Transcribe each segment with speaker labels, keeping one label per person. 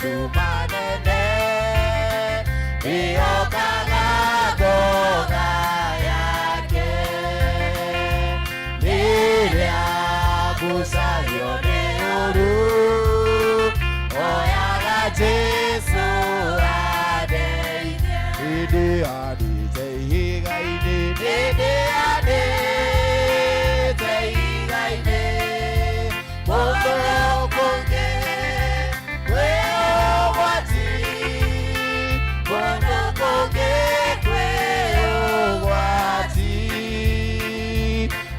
Speaker 1: nduma nene, ndĩhokaga ngoga yake. Rĩrĩa ngucagio nĩ ũru, oyaga Jesu andeithie. Nĩndĩhandĩte ihiga-inĩ, nĩndĩhandĩte ihiga-inĩ, kũndũ kũngĩ kwĩ ũgwati, kũndũ kũngĩ kwĩ ũgwati.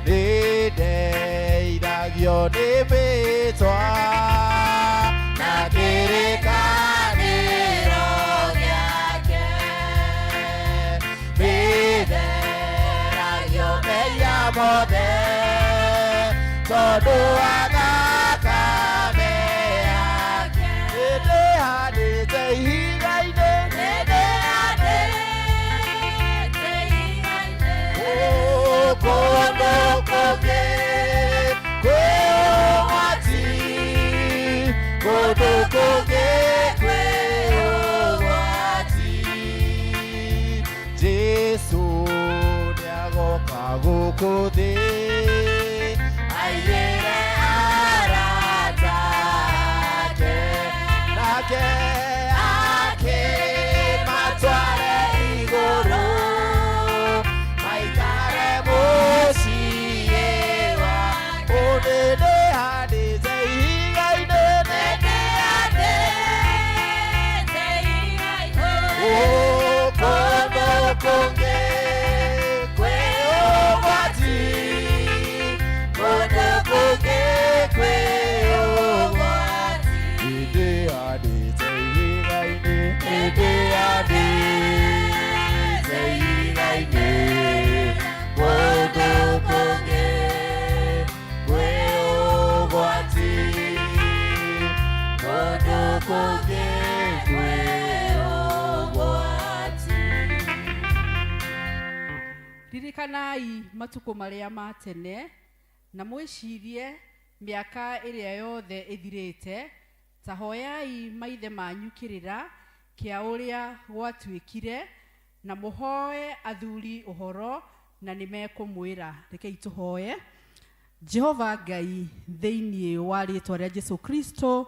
Speaker 1: Nĩndeithagio nĩ mĩtwa na kĩrĩkanĩro gĩake, nĩtheragio mehia mothe tondũ wa thakame yake. Nĩndĩhandĩte ihiga-inĩ,
Speaker 2: Nĩndĩhandĩte ihiga-inĩ,
Speaker 1: kũndũ kũngĩ kwĩ ũgwati, kũndũ kũngĩ kwĩ ũgwati. Jesu nĩagoka gũkũ thĩ aiyĩre arata ake, nake akĩmatware igũrũ maikare mũciĩ wake. Nĩndĩhandĩte ihiga-inĩ,
Speaker 2: Nĩndĩhandĩte ihiga-inĩ,
Speaker 1: kũndũ kũngĩ kwĩ ũgwati, kũndũ kũngĩ kwĩ ũgwati. Nĩndĩhandĩte ihiga-inĩ, nĩndĩhandĩte ihiga-inĩ, kũndũ kũngĩ kwĩ ũgwati, kũndũ kũngĩ kwĩ ũgwati.
Speaker 3: Ririkanai matukũ marĩa ma tene na mwĩcirie mĩaka ĩrĩa yothe ĩthirĩte. Ta hoyai maithe manyu kĩrĩra kĩa ũrĩa gwatuĩkire, na mũhoe athuri ũhoro, na nĩ mekũmwĩra. Rekei tũhoye. Jehova Ngai, thĩinĩ wa rĩtwa rĩa Jesu Kristo,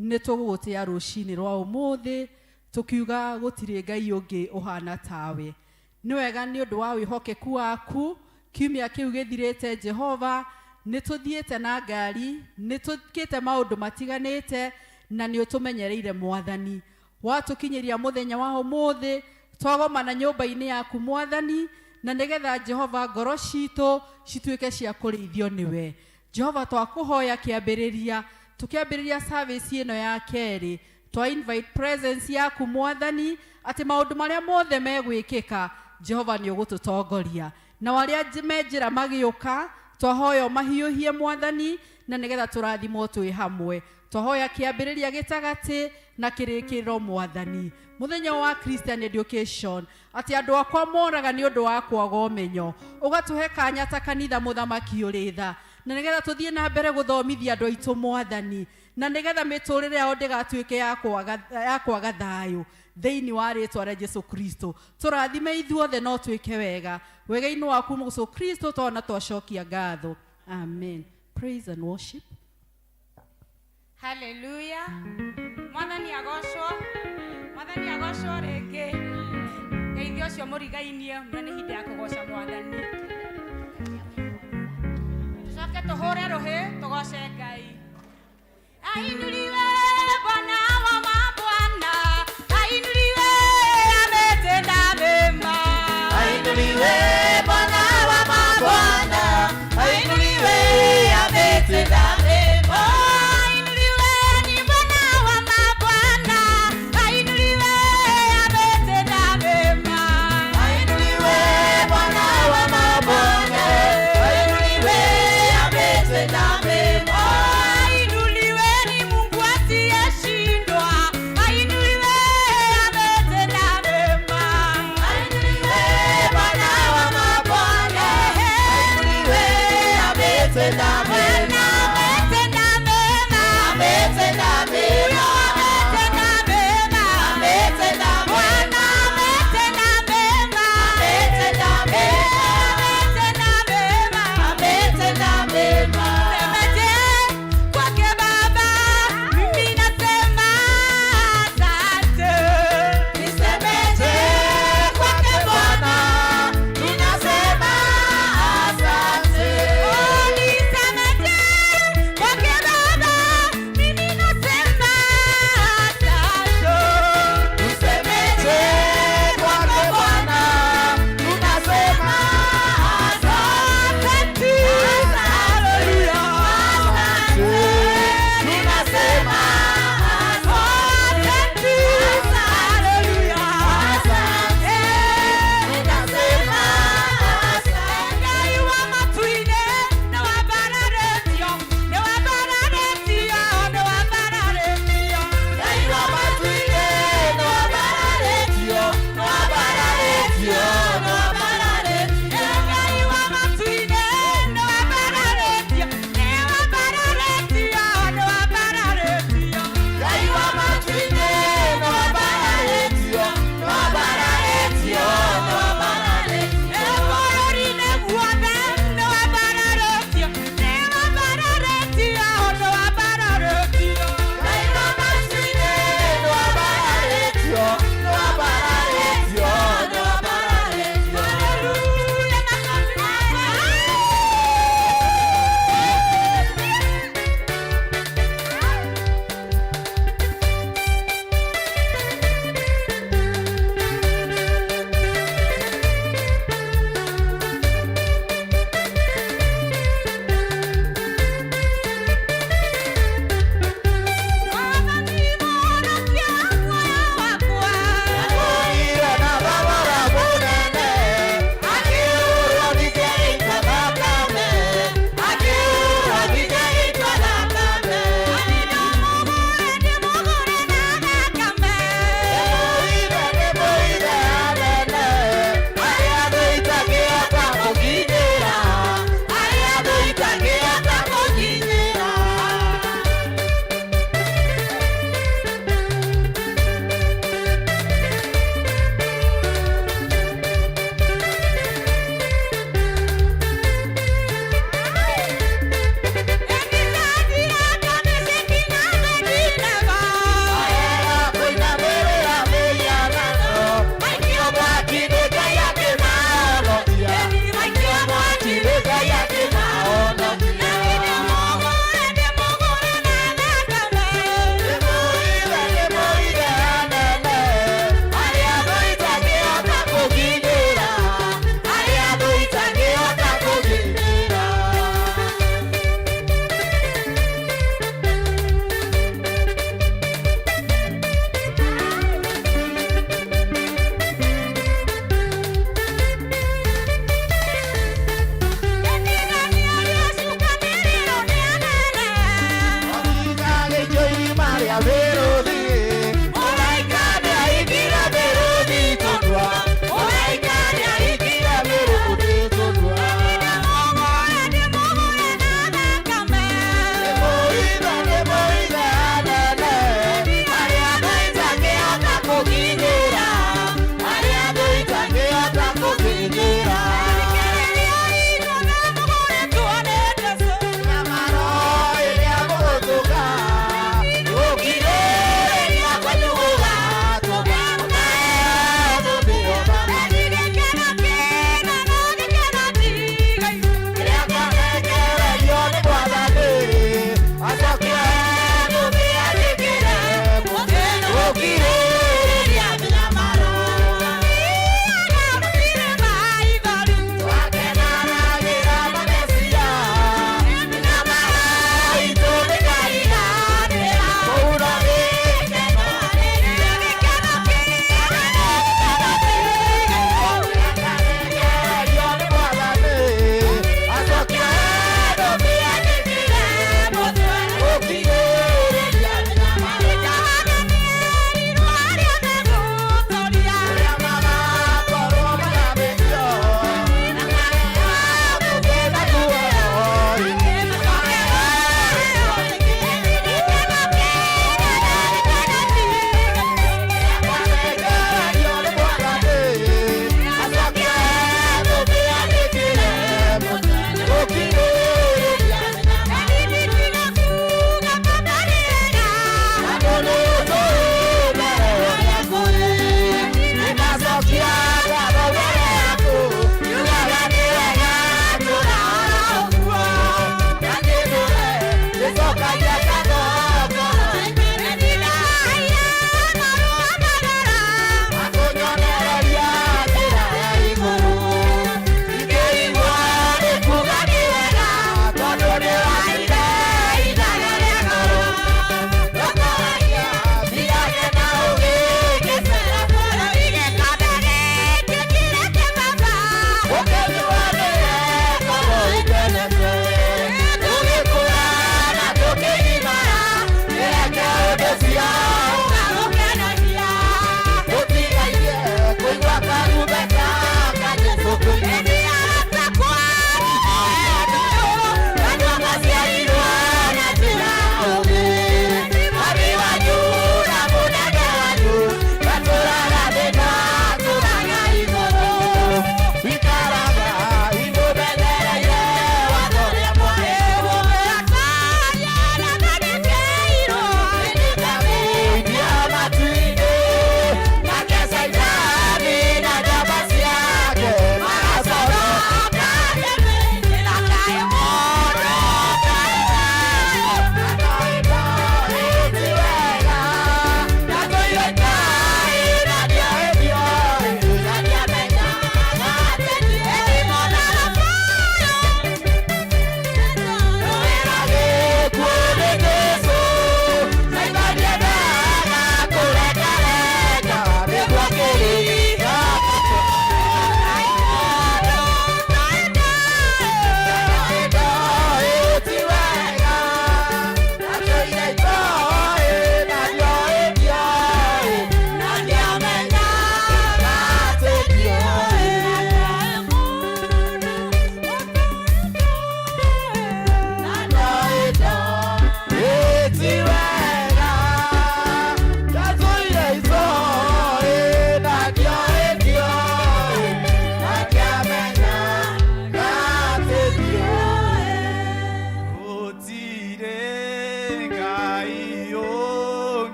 Speaker 3: nĩ tũgũgũtĩa rũcinĩ rwa ũmũthĩ, tũkiuga gũtirĩ Ngai ũngĩ ũhana tawe. Nĩ wega nĩ ũndũ wa wĩhokeku waku kiumia kĩu gĩthirĩte. Jehova, nĩ tũthiĩte na ngari, nĩ tũkĩte maũndũ matiganĩte, na nĩ ũtũmenyereire, Mwathani, watũkinyĩria mũthenya wa ũmũthĩ twagomana nyũmba-inĩ yaku, Mwathani, na nĩgetha, Jehova, ngoro citũ cituĩke cia kũrĩithio nĩwe. Jehova, twakũhoya kĩambĩrĩria, tũkĩambĩrĩria service ĩno ya kerĩ, twa invite presence yaku, Mwathani, atĩ maũndũ marĩa mothe megwĩkĩka, Jehova, nĩ ũgũtũtongoria, na arĩa me njĩra magĩũka, twahoya ũmahiũhie, Mwathani, na nĩgetha tũrathimwo twĩ hamwe. Twahoya kĩambĩrĩria, gĩtagatĩ na kĩrĩkĩrĩro, Mwathani, mũthenya wa Christian education, atĩ andũ akwa moraga nĩ ũndũ wa kwaga ũmenyo. Ũgatũhe kanya ta kanitha, Mũthamaki ũrĩ tha, na nĩgetha tũthiĩ na mbere gũthomithia andũ aitũ, Mwathani, na nĩgetha mĩtũrĩre yao ndĩgatuĩke ya kwaga thayũ. Thĩinĩ wa rĩtwa rĩa Jesu Kristo, tũrathime ithuothe no twĩke wega wega-inĩ waku, Jesu Kristo, twana twacokia ngatho. Amen. Praise and worship.
Speaker 2: Haleluya! Mwathani agocwo, Mwathani agocwo rĩngĩ. Ngeithio ũcio mũrigainie mwe, nĩ ihinda ya kũgoca Mwathani. Tũcoke tũhũre rũhĩ tũgoce Ngai. Ainuliwe Bwana wa mabwana, ainuliwe, ametenda mema.
Speaker 1: Ainuliwe Bwana wa mabwana, ainuliwe, ametenda mema.
Speaker 2: Ainuliwe ni Bwana wa mabwana, ainuliwe, ametenda mema.
Speaker 1: Ainuliwe Bwana wa mabwana, ainuliwe, ametenda mema.
Speaker 2: Ainuliwe ni Mungu asiyeshindwa, ainuliwe, ametenda mema.
Speaker 1: Ainuliwe Bwana wa mabwana, ainuliwe, ametenda mema.
Speaker 2: Ametenda mema.
Speaker 1: Ametenda mema.
Speaker 2: Ametenda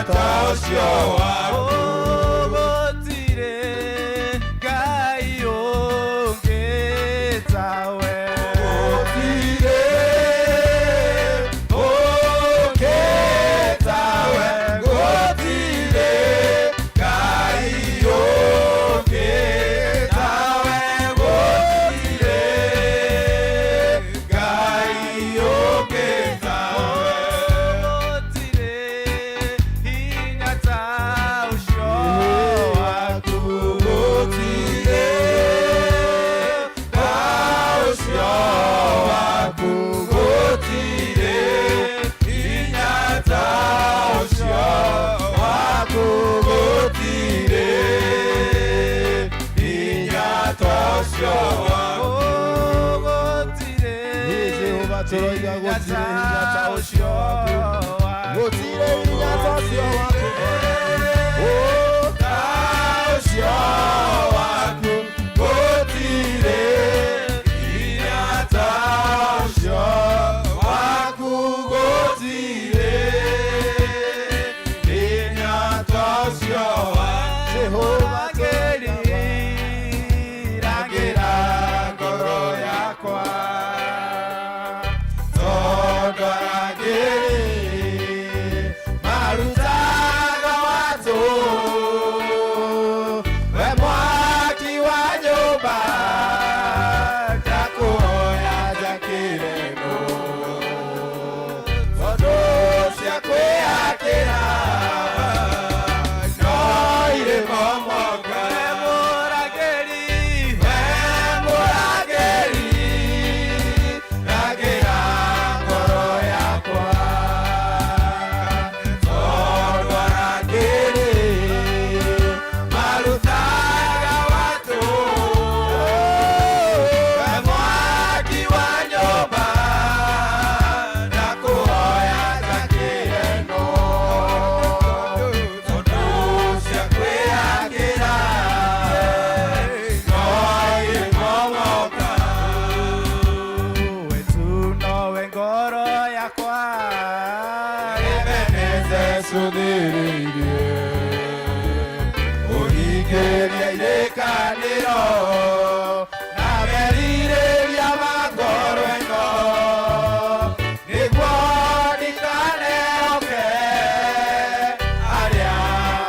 Speaker 1: ta ũcio waku.
Speaker 4: Gũtirĩ Ngai ũngĩ tawe.
Speaker 1: Gũtirĩ ũngĩ tawe, gũtirĩ Ngai ũngĩ tawe, gũtirĩ Ngai ũngĩ tawe.
Speaker 4: Gũtirĩ hinya ta ũcio waku.
Speaker 1: Gũtirĩ ta ũcio waku, gũtirĩ hinya ta ũcio waku, gũtirĩ hinya ta ũcio waku.
Speaker 4: Gũtirĩ
Speaker 1: Jehova tũroiga
Speaker 4: hinya
Speaker 1: gũtirĩ hinya ta ũcio
Speaker 4: ũcio waku.
Speaker 1: Gũtirĩ hinya ta ũcio waku. Ta ũcio waku, gũtirĩ hinya ta ũcio waku, gũtirĩ hinya ta ũcio waku. Jehova
Speaker 4: Rangĩra ngoro yakwa.
Speaker 1: Tondũ arangĩri marutaga watũ, we mwaki wa nyũmba ndakũhoya njakĩre nũ, tondũ cia kwĩyakĩra no irĩ momoka.
Speaker 4: We mũrangĩri,
Speaker 1: We mũrangĩri, rangĩra ngoro yakwa, tondũ arangĩri marutaga watũ, we mwaki wa nyũmba ndakũhoya njakĩre nũ, tondũ cia kwĩyakĩra no irĩ momoka.
Speaker 4: we tu nowe ngoro yakwa.
Speaker 1: Ebeneze cũthĩrĩirie ũhingĩrie irĩkanĩro na merirĩria ma ngoro ĩno, nĩguo ndikanehoke arĩa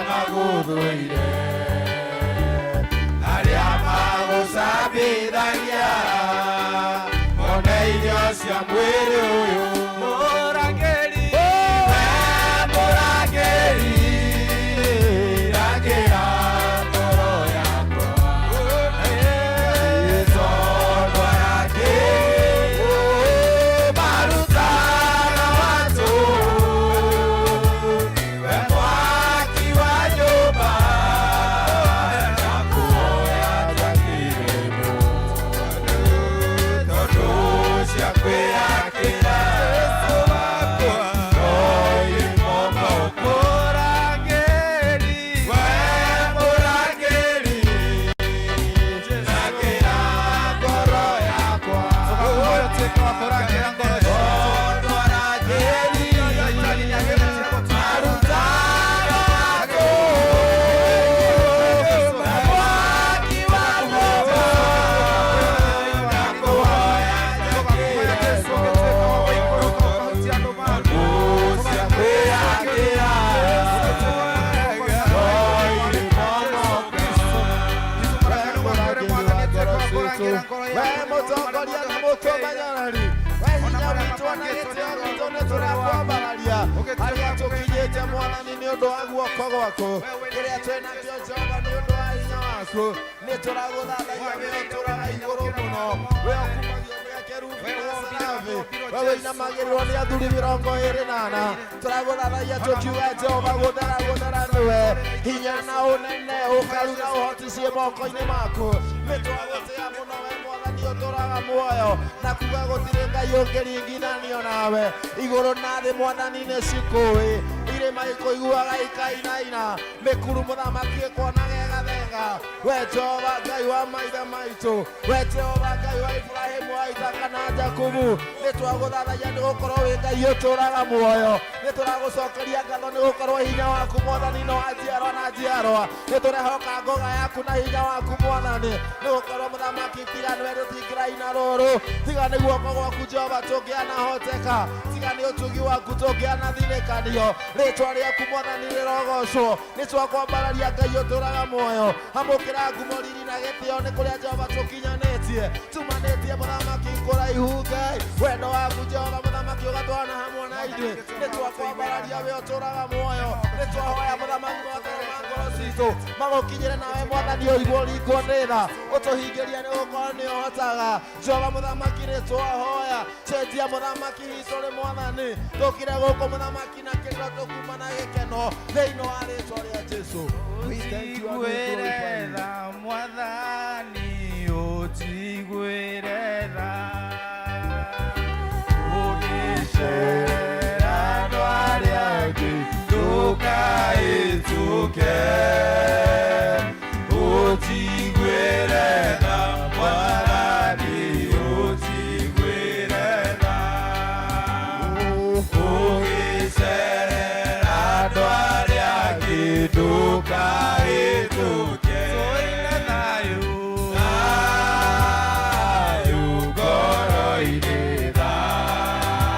Speaker 1: magũthũire, arĩa magũcambithagia mone irio cia mwĩrĩ ũyũ.
Speaker 4: Mũrangĩri,
Speaker 1: We mũrangĩri, rangĩra ngoro yakwa, tondũ arangĩri marutaga watũ, we mwaki wa nyũmba ndakũhoya njakĩre nũ, tondũ cia kwĩyakĩra no irĩ momoka.
Speaker 4: mũrangĩri,
Speaker 1: We mũrangĩri, rangĩra ngoro yakwa,
Speaker 4: Ũyũ tuĩke wa kũrangĩra ngoro ciitũ.
Speaker 1: tondũ arangĩri marutaga watũ, we mwaki wa nyũmba ndakũhoya njakĩre nũ, tondũ cia kwĩyakĩra no irĩ momoka. We mũtongoria na mũtũmenyereri, we hinya witũ na gĩtĩo gitũ, nĩ tũrakwambararia harĩa tũkinyĩte Mwathani nĩ ũndũ wa guoko gwaku, kĩrĩa twĩ nakĩo Jehova nĩ ũndũ wa hinya waku, nĩ tũragũthathaiya we ũtũraga igũrũ mũno, we ũkumagio nĩ akerubi na serafi, we wĩinamagĩrĩrwo nĩ athuri 24. Tũragũthathaiya tũkiuga Jehova gũthera gũthera nĩwe, hinya na ũnene ũkaru na ũhoti ciĩ moko-inĩ maku. Nĩ twagũtĩa mũno we Mwathani ũtũraga muoyo na kuga gũtirĩ Ngai ũngĩringithanio nawe. Igũrũ na thĩ Mwathani nĩ cikũĩ, irĩma ikũiguaga ikainaina, mĩkuru mũthamaki ĩkuonaga ĩgathenga. Twĩhokaga we Jehova Ngai wa maithe maitũ, we Jehova Ngai wa Ibrahimu, wa Isaka na Jakubu. Nĩ twagũthathaiya nĩ gũkorwo wĩ Ngai ũtũraga muoyo. Nĩ tũragũcokeria ngatho nĩ gũkorwo hinya waku, Mwathani, no wa njiarwa na njiarwa. Nĩ tũrehoka ngoga yaku na hinya waku, Mwathani, nĩ gũkorwo, Mũthamaki, tiga nĩwe tũtingĩraina rũrũ, tiga nĩ guoko gwaku, Jehova, tũngĩanahoteka, tiga nĩ ũtugi waku tũngĩanathinĩkanio. Rĩtwa rĩaku, Mwathani, rĩrogocwo. Nĩ twakwambararia, Ngai ũtũraga muoyo. Amũkĩra ngumo, riri na gĩtĩo nĩ kũrĩa, Jehova, tũkinyanĩtie, tumanĩtie, Mũthamaki, kũraihu. Ngai, wendo waku, Jehova Mũthamaki, ũgatwana hamwe na ithuĩ. Nĩ twakwambararia, we ũtũraga muoyo. Nĩ twahoya, Mũthamaki, motere ma ngoro citũ magũkinyĩre, nawe, Mwathani, ũiguo ringwo nĩ tha, ũtũhingĩria, nĩ gũkorwo nĩ ũhotaga. Jehova Mũthamaki, nĩ twahoya cenjia, Mũthamaki, history. Mwathani, tũkire gũkũ, Mũthamaki, na kĩrĩro, tũkuma na gĩkeno thĩinĩ wa rĩtwa rĩa Jesu. We thank you and we glorify you.
Speaker 4: Ũtiguĩre tha, Mwathani, ũtiguĩre tha. Ũgĩcerera andũ arĩa angĩ, ndũkahĩtũke. Ũtiguĩre tha, Mwathani, ũtiguĩre tha. Ũgĩcerera andũ arĩa angĩ, ndũkahĩtũke. Tũine thayũ, thayũ ngoro-inĩ, thayũ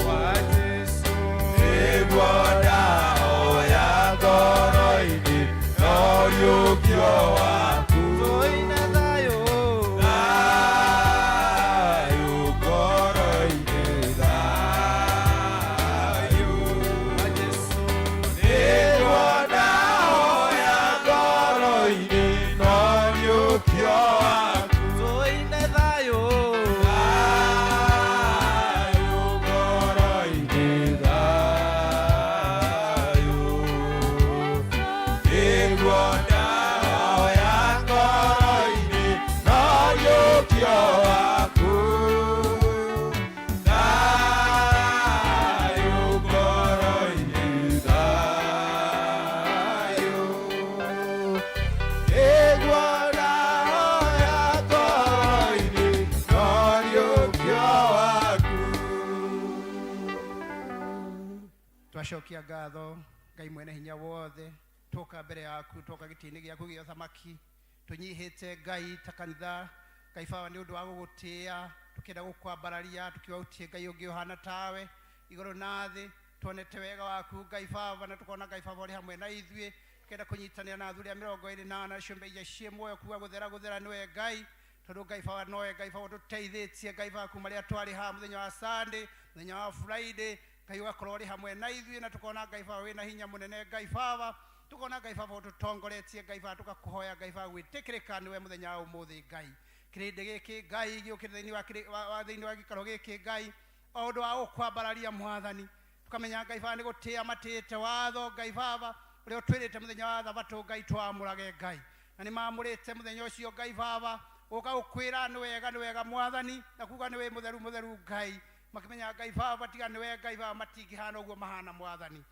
Speaker 4: wa Jesũ. Nĩguo ndahoya ngoro-inĩ, no ũriũkio waku. Tũine thayũ, thayũ ngoro-inĩ, thayũ wa Jesũ. Nĩguo ndahoya ngoro-inĩ, no ũriũkio waku. Tũine thayũ, thayũ ngoro-inĩ, thayũ. Nĩguo ndahoya ngoro-inĩ, no ũriũkio waku. Thayũ ngoro-inĩ, thayũ. Nĩguo ndahoya ngoro-inĩ, no ũriũkio waku.
Speaker 5: Twacokia ngatho, Ngai mwene hinya wothe. Twoka mbere yaku, twoka gĩtĩ-inĩ gĩaku gĩa ũthamaki, tũnyihĩte, Ngai, ta kanitha, Ngai Baba, nĩ ũndũ wa gũgũtĩĩa, tũkĩenda gũkwambararia, tukiuga gũtirĩ Ngai ũngĩ ũhana tawe igũrũ na thĩ. Tuonete wega waku, Ngai Baba, na tukona, Ngai Baba, ũrĩ hamwe na ithuĩ. Tukenda kũnyitanĩra na athuri a 24 ciũmbe iria ciĩ muoyo kuga gũthera, gũthera nĩwe Ngai, tondũ, Ngai Baba, nowe, Ngai Baba, ũtũteithĩtie, Ngai Baba, kuma rĩrĩa twarĩ haha mũthenya wa Sunday, mũthenya wa Friday, Ngai, ũgakorwo ũrĩ hamwe na ithuĩ, na tukona, Ngai Baba, wĩna hinya mũnene. Ngai Baba, tukona, Ngai Baba, ũtũtongoretie. Ngai Baba, tũgakũhoya, Ngai Baba, gwĩtĩkĩrĩka nĩwe mũthenya wa ũmũthĩ. Ngai, kĩrĩndĩ gĩkĩ, Ngai, gĩũkĩte thĩinĩ wa thĩinĩ wa gĩikaro gĩkĩ, Ngai, o ũndũ wa gũkwambararia, Mwathani, tukamenya, Ngai Baba, nĩ gũtĩĩa matĩĩte watho, Ngai Baba, ũrĩa ũtwĩrĩte mũthenya wa Thabatũ, Ngai, twamũrage, Ngai, na nĩ mamũrĩte mũthenya ũcio, Ngai Baba, gũka gũkwĩra nĩ wega, nĩ wega, Mwathani, na kuga nĩ wĩ mũtheru, mũtheru, Ngai, makĩmenya, Ngai Baba, tiga nĩwe, Ngai Baba, matingĩhana ũguo mahana. Mwathani,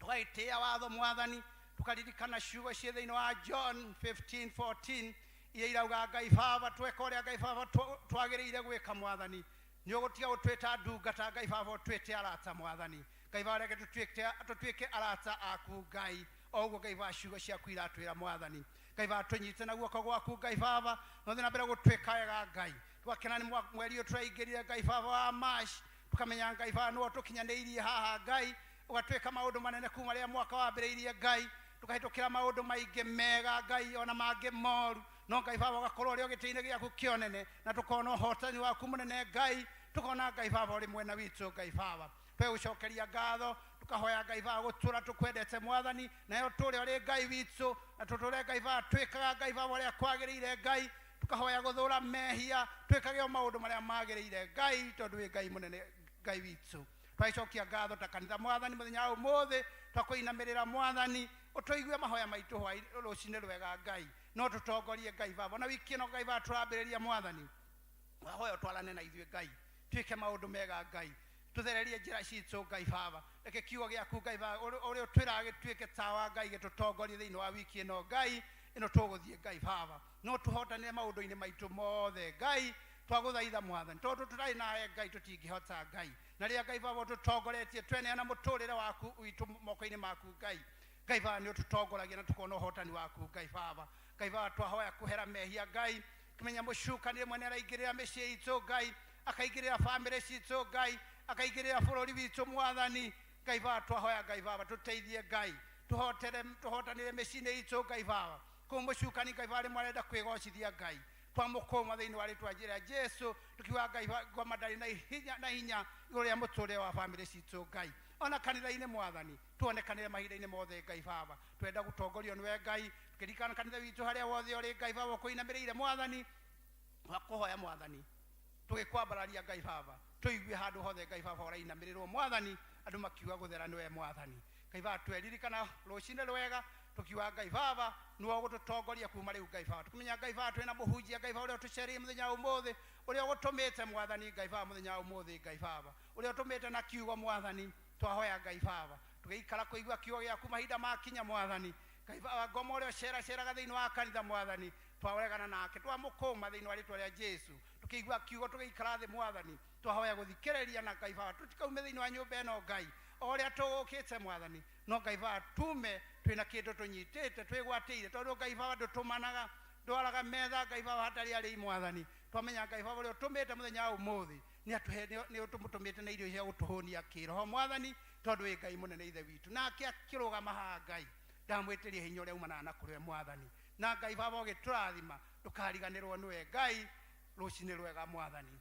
Speaker 5: tũgagĩtĩĩa watho, Mwathani, tukaririkana ciugo ciĩ thĩinĩ wa John 15:14 iria irauga, Ngai Baba, tweka ũrĩa, Ngai Baba, twagĩrĩire gwĩka, Mwathani, nĩ ũgũtiga gũtwĩta ndungata, Ngai Baba, ũtwĩte arata. Mwathani, Ngai Baba, reke tũtuĩke arata aku, Ngai, o ũguo, Ngai Baba, ciugo ciaku iratwĩra. Mwathani, Ngai Baba, tũnyite na guoko gwaku, Ngai Baba, no thiĩ na mbere gũtwĩka wega, Ngai. Twakena nĩ mweri ũyũ tũraingĩrire, Ngai Baba, wa March. Tukamenya, Ngai Baba, nĩwe ũtũkinyanĩirie haha. Ngai, ũgatwĩka maũndũ manene kuma rĩrĩa mwaka wambĩrĩirie. Ngai, tũkahĩtũkĩra maũndũ maingĩ mega, Ngai, ona mangĩ moru, no, Ngai Baba, ũgakorwo ũrĩ o gĩtĩ-inĩ gĩaku kĩonene, na tũkona ũhotani waku mũnene. Ngai, tũkona, Ngai Baba, ũrĩ mwena witũ. Ngai Baba, twegũcokeria ngatho, tũkahoya, Ngai Baba, gũtũra tũkwendete, Mwathani, nayo tũrĩ ũrĩ Ngai witũ, na tũtũre, Ngai Baba, twĩkaga, Ngai Baba, ũrĩa kwagĩrĩire. Ngai, tũkahoya gũthũra mehia, twĩkage o maũndũ marĩa magĩrĩire, Ngai, tondũ wĩ Ngai mũnene, Ngai witũ. Twagĩcokia ngatho ta kanitha, Mwathani, mũthenya wa ũmũthĩ. Twakũinamĩrĩra, Mwathani, ũtũigue mahoya maitũ hwaĩ rũcinĩ rwega. Ngai, no tũtongorie, Ngai Baba, na wiki ĩno, Ngai Baba, tũrambĩrĩria. Mwathani, wahoya ũtwarane na ithuĩ, Ngai, twĩke maũndũ mega, Ngai. Tũthererie njĩra citũ, Ngai Baba. Reke kiugo gĩaku, Ngai Baba, ũrĩa ũtwĩraga gĩtuĩke tawa, Ngai, gĩtũtongorie thĩinĩ wa wiki ĩno, Ngai, ĩno tũgũthiĩ, Ngai Baba. No tũhotanĩre maũndũ-inĩ maitũ mothe, Ngai. Twagũthaitha, Mwathani, tondũ tũtarĩ nawe, Ngai, tũtingĩhota, Ngai. Na rĩrĩa, Ngai Baba, ũtũtongoretie, tweneana mũtũrĩre waku witũ moko-inĩ maku, Ngai. Ngai Baba, nĩ ũtũtongoragia na tũkona ũhotani waku, Ngai Baba. Ngai Baba, twahoya kũhera mehia, Ngai. Kimenya mũcukani rĩmwe nĩ araingĩrĩra mĩciĩ itũ, Ngai, akaingĩrĩra bamĩrĩ citũ, Ngai, akaingĩrĩra bũrũri witũ, Mwathani. Ngai Baba, twahoya, Ngai Baba, tũteithie, Ngai, tũhotere, tũhotanĩre mĩciĩ-inĩ itũ, Ngai Baba. Kũu mũcukani, Ngai Baba, rĩmwe arenda kwĩgocithia, Ngai, twamũkũma thĩinĩ wa rĩtwa rĩa Jesu, tukiuga, Ngai, ngoma ndarĩ na hinya, na hinya igũrũ rĩa mũtũrĩre wa bamĩrĩ citũ, Ngai, ona kanitha-inĩ, Mwathani. Tuonekanĩre mahinda-inĩ mothe, Ngai Baba. Twenda gũtongorio nĩwe, Ngai. Tukĩririkana kanitha witũ harĩa wothe ũrĩ, Ngai Baba, ũkũinamĩrĩire, Mwathani, twakũhoya, Mwathani, tũgĩkwambararia, Ngai Baba, tũigue handũ hothe, Ngai Baba, ũrainamĩrĩrwo, Mwathani, andũ makiuga gũthera nĩwe, Mwathani. Ngai Baba, tweririkana rũcinĩ rwega, tukiuga, Ngai Baba, nĩwe ũgũtũtongoria kuma rĩu, Ngai Baba. Tukĩmenya, Ngai Baba, twĩna mũhunjia, Ngai Baba, ũrĩa ũtũcereire mũthenya wa ũmũthĩ, ũrĩa ũgũtũmĩte, Mwathani, Ngai Baba, mũthenya wa ũmũthĩ, Ngai Baba, ũrĩa ũtũmĩte na kiugo, Mwathani. Twahoya, Ngai Baba, tũgĩikara kũigua kiugo gĩaku mahinda makinya, Mwathani. Ngai Baba, ngoma ũrĩa ũceraceraga thĩinĩ wa kanitha, Mwathani, twaregana nake, twamũkũma thĩinĩ wa rĩtwa rĩa Jesu. Tũkĩigua kiugo, tũgĩikara thĩ, Mwathani, twahoya gũthikĩrĩria na, Ngai Baba, tũtikaume thĩinĩ wa nyũmba ĩno, Ngai, o ũrĩa tũgũkĩte, Mwathani, no, Ngai Baba, tume twĩna kĩndũ tũnyitĩte twĩgwatĩire, tondũ, Ngai Baba, ndũtũmanaga, ndwaraga metha, Ngai Baba, hatarĩ arĩi, Mwathani. Twamenya, Ngai Baba, ũrĩa ũtũmĩte mũthenya wa ũmũthĩ nĩ atũhe, nĩ ũtũmũtũmĩte na irio cia gũtũhũnia kĩroho, Mwathani, tondũ wĩ Ngai mũnene, Ithe witũ. Nake akĩrũgama haha, Ngai, ndamwĩtĩria hinya ũrĩa umanaga na kũrĩ we, Mwathani. Na, Ngai Baba, ũgĩtũrathima, ndũkariganĩrwo nĩwe, Ngai. Rũcinĩ rwega, Mwathani.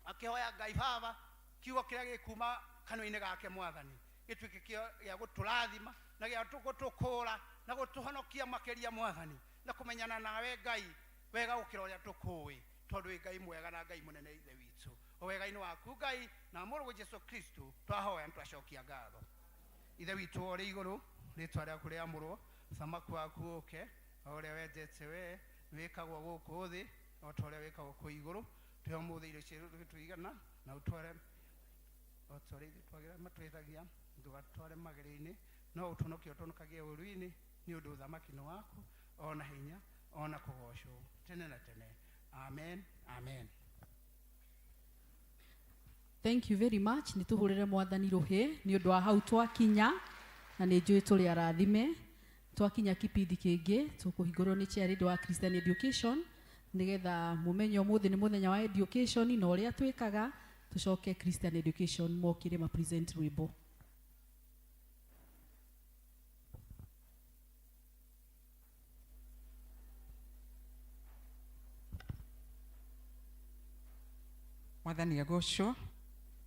Speaker 5: Akĩhoya, Ngai Baba, kiugo kĩrĩa gĩkuma kanua-inĩ gake, Mwathani, gĩtuĩke kĩo gĩa gũtũrathima na gĩa gũtũkũra na gũtũhonokia makĩria, Mwathani, na kũmenyana nawe, Ngai, wega gũkĩra ũrĩa tũkũĩ, tondũ wĩ Ngai mwega na Ngai mũnene, Ithe witũ. O wega-inĩ waku, Ngai, na Mũrũguo Jesu Kristo, twahoya nĩ twacokia ngatho. Ithe witũ ũrĩ igũrũ, rĩtwa rĩaku rĩamũrwo, ũthamaki waku ũke, o ũrĩa wendete we wĩkagwo gũkũ thĩ o ta ũrĩa wĩkagwo kũu igũrũ. Tũhe ũmũthĩ irio cia tũigana, na ũtware o ta ũrĩa ithuĩ twagĩra matwĩthagia, ndũgatware magerio-inĩ, no ũtũnokie ũtũnokagie ũũru-inĩ, nĩ ũndũ ũthamaki nĩ waku, ona hinya, ona kũgocwo tene na tene. Amen, amen.
Speaker 3: Thank you very much. Nĩ tũhũrĩre Mwathani rũhĩ nĩ ũndũ wa hau twakinya, na nĩ njũĩ tũrĩ arathime. Twakinya kipindi kĩngĩ, tũkũhingũrwo nĩ chair wa Christian Education, nĩgetha mũmenye ũmũthĩ nĩ mũthenya wa education na ũrĩa twĩkaga. Tũcoke Christian Education mokĩre ma present rwĩmbo.
Speaker 6: Mwathani agocwo.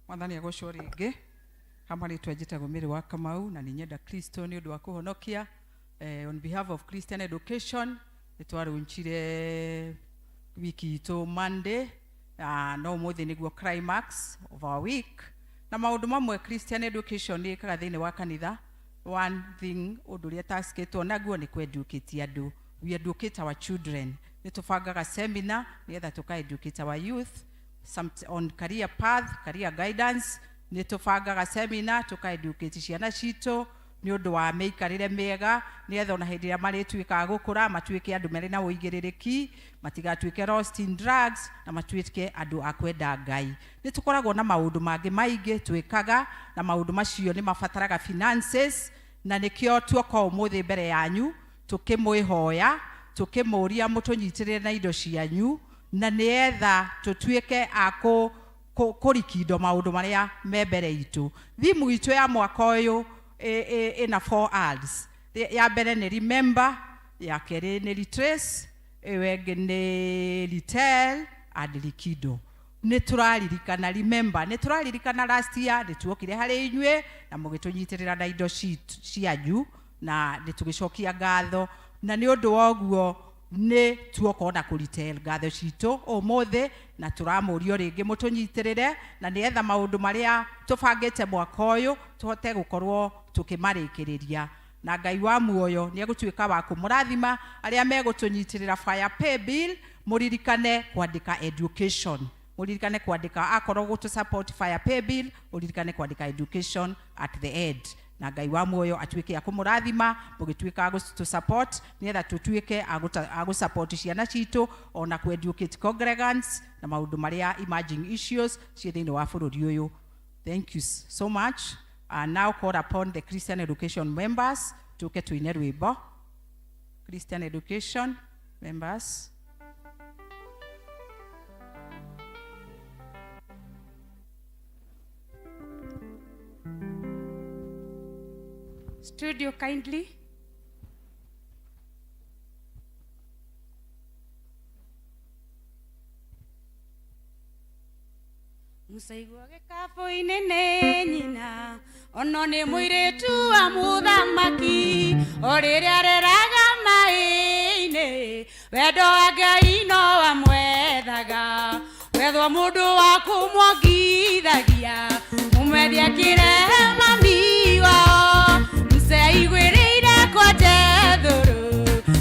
Speaker 6: Mwathani agocwo rĩngĩ. Hamwe rĩtwa njĩtagwo Mary wa Kamau, na nĩ nyenda Kristo nĩ ũndũ wa kũhonokia. On behalf of Christian Education, nĩ twarũnchire wiki itũ Monday, no ũmũthĩ nĩguo climax of our week, na maũndũ mamwe Christian Education nĩ ĩkaga thĩinĩ wa kanitha. One thing, ũndũ ũrĩa taskĩtwo naguo nĩ kũ-educate andũ. We educate our children. Nĩ tũbangaga seminar nĩgetha tũka educate our youth some on career path, career guidance. Nĩ tũbangaga seminar tũka educate ciana citũ nĩ ũndũ wa mĩikarĩre mĩega, nĩgetha ona hĩndĩ ĩrĩa marĩtuĩkaga gũkũra, matuĩke andũ marĩ na ũigĩrĩrĩki, matigatuĩke lost in drugs, na matuĩke andũ a kwenda Ngai. Nĩ tũkoragwo na maũndũ mangĩ maingĩ twĩkaga, na maũndũ macio nĩ mabataraga finances, na nĩkĩo tuoka ũmũthĩ mbere yanyu tũkĩmwĩhoya, tũkĩmũria mũtũnyitĩrĩre na indo cianyu, na nĩgetha tũtuĩke a kũrikindo maũndũ marĩa me mbere itũ. Thimu itũ ya mwaka ũyũ ĩna four R's. Ya mbere nĩ remember, ya kerĩ nĩ retrace, ĩyo ĩngĩ nĩ retell and likido. Nĩ tũraririkana, remember, nĩ tũraririkana last year nĩ tuokire harĩ inyuĩ na mũgĩtũnyitĩrĩra na indo cianyu, na nĩ tũgĩcokia ngatho, na nĩ ũndũ wa ũguo nĩ tuoka ona kũretell ngatho citũ ũmũthĩ, na tũramũrio rĩngĩ mũtũnyitĩrĩre, na nĩgetha maũndũ marĩa tũbangĩte mwaka ũyũ tũhote gũkorwo tũkĩmarĩkĩrĩria, na Ngai wa muoyo nĩ egũtuĩka wa kũmũrathima. Arĩa megũtũnyitĩrĩra fire pay bill, mũririkane kwandĩka education. Muririkane kwandika akorwo gũtũ support fire pay bill, uririkane kwandika education at the end. Na Ngai wa muoyo atuĩke a kũmũrathima mũgĩtuĩka a gũtũ support nĩgetha tũtuĩke a gũ support ciana citũ ona kũ educate congregants na maũndũ marĩa emerging issues ciĩ thĩinĩ wa bũrũri ũyũ. Thank you so much. Now call upon the Christian education members tuke tuine rwĩmbo. Christian education members.
Speaker 2: Studio, kindly. Mũcaigua gĩkabũ-inĩ nĩ nyina ono nĩ mũirĩtu wa mũthamaki o rĩrĩa areraga maĩ-inĩ wendo wa Ngai no amwethaga wethwo mũndũ wa kũmwongithagia mũmwethie kĩrehe mami wao mũceigwĩrĩire kwa Jethũrũ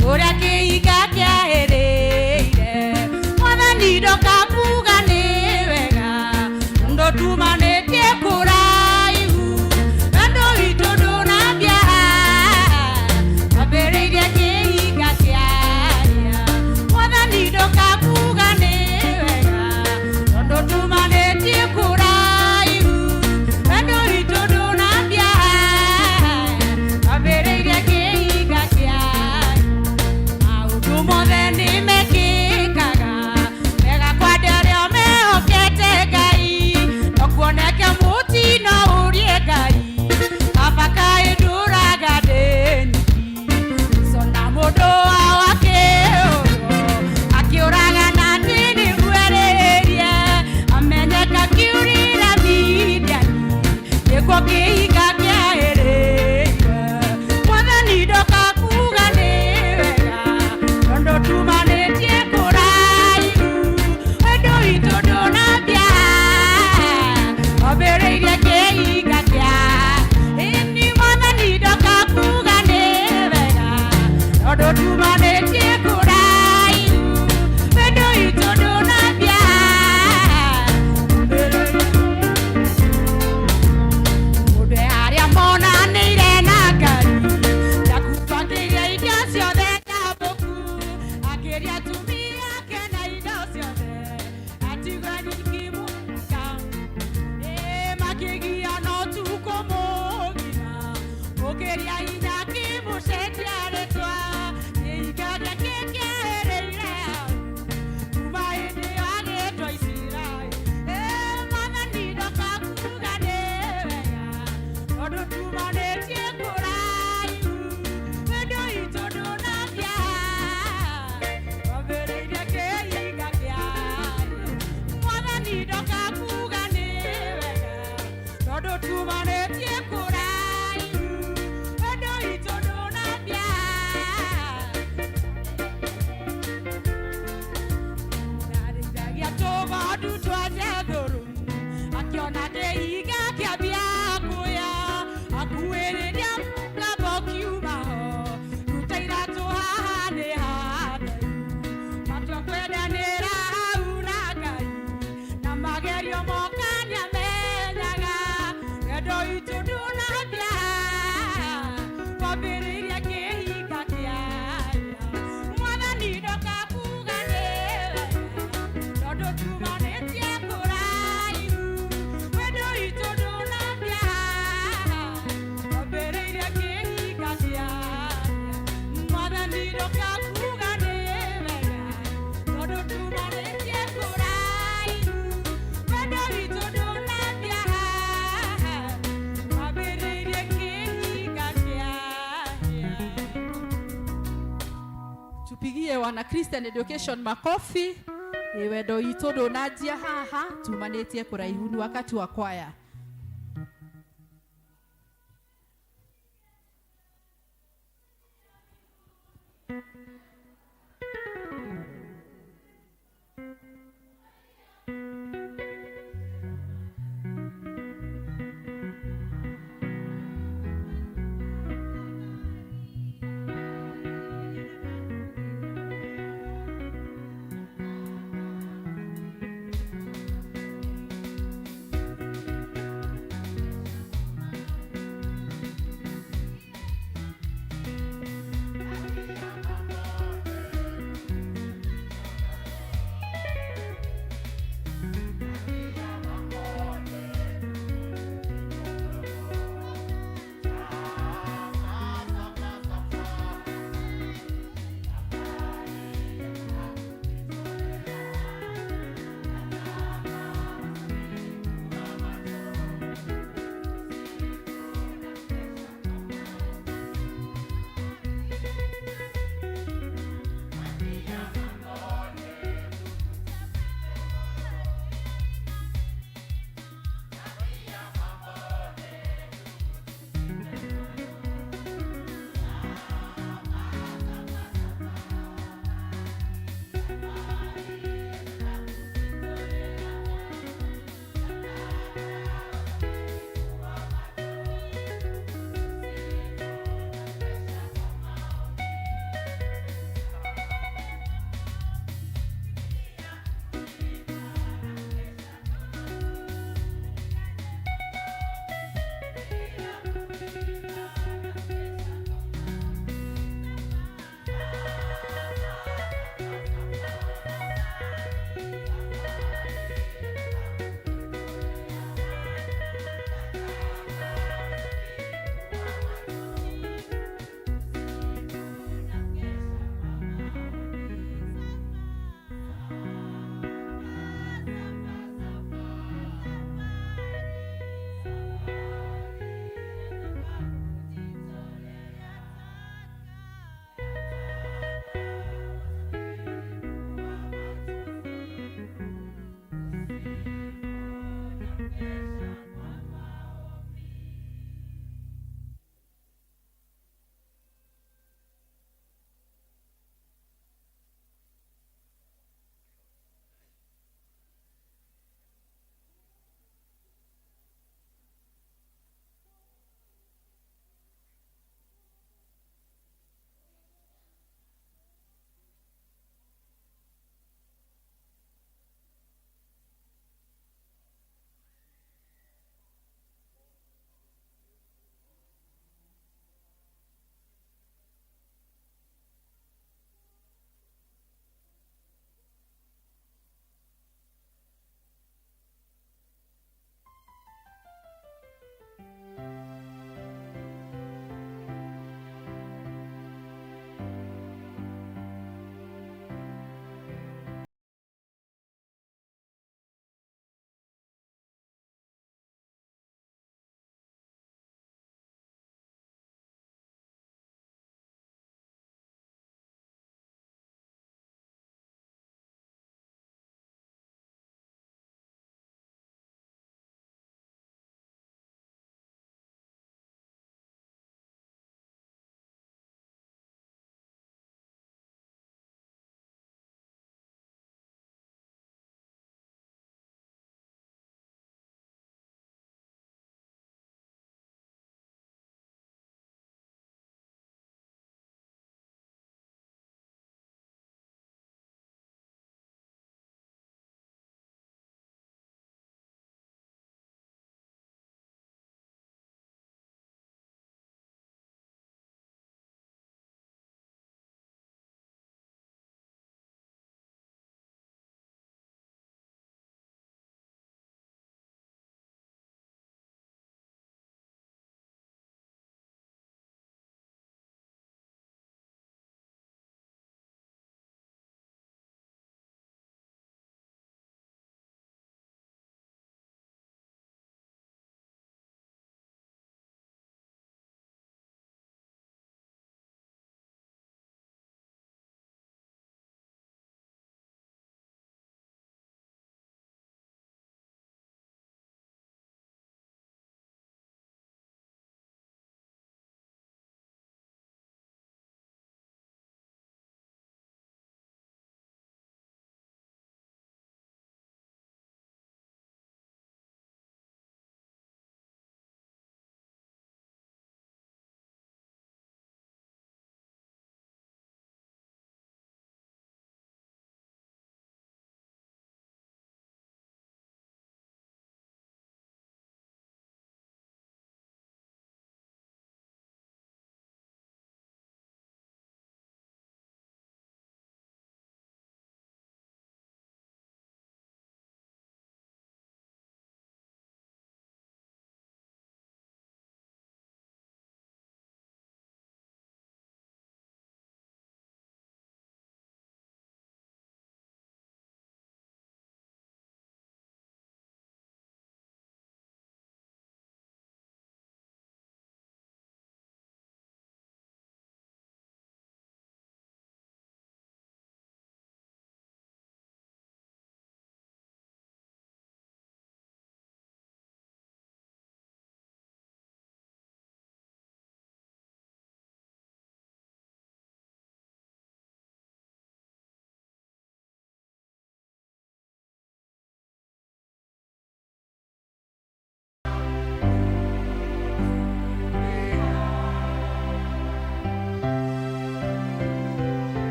Speaker 2: kũrĩa kĩhinga kĩahĩrĩire Mwathani ndoka kuga nĩ wega ũndũ tumanĩtie kũraihu wendo witũ ndũnambia wambĩrĩirie kĩhinga kĩaria Mwathani ndoka kuga nĩ wega tondũ tumanĩtie kũraihu wendo witũ ndũnambia wambĩrĩirie kĩhinga kĩaria maũndũ mothe nĩ mekĩkaga wega kwa andũ arĩa mehokete Ngai no kuoneke mũtino ũrie Ngai baba kaĩ ndũraga ndĩ nyiki cona mũndũ wao akĩũrwo akĩũraga na atĩ nĩguerĩrie amenyeka kiurira Midiani nĩkuo kĩhinga kĩahĩrĩire Mwathani ndoka kuga nĩ wega tondũ tumanĩtie kũraihu wendo witũ ndũnambia wambĩrĩirie kĩhinga kĩa ĩni Mwathani ndoka kuga nĩ wega tondũ tumanĩtie kũraihu wendo witũ ndũnambia mũndũ harĩa monanĩire na Ngai ndakubangĩire indo ciothe ndambũku akĩria atumia ake na indo ciothe atigwo nyiki mũka ĩ makĩgiana ũtukũ mũgima ũkĩria hinya kĩmũcenjia rĩtwa kĩhinga gĩake kĩahĩrĩire hau kuma hĩndĩ ĩyo agĩtwo Isiraeli ĩ Mwathani ndoka kuga nĩ wega tondũ tumanĩtie kũraihu wendo witũ ndũnambia wambĩrĩirie kĩhinga kĩa Mwathani ndoka kuga nĩ wega tondũ tumanĩtie kũraihu wendo witũ ndũnambia ndarĩithagia tũgondu twa Jethũrũ akĩona kĩhinga kĩambia kũya akuĩrĩria mũgambo kiuma ho ruta iratũ haha nĩ hatheru matua kwendanĩra hau na Ngai na magerio moka nĩamenyaga wendo witũ ndũnambia wambĩrĩirie kĩhinga kĩaria Mwathani ndoka kuga nĩ wega tondũ tumanĩtie kũraihu wendo witũ ndũnambia wambĩrĩirie kĩhinga kĩaria Mwathani ndoka kuga nĩ wega tondũ tumanĩtie kũraihu wendo witũ ndũnambia wambĩrĩirie kĩhinga kĩaria.
Speaker 3: Tupigie wana Christian education makofi. Ĩ wendo witũ ndũnanjia haha tumanĩtie kũraihu. Ni wakati wa kwaya.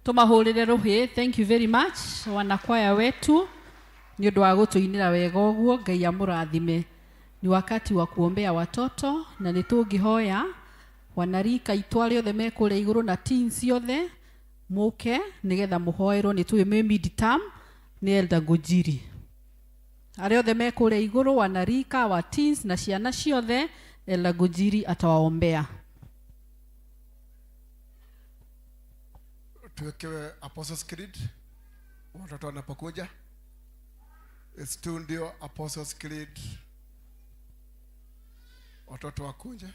Speaker 3: Tumahurire ruhi. Thank you very much wanakwaya wetu nĩ ũndũ wa gũtũinĩra wega ũguo. Ngai amũrathime. Ni wakati wa kuombea watoto na nĩ tũngĩhoya wanarika itũ arĩa othe me kũrĩa igũrũ na teens ciothe mũke nĩgetha mũhoerwo. Nĩ tũĩ mwĩ mid-term nĩ Elder Ngũnjiri. Arĩa othe me kũrĩa igũrũ, wanarika wa teens na ciana ciothe, Elder Ngũnjiri atawaombea.
Speaker 7: Tuwekewe Apostles Creed watoto wanapokuja. It's tu ndio Apostles Creed, watoto wakunje.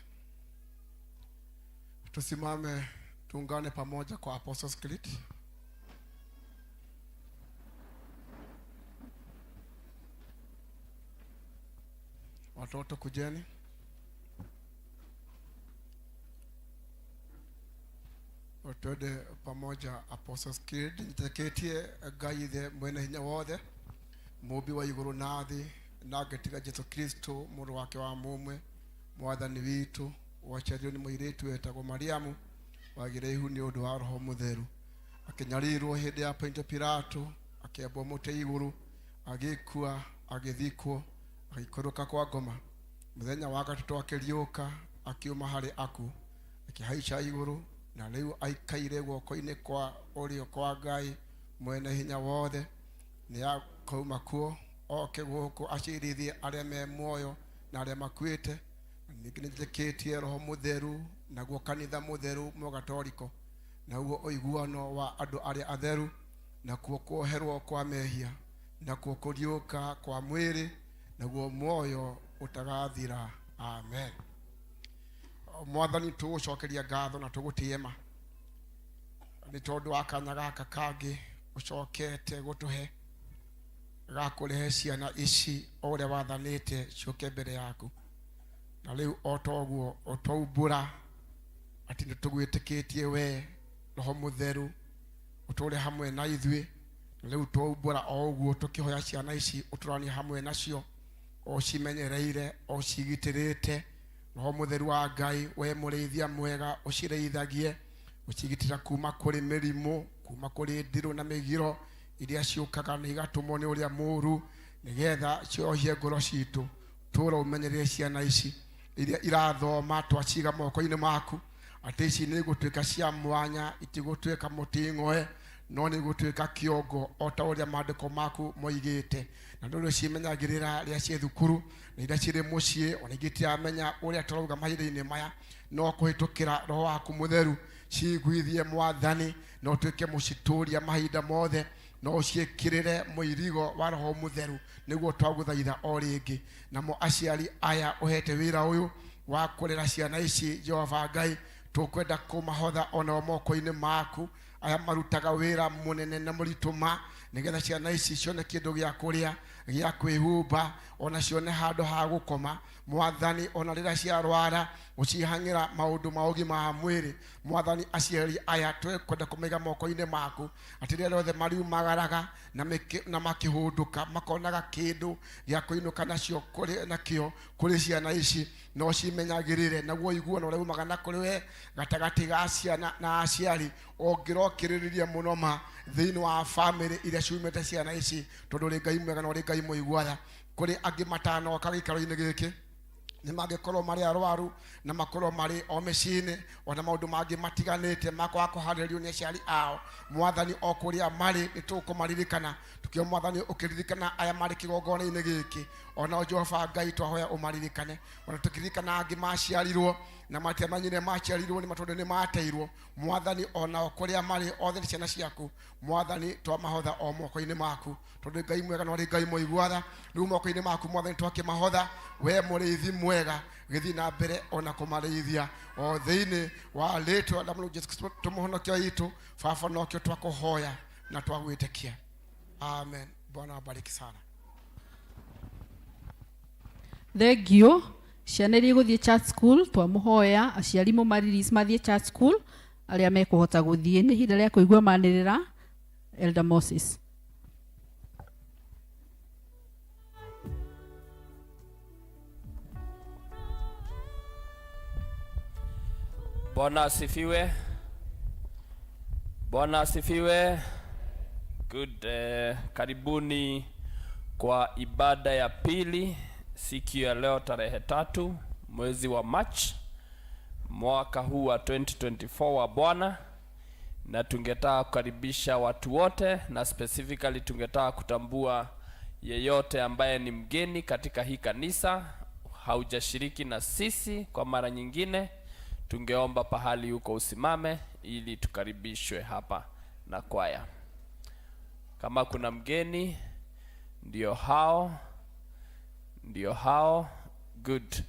Speaker 7: Tusimame tuungane pamoja kwa Apostles Creed. Watoto kujeni. Twende pamoja Apostles Creed. Njĩtĩkĩtie Ngai Ithe mwene hinya wothe, mũmbi wa igũrũ na thĩ, na ngĩtiga Jesũ Kristo mũrũ wake wa mũmwe, mwathani witũ, waciarirwo nĩ mũirĩtu wetagwo Mariamu, wagĩire ihu nĩ ũndũ wa Roho Mũtheru, akĩnyarirwo hĩndĩ ya Pontio Pilato, akĩambwo mũtĩ igũrũ, agĩkua, agĩthikwo, agĩikũrũka kwa ngoma. Mũthenya wa gatatũ akĩriũka, akiuma harĩ akuũ, akĩhaica igũrũ, na rĩu aikaire guoko-inĩ kwa ũrĩo kwa Ngai mwene hinya wothe. Nĩ akauma kuo oke gũkũ acirithie arĩa me muoyo na arĩa makuĩte. Ningĩ nĩnjĩtĩkĩtie Roho Mũtheru, naguo kanitha mũtheru mũgatoriko, naguo ũiguano wa andũ arĩa atheru, nakuo kuoherwo kwa mehia, nakuo kũriũka kwa mwĩrĩ, naguo muoyo ũtagathira. Amen. Mwathani, tũgũcokeria ngatho na tũgũtĩe ma nĩ tondũ wa kanya gaka kangĩ ũcokete gũtũhe ga kũrehe ciana ici o ũrĩa wathanĩte ciũke mbere yaku. Na rĩu o toguo ũtwaumbũra atĩ nĩ tũgwĩtĩkĩtie we Roho Mũtheru ũtũũre hamwe na ithuĩ. Na rĩu twaumbũra o ũguo tũkĩhoya ciana ici ũtũranie hamwe nacio, ũcimenyereire, ũcigitĩrĩte. Roho Mũtheru wa Ngai, we mũrĩithia mwega, ũcirĩithagie, ũcigitĩra kuma kũrĩ mĩrimũ, kuma kũrĩ ndirũ na mĩgiro iria ciũkaga na igatũmwo nĩ ũrĩa mũũru, nĩgetha ciohie ngoro citũ. Tũra ũmenyerere ciana ici iria irathoma, twaciga moko-inĩ maku, atĩ ici nĩ igũtuĩka cia mwanya, itigũtuĩka mũting'oe, no nĩ igũtuĩka kĩongo o ta ũrĩa maandĩko maku moigĩte. Na nĩ ũndũ cimenyagĩrĩra rĩrĩa ciĩ thukuru na iria cirĩ mũciĩ, ona ingĩ itiramenya ũrĩa tũrauga mahinda-inĩ maya, no kũhĩtũkĩra Roho waku Mũtheru ciguithie Mwathani, no ũtuĩke mũcitũria mahinda mothe, no ũciĩkĩrĩre mũirigo wa Roho Mũtheru, nĩguo twagũthaitha o rĩngĩ. Namo aciari aya ũhete wĩra ũyũ wa kũrera ciana ici, Jehova Ngai, tũkwenda kũmahotha onao moko-inĩ maku, aya marutaga wĩra mũnene na mũritũ ma, nĩgetha ciana ici cione kĩndũ gĩa kũrĩa, gĩa kwĩhumba, ona cione handũ ha gũkoma. Mwathani, ona rĩrĩa ciarwara ũcihang'ĩra maũndũ ma ũgima wa mwĩrĩ. Mwathani, aciari aya twĩkwenda kũmaiga moko-inĩ maku, atĩ rĩrĩa rĩothe mariumagaraga na makĩhũndũka makonaga kĩndũ gĩa kũinũka nacio kũrĩ nakĩo kũrĩ ciana ici, no cimenyagĩrĩre naguo ũiguano ũrĩa umaga na kũrĩ we gatagatĩ ga ciana na aciari ũngĩrokĩrĩrĩria mũno ma thĩinĩ wa bamĩrĩ iria ciumĩte ciana ici, tondũ ũrĩ Ngai mwega na ũrĩ Ngai mũiguatha. Kũrĩ angĩ matanoka gĩikaro-inĩ gĩkĩ, nĩ mangĩkorwo marĩ arwaru na makorwo marĩ o mĩciĩ-inĩ, ona maũndũ mangĩ matiganĩte makwaga kũharĩrĩrio nĩ aciari ao. Mwathani, o kũrĩa marĩ nĩ tũkũmaririkana, tukio Mwathani ũkĩririkana aya marĩ kĩgongona-inĩ gĩkĩ, ona Jehova Ngai twahoya ũmaririkane. Ona tũkĩririkana angĩ maciarirwo na matiamenyire maciarirwo nĩ matondũ nĩ mateirwo. Mwathani, onao kũrĩa marĩ othe nĩ ciana ciaku. Mwathani, twamahotha o moko-inĩ maku, tondũ Ngai mwega na ũrĩ Ngai mũiguatha. Rĩu moko-inĩ maku Mwathani twakĩmahotha, we mũrĩithi mwega, gĩthiĩ na mbere ona kũmarĩithia o thĩinĩ wa rĩtwa rĩa Mwathani Jesũ Kristo tũmũhonokia witũ. Baba, nokĩo twakũhoya na twagwĩtĩkia. Amen. Bwana abariki sana.
Speaker 3: Thank you. Ciana iria igũthiĩ church school, twamũhoya aciari mũmarelease mathiĩ church school, arĩa mekũhota gũthiĩ. Nĩ ihinda rĩa kũigua manĩrĩra. Elder Moses.
Speaker 8: Bwana asifiwe. Bwana asifiwe. Good. Karibuni kwa ibada ya pili siku ya leo tarehe 3 mwezi wa March mwaka huu wa 2024 wa Bwana, na tungetaka kukaribisha watu wote na specifically tungetaka kutambua yeyote ambaye ni mgeni katika hii kanisa, haujashiriki na sisi kwa mara nyingine, tungeomba pahali huko usimame ili tukaribishwe hapa na kwaya. Kama kuna mgeni, ndio hao, ndio hao. Good.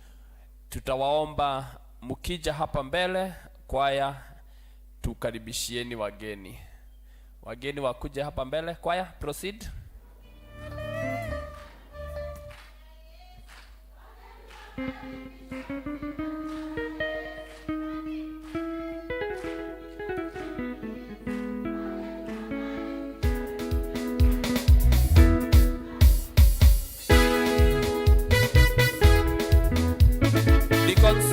Speaker 8: Tutawaomba mkija hapa mbele kwaya, tukaribishieni wageni. Wageni wakuja hapa mbele kwaya, proceed. Deacons.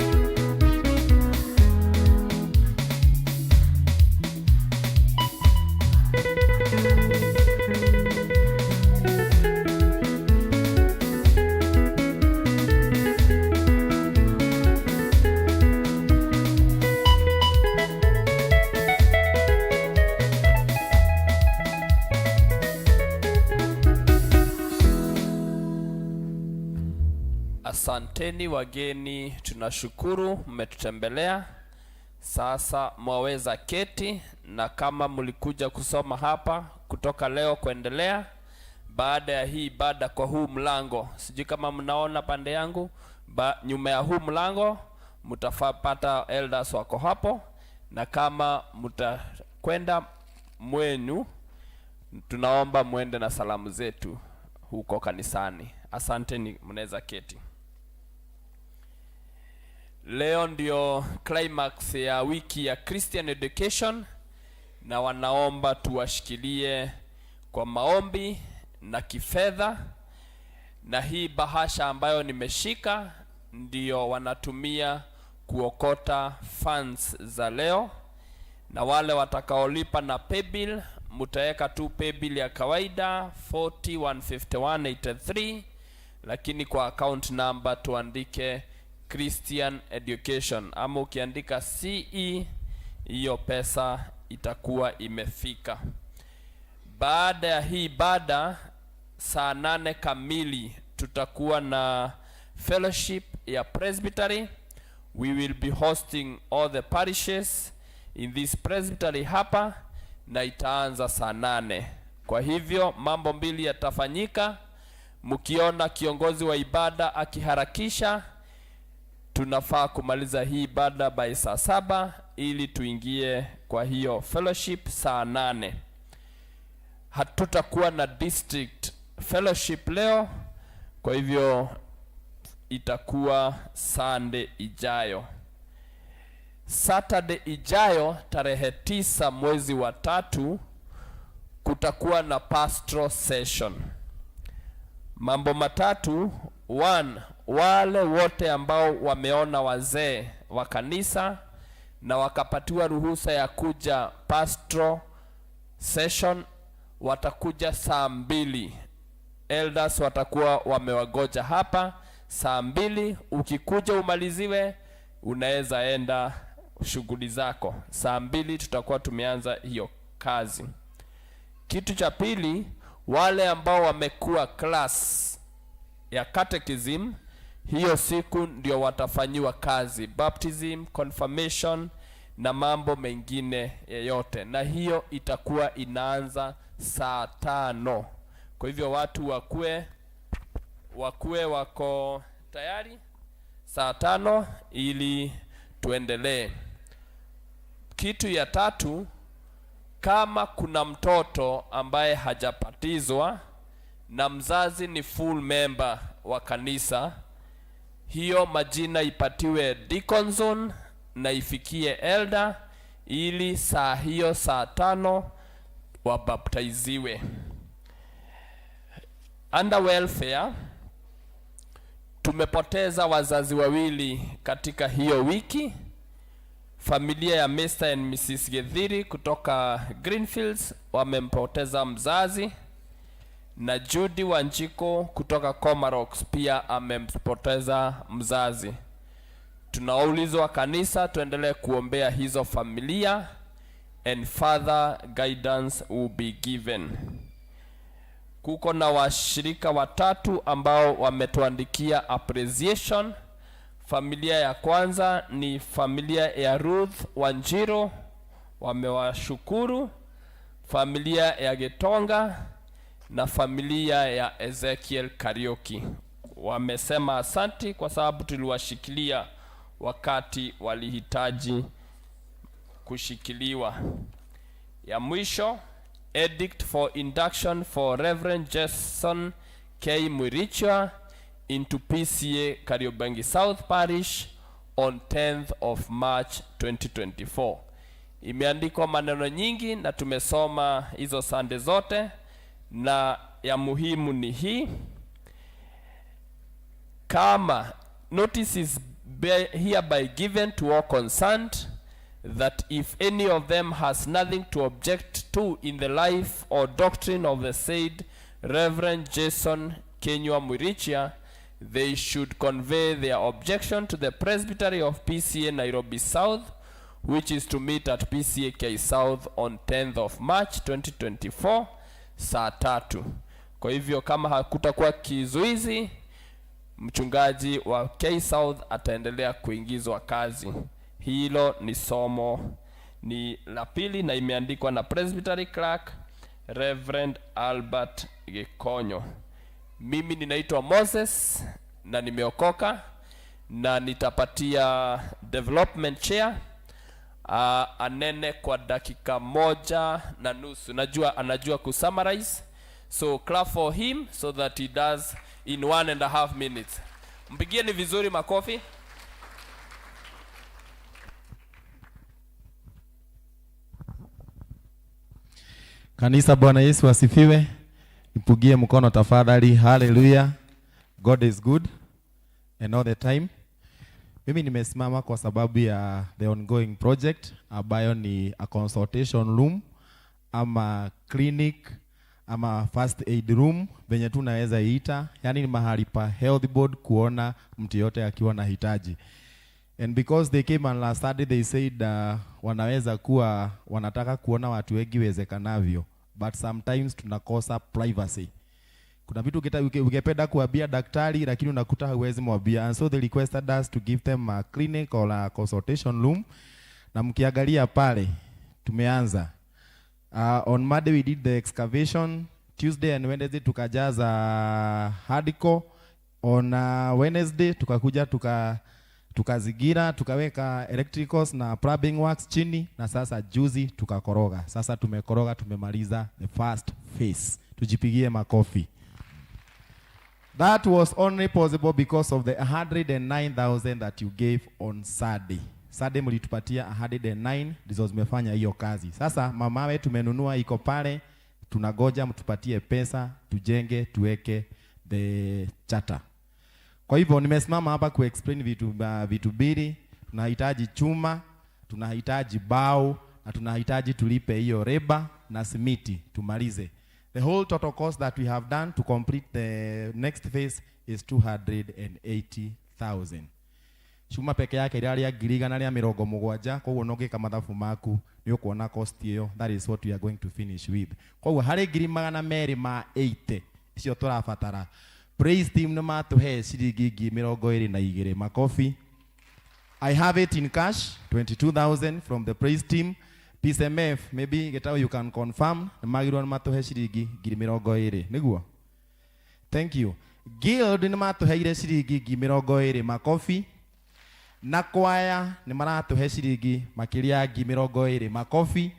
Speaker 8: Asanteni wageni, tunashukuru mmetutembelea. Sasa mwaweza keti, na kama mlikuja kusoma hapa kutoka leo kuendelea, baada ya hii ibada kwa huu mlango, sijui kama mnaona pande yangu, nyuma ya huu mlango mtapata elders wako hapo, na kama mtakwenda mwenu, tunaomba mwende na salamu zetu huko kanisani. Asanteni, mnaweza keti. Leo ndio climax ya wiki ya Christian Education, na wanaomba tuwashikilie kwa maombi na kifedha, na hii bahasha ambayo nimeshika ndio wanatumia kuokota funds za leo, na wale watakaolipa na paybill mutaweka tu paybill ya kawaida 415183, lakini kwa account number tuandike Christian Education, ama ukiandika CE hiyo pesa itakuwa imefika. Baada ya hii ibada saa 8 kamili tutakuwa na fellowship ya presbytery. We will be hosting all the parishes in this presbytery hapa, na itaanza saa 8. Kwa hivyo mambo mbili yatafanyika. Mkiona kiongozi wa ibada akiharakisha, tunafaa kumaliza hii ibada by saa 7 ili tuingie kwa hiyo fellowship saa 8. Hatutakuwa na district fellowship leo, kwa hivyo itakuwa Sunday ijayo. Saturday ijayo tarehe 9 mwezi wa 3 kutakuwa na pastoral session. Mambo matatu. 1, wale wote ambao wameona wazee wa kanisa na wakapatiwa ruhusa ya kuja pastoral session watakuja saa 2. Elders watakuwa wamewagoja hapa saa 2. Ukikuja umaliziwe, unaweza enda shughuli zako. Saa 2 tutakuwa tumeanza hiyo kazi. Kitu cha pili, wale ambao wamekuwa class ya catechism, hiyo siku ndio watafanyiwa kazi, baptism, confirmation na mambo mengine yeyote, na hiyo itakuwa inaanza saa 5. Kwa hivyo watu wakue wako tayari saa 5 ili tuendelee. Kitu ya tatu, kama kuna mtoto ambaye hajapatizwa na mzazi ni full member wa kanisa, hiyo majina ipatiwe deacon zone na ifikie elder ili saa hiyo saa 5 wabaptiziwe. Under welfare tumepoteza wazazi wawili katika hiyo wiki. Familia ya Mr. and Mrs. Githiri kutoka Greenfields wamempoteza mzazi, na Judy Wanjiko kutoka Komarock pia amempoteza mzazi. Tunaulizwa kanisa tuendelee kuombea hizo familia and further guidance will be given. Kuko na washirika watatu ambao wametuandikia appreciation. Familia ya kwanza ni familia ya Ruth Wanjiro, wamewashukuru. Familia ya Getonga na familia ya Ezekiel Kariuki wamesema asanti kwa sababu tuliwashikilia wakati walihitaji kushikiliwa. Ya mwisho, edict for induction for Reverend Jason K. Mwirichia into PCA Kariobangi South Parish on 10th of March 2024. Imeandikwa maneno nyingi na tumesoma hizo sande zote, na ya muhimu ni hii: kama notice is hereby given to all concerned that if any of them has nothing to object to in the life or doctrine of the said Reverend Jason Kenywa Mwirichia, they should convey their objection to the Presbytery of PCA Nairobi South, which is to meet at PCA K South on 10th of March 2024 saa 3. Kwa hivyo kama hakutakuwa kizuizi, mchungaji wa K South ataendelea kuingizwa kazi. Hilo ni somo ni la pili na imeandikwa na Presbytery Clerk Reverend Albert Gikonyo. Mimi ninaitwa Moses na nimeokoka na nitapatia development chair anene kwa dakika 1.5. Najua anajua kusummarize, so clap for him so that he does in 1.5 minutes. Mpigieni vizuri makofi.
Speaker 9: Kanisa, Bwana Yesu asifiwe. Nipugie mkono tafadhali. Hallelujah. God is good and all the time. Mimi nimesimama kwa sababu ya the ongoing project ambayo ni a consultation room ama clinic ama first aid room venye tu naweza iita, yani ni mahali pa health board kuona mtu yote akiwa na hitaji. And because they came on last Saturday, they said wanaweza kuwa wanataka kuona watu wengi wezekanavyo, but sometimes tunakosa privacy. Kuna vitu ungependa kuambia daktari lakini unakuta huwezi mwambia, and so they requested us to give them a clinic or a consultation room. Na mkiangalia pale tumeanza on Monday we did the excavation, Tuesday and Wednesday tukajaza hardcore, on Wednesday tukakuja tukazigira tukaweka electricals na plumbing works chini, na sasa juzi tukakoroga. Sasa tumekoroga, tumemaliza the first phase. Tujipigie makofi. That was only possible because of the 109,000 that you gave on Saturday. Saturday mlitupatia 109 ndizo zimefanya hiyo kazi. Sasa mamawe tumenunua iko pale, tunagoja mtupatie pesa tujenge tuweke the charter. Kwa hivyo nimesimama hapa kuexplain vitu mbili. Tunahitaji chuma, tunahitaji bao na tunahitaji tulipe hiyo reba na simiti tumalize. The whole total cost that we have done to complete the next phase is 280,000. Chuma peke yake ĩrĩa ngiri igana rĩa mĩrongo mũgwanja, koguo no ũngĩka mathabu maku nĩ ũkuona cost ĩyo. That is what we are going to finish with. Koguo harĩ ngiri magana merĩ ma 80 icio tũrabatara. Praise team nĩ matũhe ciringi ngiri mĩrongo ĩrĩ na igĩrĩ. Makofi. I have it in cash, 22,000 from the praise team. PCMF, maybe Gitau you can confirm, nĩ magĩrĩirwo nĩ matũhe ciringi ngiri mĩrongo ĩrĩ, nĩguo? Thank you. Guild nĩ matũheire ciringi ngiri mĩrongo ĩrĩ, makofi. Na kwaya nĩ maratũhe ciringi makĩria ya ngiri mĩrongo ĩrĩ, makofi.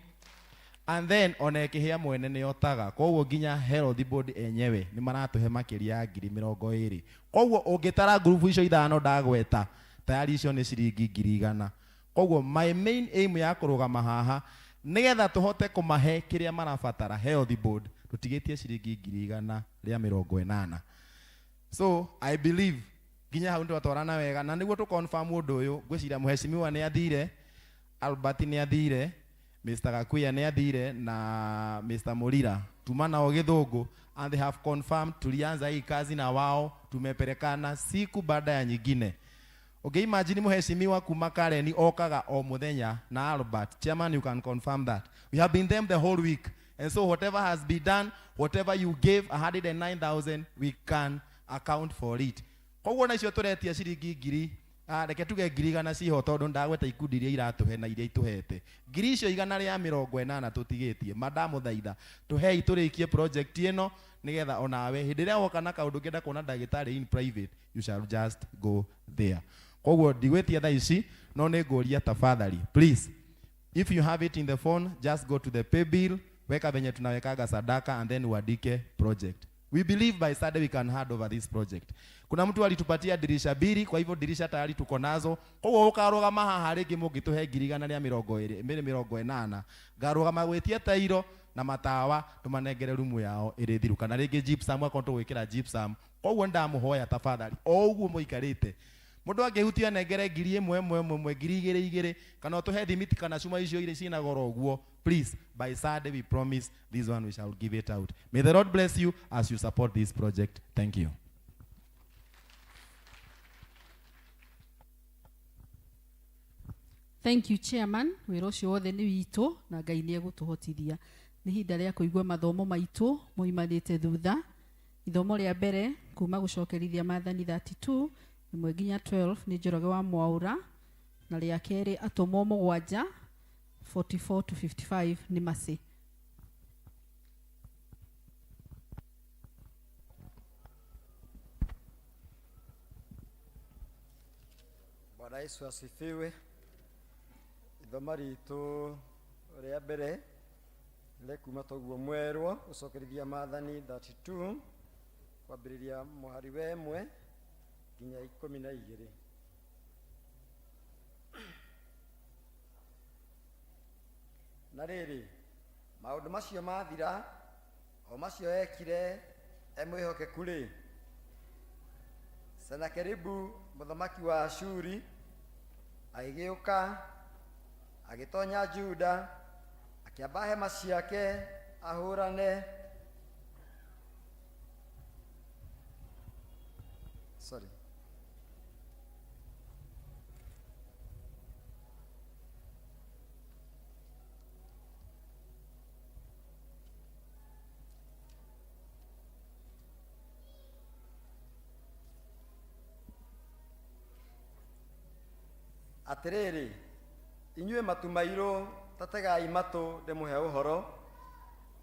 Speaker 9: And then ona ĩkĩhĩa mwene nĩ otaga, koguo nginya health board enyewe nĩ maratũhe makĩria ya ngiri mĩrongo ĩrĩ. Koguo ũngĩtara ngurubu icio ithano ndagweta, tayari icio nĩ ciringi ngiri igana. Koguo my main aim ya kũrũgama haha nĩgetha tũhote kũmahe kĩrĩa marabatara health board, tũtigĩtie ciringi ngiri igana rĩa mĩrongo ĩnana. So I believe nginya hau nĩtwatwarana wega, na nĩguo tũ confirm ũndũ ũyũ, ngwĩciria mheshimiwa nĩ athire Albert nĩ athire, Mr. Gakuya nĩ athire na Mr. Murira tuma nao Githungu and they have confirmed tulianza hii kazi na wao, tumepelekana siku baada ya nyingine. Okay, imagine mheshimiwa kuma Karen okaga o muthenya na Albert. Chairman, you can confirm that. We have been them the whole week. And so whatever has been done, whatever you gave 109,000, we can account for it. Koguo na icio turetia ciringi ngiri reke tuge 100,000 ciho tondu ndagweta ikundi iria iratuhe na iria ituhete. Ngiri icio 180 tutigitie. Madamuthaitha tuhei turikie project ino nigetha onawe hindi ria woka na kaundu ngenda kuona ndagitari in private, you shall just go there. Koguo ndigwitia thaa ici no nĩ ngũria tafadhali, please, if you have it in the phone, just go to the pay bill, weka venye tunawekaga sadaka and then uandike project. We believe by Saturday we can hand over this project. Kuna mtu alitupatia dirisha mbili, kwa hivyo dirisha tayari tuko nazo. Koguo ukarugama haha rĩngĩ mũngĩtũhe 180,000, ngarũgama gwĩtia tairo na matawa tũmanengere rumu yao ĩrĩ thiru, kana rĩngĩ gypsum akorwo tũgwĩkĩra gypsum. Koguo ndamũhoya tafadhali, o ũguo mũikarĩte, mũndũ angĩhutia anengere 1,000 ĩmwe ĩmwe, 2,000 igĩrĩ, kana ũtũhe thimiti kana cuma icio irĩ ciĩna goro ũguo. Please, by Saturday we promise this one we shall give it out. May the Lord bless you as you support this project. Thank you.
Speaker 3: Thank you, Chairman. Wĩra ũcio wothe nĩ witũ na Ngai nĩ egũtũhotithia. Nĩ ihinda rĩa kũigua mathomo maitũ moimanĩte thutha. Ithomo rĩa mbere kuma gũcokerithia maathani 32 ĩmwe nginya 12 nĩ Njoroge wa Mwaũra, na rĩa kerĩ atũmwo mũgwanja 44 to 55 nĩ Mercy.
Speaker 10: Bwana Yesu asifiwe. Ithomo ritũ rĩa mbere rĩkuma toguo mwerwo gũcokerithia maathani 32 kwambĩrĩria mũhari wa ĩmwe nginya 12. Na rĩrĩ, maũndũ macio mathira, o macio ekire e mwĩhokeku rĩ, Senakeribu mũthamaki wa Ashuri agĩgĩũka agĩtonya Juda, akĩamba hema ciake ahũrane. Sorry. Atĩrĩrĩ, inyuĩ matu mairũ, ta tegai matũ ndĩmũhe ũhoro,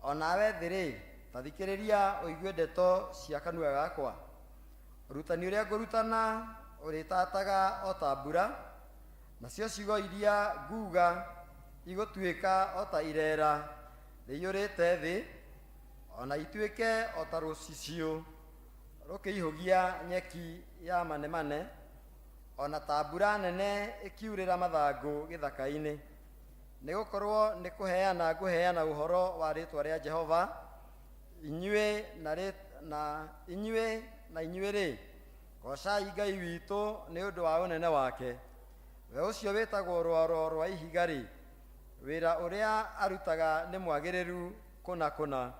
Speaker 10: o nawe thĩ-rĩ, ta thikĩrĩria ũigue ndeto cia kanua gakwa. Ũrutani ũrĩa ngũrutana ũrĩtataga o ta mbura, nacio ciugo iria nguga igũtuĩka o ta irera rĩiyũrĩte thĩ, o na ituĩke o ta rũcicio rũkĩihũgia nyeki ya manemane, o na ta mbura nene ĩkiurĩra mathangũ gĩthaka-inĩ. Nĩgũkorwo nĩ kũheana ngũheana ũhoro wa rĩĩtwa rĩa Jehova, inyuĩ na na inyuĩ na inyuĩ rĩ, goocai Ngai witũ nĩ ũndũ wa ũnene wake. We ũcio wĩtagwo rwaro rwa ihiga rĩ, wĩra ũrĩa arutaga nĩ mwagĩrĩru kũna kũna.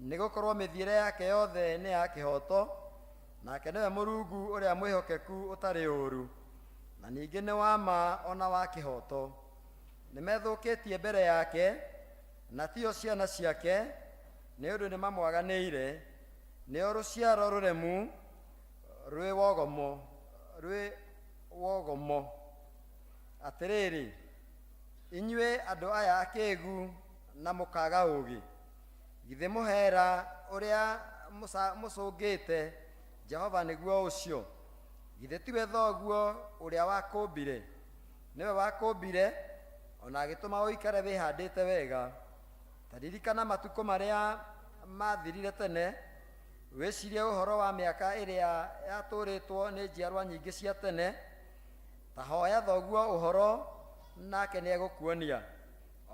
Speaker 10: Nĩgũkorwo mĩthiĩre yake yothe nĩ ya kĩhooto, nake nĩwe Mũrungu ũrĩa mwĩhokeku ũtarĩ ũũru, na ningĩ nĩ wa ma ona wa kĩhooto. Nĩmethũkĩtie mbere yake, na tio ciana ciake, nĩ ũndũ nĩmamwaganĩire. Nĩo rũciaro rũremu rwĩ wogomo, rwĩ wogomo. Atĩrĩrĩ, inyuĩ andũ aya akĩĩgu na mũkaga ũũgĩ, githĩ mũhera ũrĩa mũcũngĩte Jehova nĩguo ũcio? Githĩ tiwe thoguo ũrĩa wakũmbire? Nĩwe wakũmbire ona agĩtũma ũikare wĩhandĩte wega. Ta ririkana matukũ marĩa mathirire tene, wĩcirie ũhoro wa mĩaka ĩrĩa yatũrĩtwo nĩ njiarwa nyingĩ cia tene. Ta hoya thoguo ũhoro, nake nĩegũkuonia,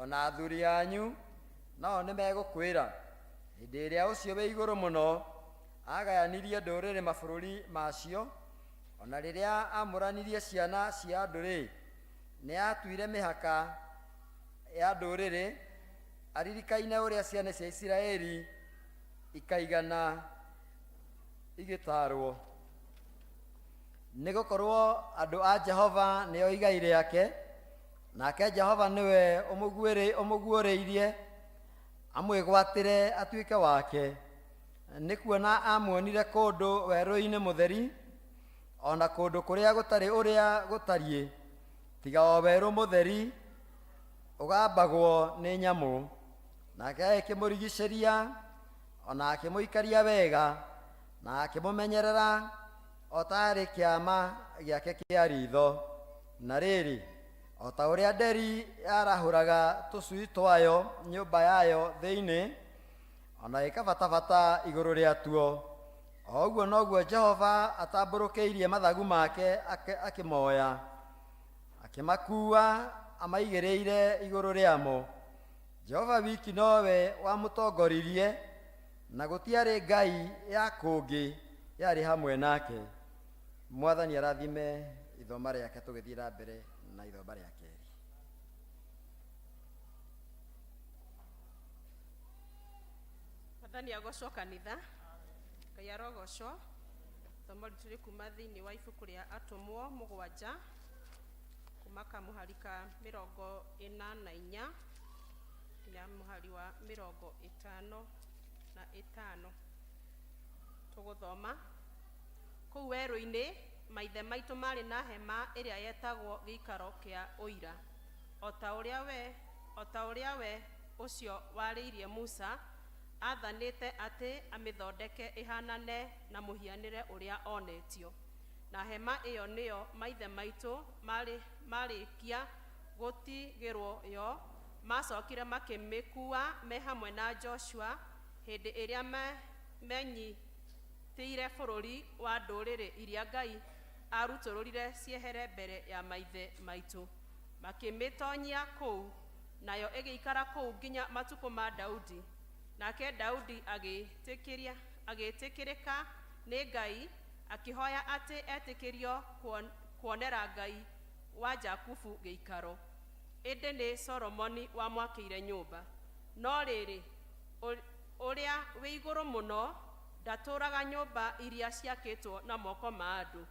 Speaker 10: ona athuri anyu nao nĩmegũkwĩra. Hĩndĩ ĩrĩa ũcio wĩ igũrũ mũno agayanirie ndũrĩrĩ mabũrũri macio, ona rĩrĩa amũranirie ciana cia andũ-rĩ, Nĩ aatuire mĩhaka ya ndũrĩrĩ, aririkaine ũrĩa ciana cia Isiraeli ikaigana igĩtaarwo. Nĩ gũkorwo andũ a Jehova nĩo igai rĩake, nake Jehova nĩwe ũmũguũrĩirie amwĩgwatĩre atuĩke wake. Nĩ kuona aamuonire kũndũ werũ-inĩ mũtheri, o na kũndũ kũrĩa gũtarĩ ũrĩa gũtariĩ, tiga o werũ mũtheri ũgambagwo nĩ nyamũ. Nake agĩkĩmũrigicĩria, o na akĩmũikaria wega, na akĩmũmenyerera o ta arĩ kĩama gĩake kĩa riitho. Na rĩrĩ, o ta ũrĩa nderi yarahũraga tũcui twayo nyũmba yayo thĩinĩ, o na ĩkabatabata igũrũ rĩatuo, o ũguo noguo Jehova atambũrũkĩirie mathagu make akĩmoya, akĩmakuua amaigĩrĩire igũrũ rĩamo. Jehova wiki nowe wamũtongoririe, na gũtiarĩ ngai ya kũngĩ yarĩ hamwe nake. Mwathani arathime ithoma rĩake tũgĩthiĩ na mbere na ithoma rĩa kerĩ.
Speaker 11: Mwathani agocwo kanitha. Ngai arogocwo. Ithomo ritũ rĩ kuma thĩinĩ wa ibuku rĩa Atũmwo mũgwanja, kuma kamũhari ka 44 nginya mũhari wa 55. Tũgũthoma kũu werũ-inĩ maithe maitũ marĩ na hema ĩrĩa yetagwo gĩikaro kĩa ũira, o ta ũrĩa we, o ta ũrĩa we ũcio warĩirie Musa aathanĩte atĩ amĩthondeke ĩhaanane na mũhianĩre ũrĩa onetio. Na hema ĩyo nĩyo maithe maitũ marĩkia gũtigĩrwo yo, maacokire makĩmĩkuua me hamwe na Joshua hĩndĩ ĩrĩa menyitĩire bũrũri wa ndũrĩrĩ iria Ngai aarutũrũrire ciehere mbere ya maithe maitũ, makĩmĩtonyia kũu, nayo ĩgĩikara kũu nginya matukũ ma Daudi. Nake Daudi agĩĩtĩkĩrĩka nĩ Ngai, akĩhoya atĩ etĩkĩrio kuonera Ngai wa Jakubu gĩikaro. Ĩndĩ nĩ Solomoni wamwakĩire nyũmba. No rĩrĩ, Ũrĩa wĩ Igũrũ Mũno ndatũũraga nyũmba iria ciakĩtwo na moko ma andũ,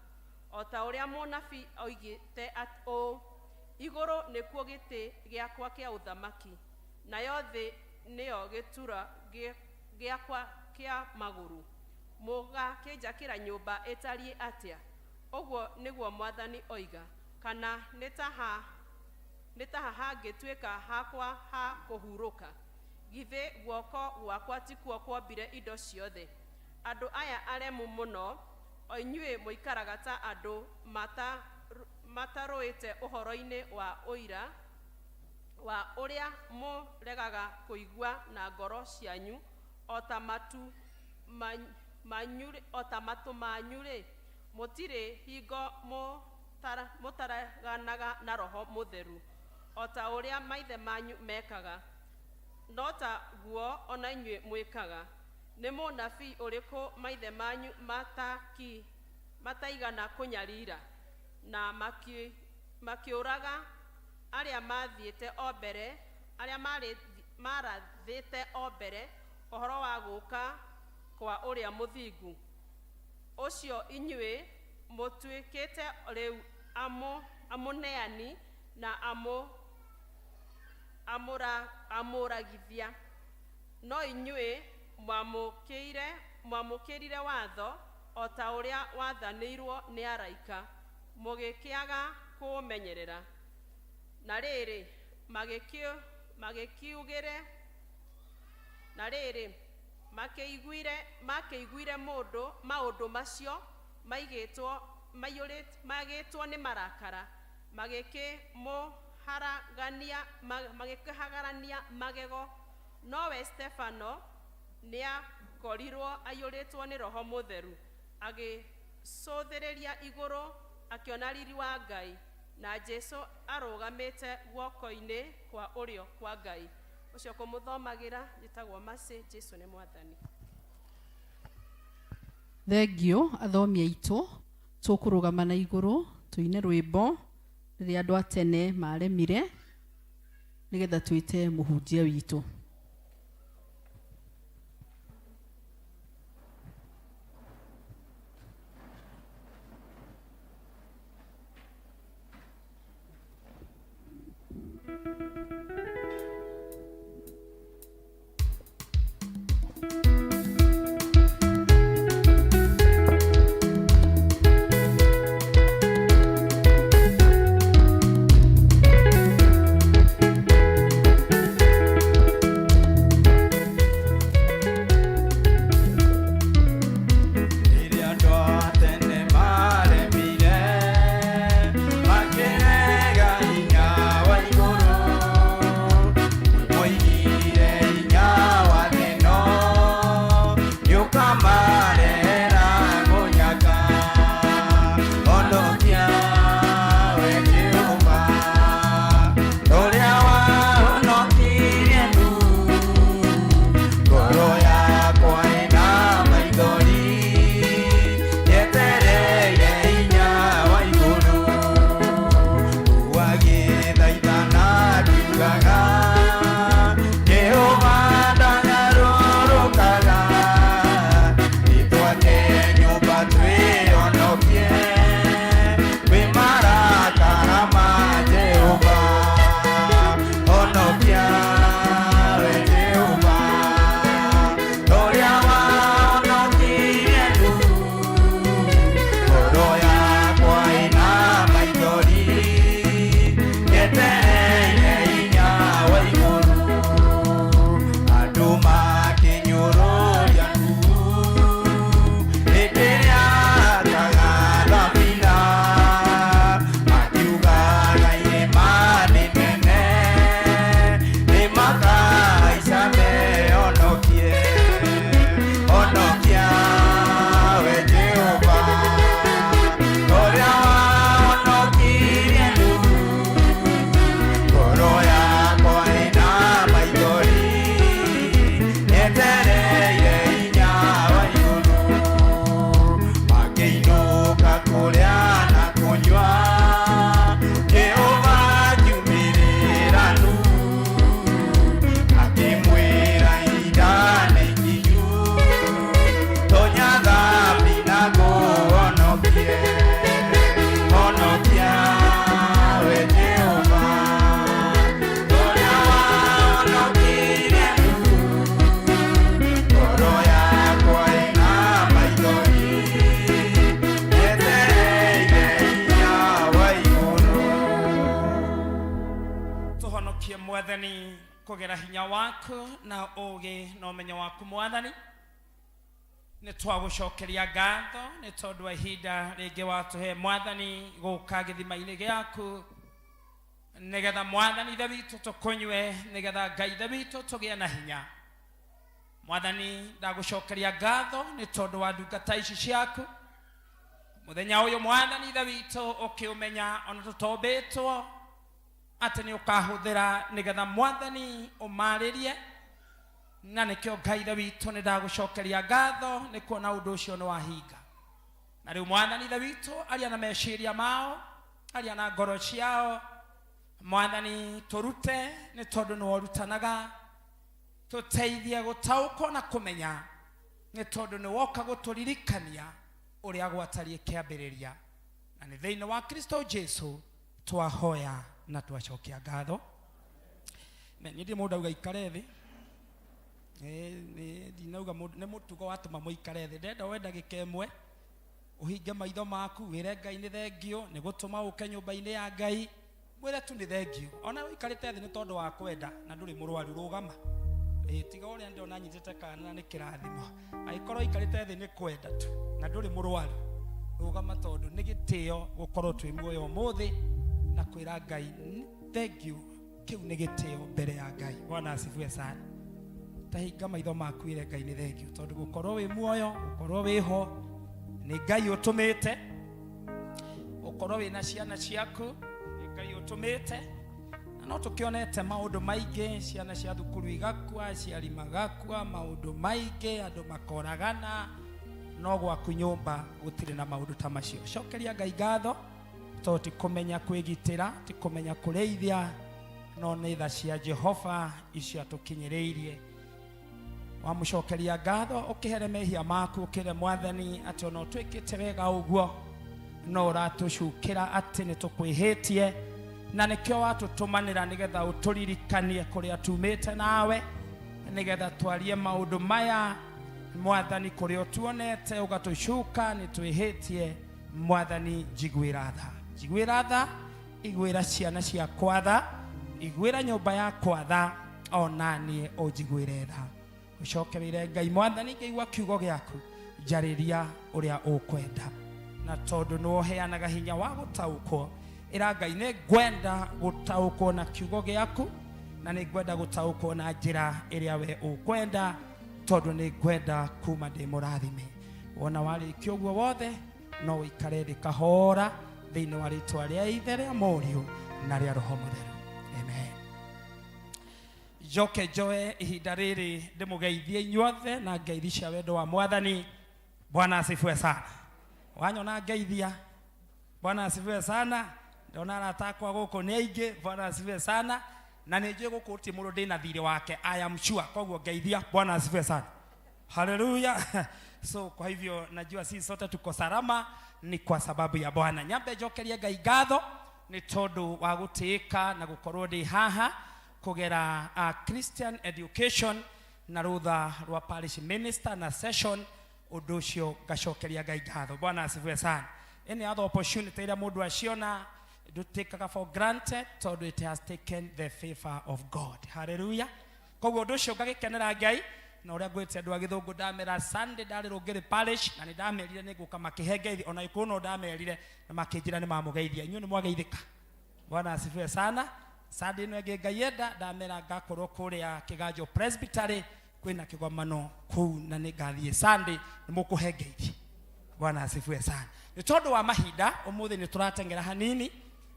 Speaker 11: o ta ũrĩa mũnabii oigĩte ũũ, Igũrũ nĩkuo gĩtĩ gĩakwa kĩa ũthamaki, nayo thĩ nĩyo gĩtura gĩakwa kĩa magũrũ. Mũgakĩnjakĩra nyũmba ĩtariĩ atĩa? Ũguo nĩguo Mwathani oiga. Kana nĩ ta ha hangĩtuĩka hakwa ha kũhurũka? Githĩ guoko gwakwa tikuo kwombire indo ciothe? Andũ aya aremu mũno, o inyuĩ mũikaraga ta andũ matarũĩte ũhoro-inĩ wa ũira wa ũrĩa mũregaga kũigua na ngoro cianyu, o ta matũ manyu-rĩ, mũtirĩ hingo mũtareganaga na Roho Mũtheru, o ta ũrĩa maithe manyu mekaga, no ta guo o na inyuĩ mwĩkaga. Nĩ mũnabii ũrĩkũ maithe manyu mataigana kũnyarira, na makĩũraga arĩa maathiĩte o mbere, arĩa maarathĩte o mbere ũhoro wa gũũka kwa ũrĩa mũthingu, ũcio inyuĩ mũtuĩkĩte rĩu amũneani na amũragithia. No inyuĩ mwamũkĩrire watho o ta ũrĩa wathanĩirwo nĩ araika, mũgĩkĩaga kũũmenyerera. Na rĩrĩ, makĩiguire maũndũ macio magĩtwo nĩ marakara, magĩkĩhagarania magego. Nowe Stefano nĩakorirwo aiyũrĩtwo nĩ Roho Mũtheru, agĩcũthĩrĩria igũrũ, akĩona riri wa Ngai, na Jesũ arũgamĩte guoko-inĩ kwa ũrĩo kwa Ngai. Ũcio kũmũthomagĩra njĩtagwo Mercy. Jesũ nĩ Mwathani.
Speaker 3: Thengio athomi aitũ, tũkũrũgama na igũrũ tũine rwĩmbo. Rĩrĩa andũ a tene maremire, nĩgetha twĩte mũhunjia witũ.
Speaker 4: Rĩrĩa andũ a tene maremire, makĩrega hinya wa igũrũ, moigire hinya wa thĩ ĩno nĩũkamarehera mũnyaka. Honokia we Jehova, ũrĩa wahonokirie Nuhu, ngoro yakwa ĩna maithori, nyetereire hinya wa igũrũ. Agĩthaithana akiugaga, Jehova ndagarũrũkaga, nĩtwake nyũmba twĩhonokie kwĩ marakara ma Jehova. Honokia we Jehova, ũrĩa wahonokirie Nuhu, ngoro yakwa ĩna maithori, nyetereire hinya wa igũrũ. Andũ makĩnyũrũria Nuhu hĩndĩ ĩrĩa aakaga thabina, makiugaga irĩma nĩ nene, nĩmakahaica mehonokie. Honokia we Jehova, ũrĩa wahonokirie Nuhu, ngoro yakwa ĩna maithori, nyetereire hinya wa igũrũ. Makĩinũka kũrĩa na kũnyua, Jehova akiumĩrĩra Nuhu, akĩmwĩra ihinda nĩ ikinyu, tonya thabina ngũhonokie. Honokia we Jehova, ũrĩa wahonokirie Nuhu, ngoro yakwa ĩna maithori, nyetereire hinya wa igũrũ.
Speaker 12: Tũhonokie Mwathani kũgera hinya waku na ũũgĩ na ũmenyo waku. Mwathani, nĩ twagũcokeria ngatho nĩ tondũ wa ihinda rĩngĩ watũhe, Mwathani, gũka gĩthima-inĩ gĩaku, nĩgetha Mwathani Ithe witũ tũkũnyue, nĩgetha Ngai Ithe witũ tũgĩe na hinya. Mwathani, ndagũcokeria ngatho nĩ tondũ wa ndungata ici ciaku mũthenya ũyũ. Mwathani Ithe witũ, ũkĩũmenya ona tũtombĩtwo atĩ nĩ ũkahũthĩra nĩgetha Mwathani ũmarĩrie, na nĩkĩo Ngai Ithe witũ nĩ ndagũcokeria ngatho nĩ kuona ũndũ ũcio nĩ wahinga. Na rĩu Mwathani Ithe witũ, aria na meciria mao, aria na ngoro ciao. Mwathani, tũrute nĩ tondũ nĩ worutanaga, tũteithie gũtaũkwo na kũmenya nĩ tondũ nĩ woka gũtũririkania ũrĩa gwatariĩ kĩambĩrĩria, na nĩ thĩinĩ wa Kristo Jesu twahoya na twacokia ngatho. Niĩ ndirĩ mũndũ auga ikare thĩ. Ndinauga mũndũ nĩ mũtugo watũma mũikare thĩ. Ndenda we ndagĩka ĩmwe ũhinge maitho maku, wĩre Ngai nĩ thengio nĩ gũtũma ũke nyũmba-inĩ ya Ngai. Mwĩre tu nĩ thengio, ona ũikarĩte thĩ nĩ tondũ wa kwenda na ndũrĩ mũrwaru, rũgama. Tiga ũrĩa ndĩrona nyitĩte kana na nĩ kĩrathimo. Angĩkorwo ũikarĩte thĩ nĩ kwenda tu na ndũrĩ mũrwaru, rũgama, tondũ nĩ gĩtĩo gũkorwo twĩ muoyo ũmũthĩ na kwĩra Ngai thank you. Kĩu nĩ gĩtĩo mbere ya Ngai. Bwana asifiwe sana. Tahinga maitho maku, ĩre Ngai nĩ thengio tondũ gũkorwo wĩ muoyo, gũkorwo wĩho nĩ Ngai ũtũmĩte, ũkorwo wĩna ciana ciaku nĩ Ngai ũtũmĩte. Na no tũkĩonete maũndũ maingĩ, ciana cia thukuru igakua, aciari magakua, maũndũ maingĩ, andũ makoragana, no gwaku nyũmba gũtirĩ na maũndũ ta macio. Cokeria Ngai ngatho. Tondũ ti kũmenya kwĩgitĩra, ti kũmenya kũrĩithia, no nĩ tha cia Jehova icio atũkinyĩrĩirie. Wamũcokeria ngatho, ũkĩhere mehia maku, ũkĩre Mwathani atĩ ona ũtwĩkĩte wega ũguo, no ũratũcukĩra atĩ nĩ tũkwĩhĩtie, na nĩkĩo watũtũmanĩra nĩgetha ũtũririkanie kũrĩa tumĩte nawe, nĩgetha twarie maũndũ maya Mwathani, kũrĩa ũtuonete ũgatũcuka nĩ twĩhĩtie. Mwathani, njiguĩra tha, njiguĩra tha, iguĩra ciana ciakwa tha, iguĩra nyũmba yakwa tha, ona niĩ ũnjiguĩre tha. Ũcoke wĩre Ngai, Mwathani, ngĩigua kiugo gĩaku, njarĩria ũrĩa ũkwenda, na tondũ nĩwe ũheanaga hinya wa gũtaũkwo, ĩra Ngai, nĩ ngwenda gũtaũkwo na kiugo gĩaku, na nĩ ngwenda gũtaũkwo na njĩra ĩrĩa we ũkwenda, tondũ nĩ ngwenda kuma ndĩ mũrathime. Wona warĩkia ũguo wothe, no ũikare thĩ kahora thĩinĩ wa rĩtwa rĩa Ithe, rĩa Mũriũ na rĩa Roho Mũtheru, amen. Njoke njoe ihinda rĩrĩ ndĩmũgeithie inyuothe na ngeithi cia wendo wa Mwathani. Bwana asifiwe sana. Wanyona ngeithia, Bwana asifiwe sana. Ndona arata akwa gũkũ nĩ aingĩ, Bwana asifiwe sana. Na nĩ njũĩ gũkũ gũtirĩ mũndũ ndĩna thirĩ wake, I am sure. Koguo ngeithia, Bwana asifiwe sana, haleluya. So kwa hivyo najua sisi sote tuko salama ni kwa sababu ya Bwana. Nyambe njokerie Ngai ngatho nĩ tondũ wa gũtĩĩka na gũkorwo ndĩ haha kũgera Christian education na rũtha rwa parish minister na session. Ũndũ ũcio ngacokeria Ngai ngatho. Bwana asifiwe sana. Any other opportunity ĩrĩa mũndũ aciona, ndũtĩkaga for granted, tondũ it has taken the favor of God. Haleluya. Koguo ũndũ ũcio ngagĩkenera Ngai. Na ũrĩa ngwĩte andũ a gĩthũngũ, ndamera Sunday ndarĩ Rũngĩrĩ parish, na nĩ ndamerire nĩ ngũka makĩhe ngeithi, ona gĩkũyũ no ndamerire na makĩnjĩra nĩ mamũgeithia. Inyuĩ nĩ mwageithĩka? Bwana asifiwe sana. Sunday ĩno ĩngĩ Ngai enda, ndamera ngakorwo kũrĩa Kĩganjo Presbytery, kwĩna kĩgomano kũu, na nĩ ngathiĩ Sunday, nĩ mũkũhe ngeithi. Bwana asifiwe sana. Nĩ tondũ wa mahinda, ũmũthĩ nĩ tũrateng'era hanini,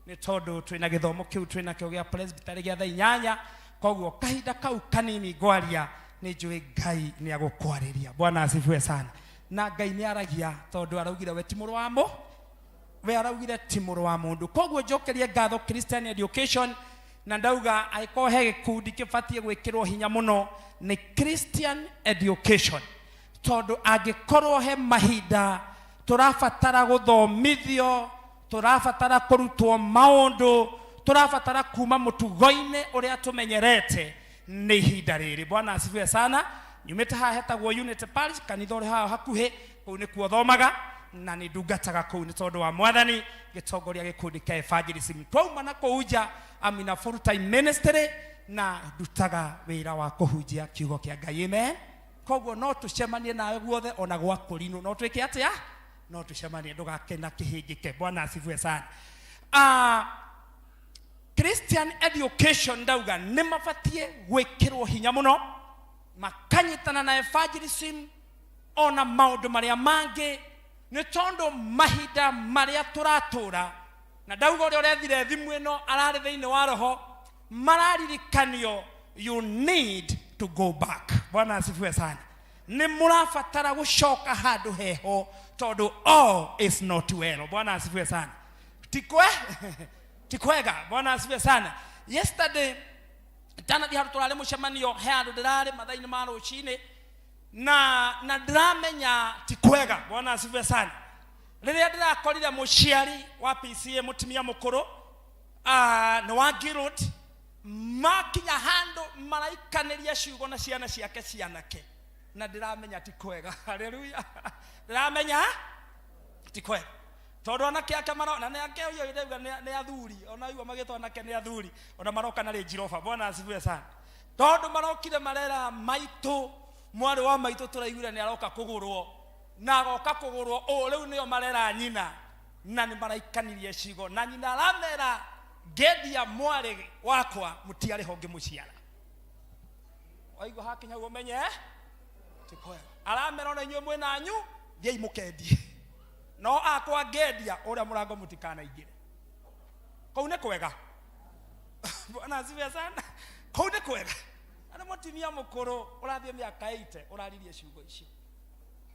Speaker 12: nĩ tondũ twĩna gĩthomo kĩu twĩnakĩo gĩa presbytery gĩa thaa 8. Koguo kahinda kau kanini ngwaria, nĩ njũĩ Ngai nĩ agũkwarĩria. Bwana asifiwe sana. Na Ngai nĩ aragia, tondũ araugire we ti mũrũ wa mũ we, araugire ti mũrũ wa mũndũ. Koguo njokerie ngatho Christian education, na ndauga angĩkorwo he gĩkundi kĩbatiĩ gwĩkĩrwo hinya mũno nĩ Christian education, tondũ angĩkorwo he mahinda tũrabatara gũthomithio, tũrabatara kũrutwo maũndũ, tũrabatara kuma mũtugo-inĩ ũrĩa tũmenyerete, nĩ ihinda rĩrĩ. Bwana asifiwe sana. Nyumĩte haha hetagwo Unity Parish, kanitha ũrĩ haha hakuhĩ, kũu nĩkuo thomaga na nĩ ndungataga kũu nĩ tondũ wa Mwathani, gĩtongoria gĩkundi kĩa evangelism. Twauma na kũu nja, I'm in a full time ministry na ndutaga wĩra wa kũhunjia kiugo kĩa Ngai, amen. Koguo no tũcemanie nawe guothe, ona gwa kũrinũ no twĩke atĩa, no tũcemanie, ndũgakena kĩhĩngĩke. Bwana asifiwe sana. Christian education, ndauga nĩ mabatiĩ gwĩkĩrwo hinya mũno, makanyitana na evangelism ona maũndũ marĩa mangĩ, nĩ tondũ mahinda marĩa tũratũra, na ndauga ũrĩa ũrethire thimũ ĩno ararĩ thĩinĩ wa roho, mararirikanio, you need to go back. Bwana asifiwe sana. Nĩ mũrabatara gũcoka handũ heho, tondũ all is not well. Bwana asifiwe sana. Tikwe ti kwega. Bwana asifiwe sana. Yesterday ndanathiĩ handũ tũrarĩ mũcemanio, he handũ ndĩrarĩ mathaa-inĩ ma rũcinĩ, na ndĩramenya ti kwega. Bwana asifiwe sana. Rĩrĩa ndĩrakorire mũciari wa PCA, mũtumia mũkũrũ, nĩ wa Guild, makinya handũ maraikanĩria ciugo na ciana ciake cianake, na ndĩramenya ti kwega. Haleluya. Ndĩramenya ti kwega, tondũ anake ake marona nĩ ake ũyũ ndauga nĩ athuri, ona igua magĩtwo anake nĩ athuri, ona maroka na Range Rover. Bwana asifiwe sana. Tondũ marokire marera maitũ, mwarĩ wa maitũ tũraiguire nĩ aroka kũgũrwo, na agoka kũgũrwo ũ rĩu nĩo marera nyina, na nĩ maraikanirie ciugo, na nyina aramera, "Ngendia mwarĩ wakwa, mũtiarĩ ho ngĩmũciara." Waigua hakinya guo menye ti kwega. Aramera, "Ona inyuĩ mwĩna anyu, thiĩi mũkendie, no akwa ngendia ũrĩa mũrango mũtikanaingĩre." Kũu nĩ kwega. Bwana asifiwe sana. Kũu nĩ kwega. Na nĩ mũtumia mũkũrũ ũrathiĩ mĩaka 80 ũraririe ciugo icio,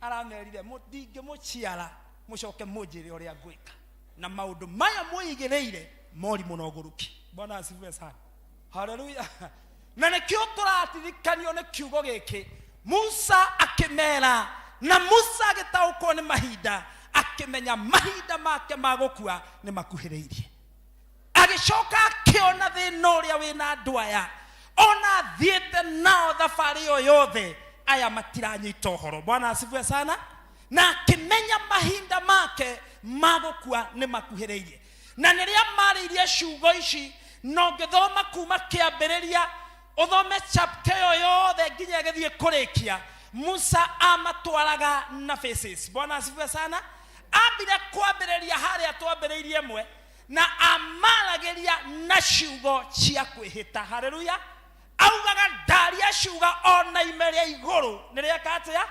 Speaker 12: aramerire, "Ndingĩmũciara mũcoke mũnjĩre ũrĩa ngwĩka." Na maũndũ maya mwĩigĩrĩire morimũ na ũgũrũki. Bwana asifiwe sana. Haleluya. Na nĩkĩo tũratirikanio nĩ kiugo gĩkĩ. Musa akĩmera, na Musa agĩtaũkwo nĩ mahinda, akĩmenya mahinda make ma gũkua nĩ makuhĩrĩirie. Agĩcoka akĩona thĩna ũrĩa wĩna andũ aya, ona athiĩte nao thabarĩ ĩyo yothe, aya matiranyita ũhoro. Bwana asifiwe sana. Na akĩmenya mahinda make ma gũkua nĩ makuhĩrĩirie. Na nĩrĩa marĩirie ciugo ici, na ũngĩthoma kuma kĩambĩrĩria ũthome chapter ĩyo yothe nginya ĩgĩthiĩ kũrĩkia, Musa amatwaraga na faces. Bwana asifiwe sana. Ambire kwambĩrĩria harĩa twambĩrĩirie ĩmwe, na amaragĩria na ciugo cia kwĩhĩta. Haleluya. Augaga ndaria ciuga ona ime rĩa igũrũ nĩ rĩeka atĩa?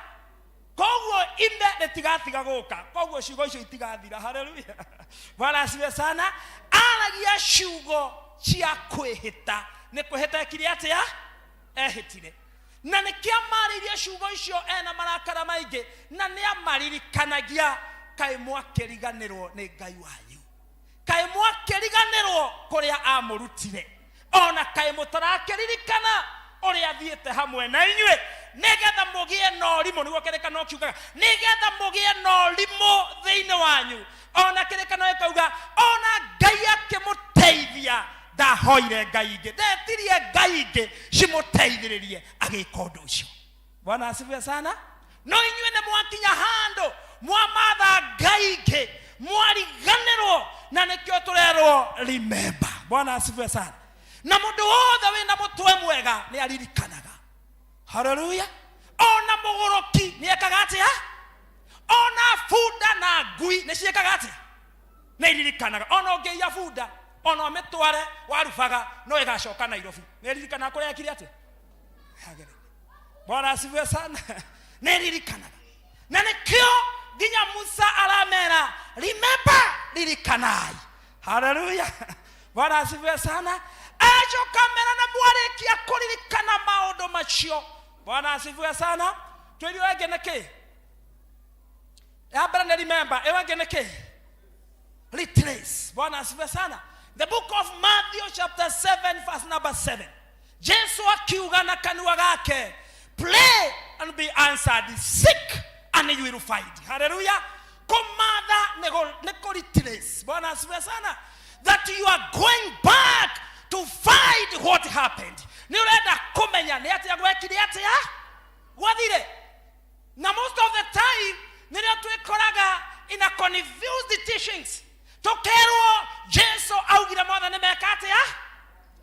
Speaker 12: Koguo ime rĩtigatiga gũka, koguo ciugo icio itigathira. Haleluya. Bwana asifiwe sana. Aragia ciugo cia kwĩhĩta. Nĩ kwĩhĩta ekire atĩa? Ehĩtire. Na nĩkĩo amarĩirie ciugo icio ena marakara maingĩ, na nĩ amaririkanagia, kaĩ mwakĩriganĩrwo nĩ Ngai wanyu, kaĩ mwakĩriganĩrwo kũrĩa amũrutire, ona kaĩ mũtarakĩririkana ũrĩa athiĩte hamwe na inyuĩ, nĩgetha mũgĩe na ũrimũ. Nĩguo kĩrĩkanĩro kiugaga, nĩgetha mũgĩe na ũrimũ thĩinĩ wanyu. Ona kĩrĩkanĩro gĩkauga, ona Ngai akĩmũteithia ndahoire Ngai ingĩ, ndetirie Ngai ingĩ cimũteithĩrĩrie agĩka ũndũ ũcio. Bwana asifiwe sana. No inyuĩ nĩ mwakinya handũ mwamatha Ngai ingĩ, mwariganĩrwo, na nĩkĩo tũrerwo remember. Bwana asifiwe sana. Na mũndũ wothe wĩna mũtwe mwega nĩ aririkanaga. Haleluya. Ona mũgũrũki nĩ ekaga atĩa? Ona bunda na ngui nĩ ciĩkaga atĩa? Nĩ iririkanaga. Ona ũngĩiya bunda, ona ũmĩtware warubaga, no ĩgacoka Nairobi. Nĩ ĩririkanaga kũrĩa yekire atĩa? Yagereire. Bwana asifiwe sana. Nĩ ĩririkanaga. Na nĩkĩo nginya Musa aramera, remember, ririkanai. Haleluya. Bwana asifiwe sana. Acoka mera na mwarĩkia kũririkana maũndũ macio. Bwana asifiwe sana. Twĩrio ĩngĩ nĩ kĩ? Ya mbere nĩ remember, ĩyo ĩngĩ nĩ kĩ? Retrace. Bwana asifiwe sana. The book of Matthew chapter 7 verse number 7. Jesu akiuga na kanua gake, pray and be answered, seek and you will find. Hallelujah. Kũmatha nĩ kũ-retrace. Bwana asifiwe sana. That you are going back to find what happened. Nĩ ũrenda kũmenya nĩ atĩa gwekire atĩa gwathire. Na most of the time nĩrĩo twĩkoraga in a confused teachings. Tũkerwo Jesu augire mothe nĩ meka atĩa?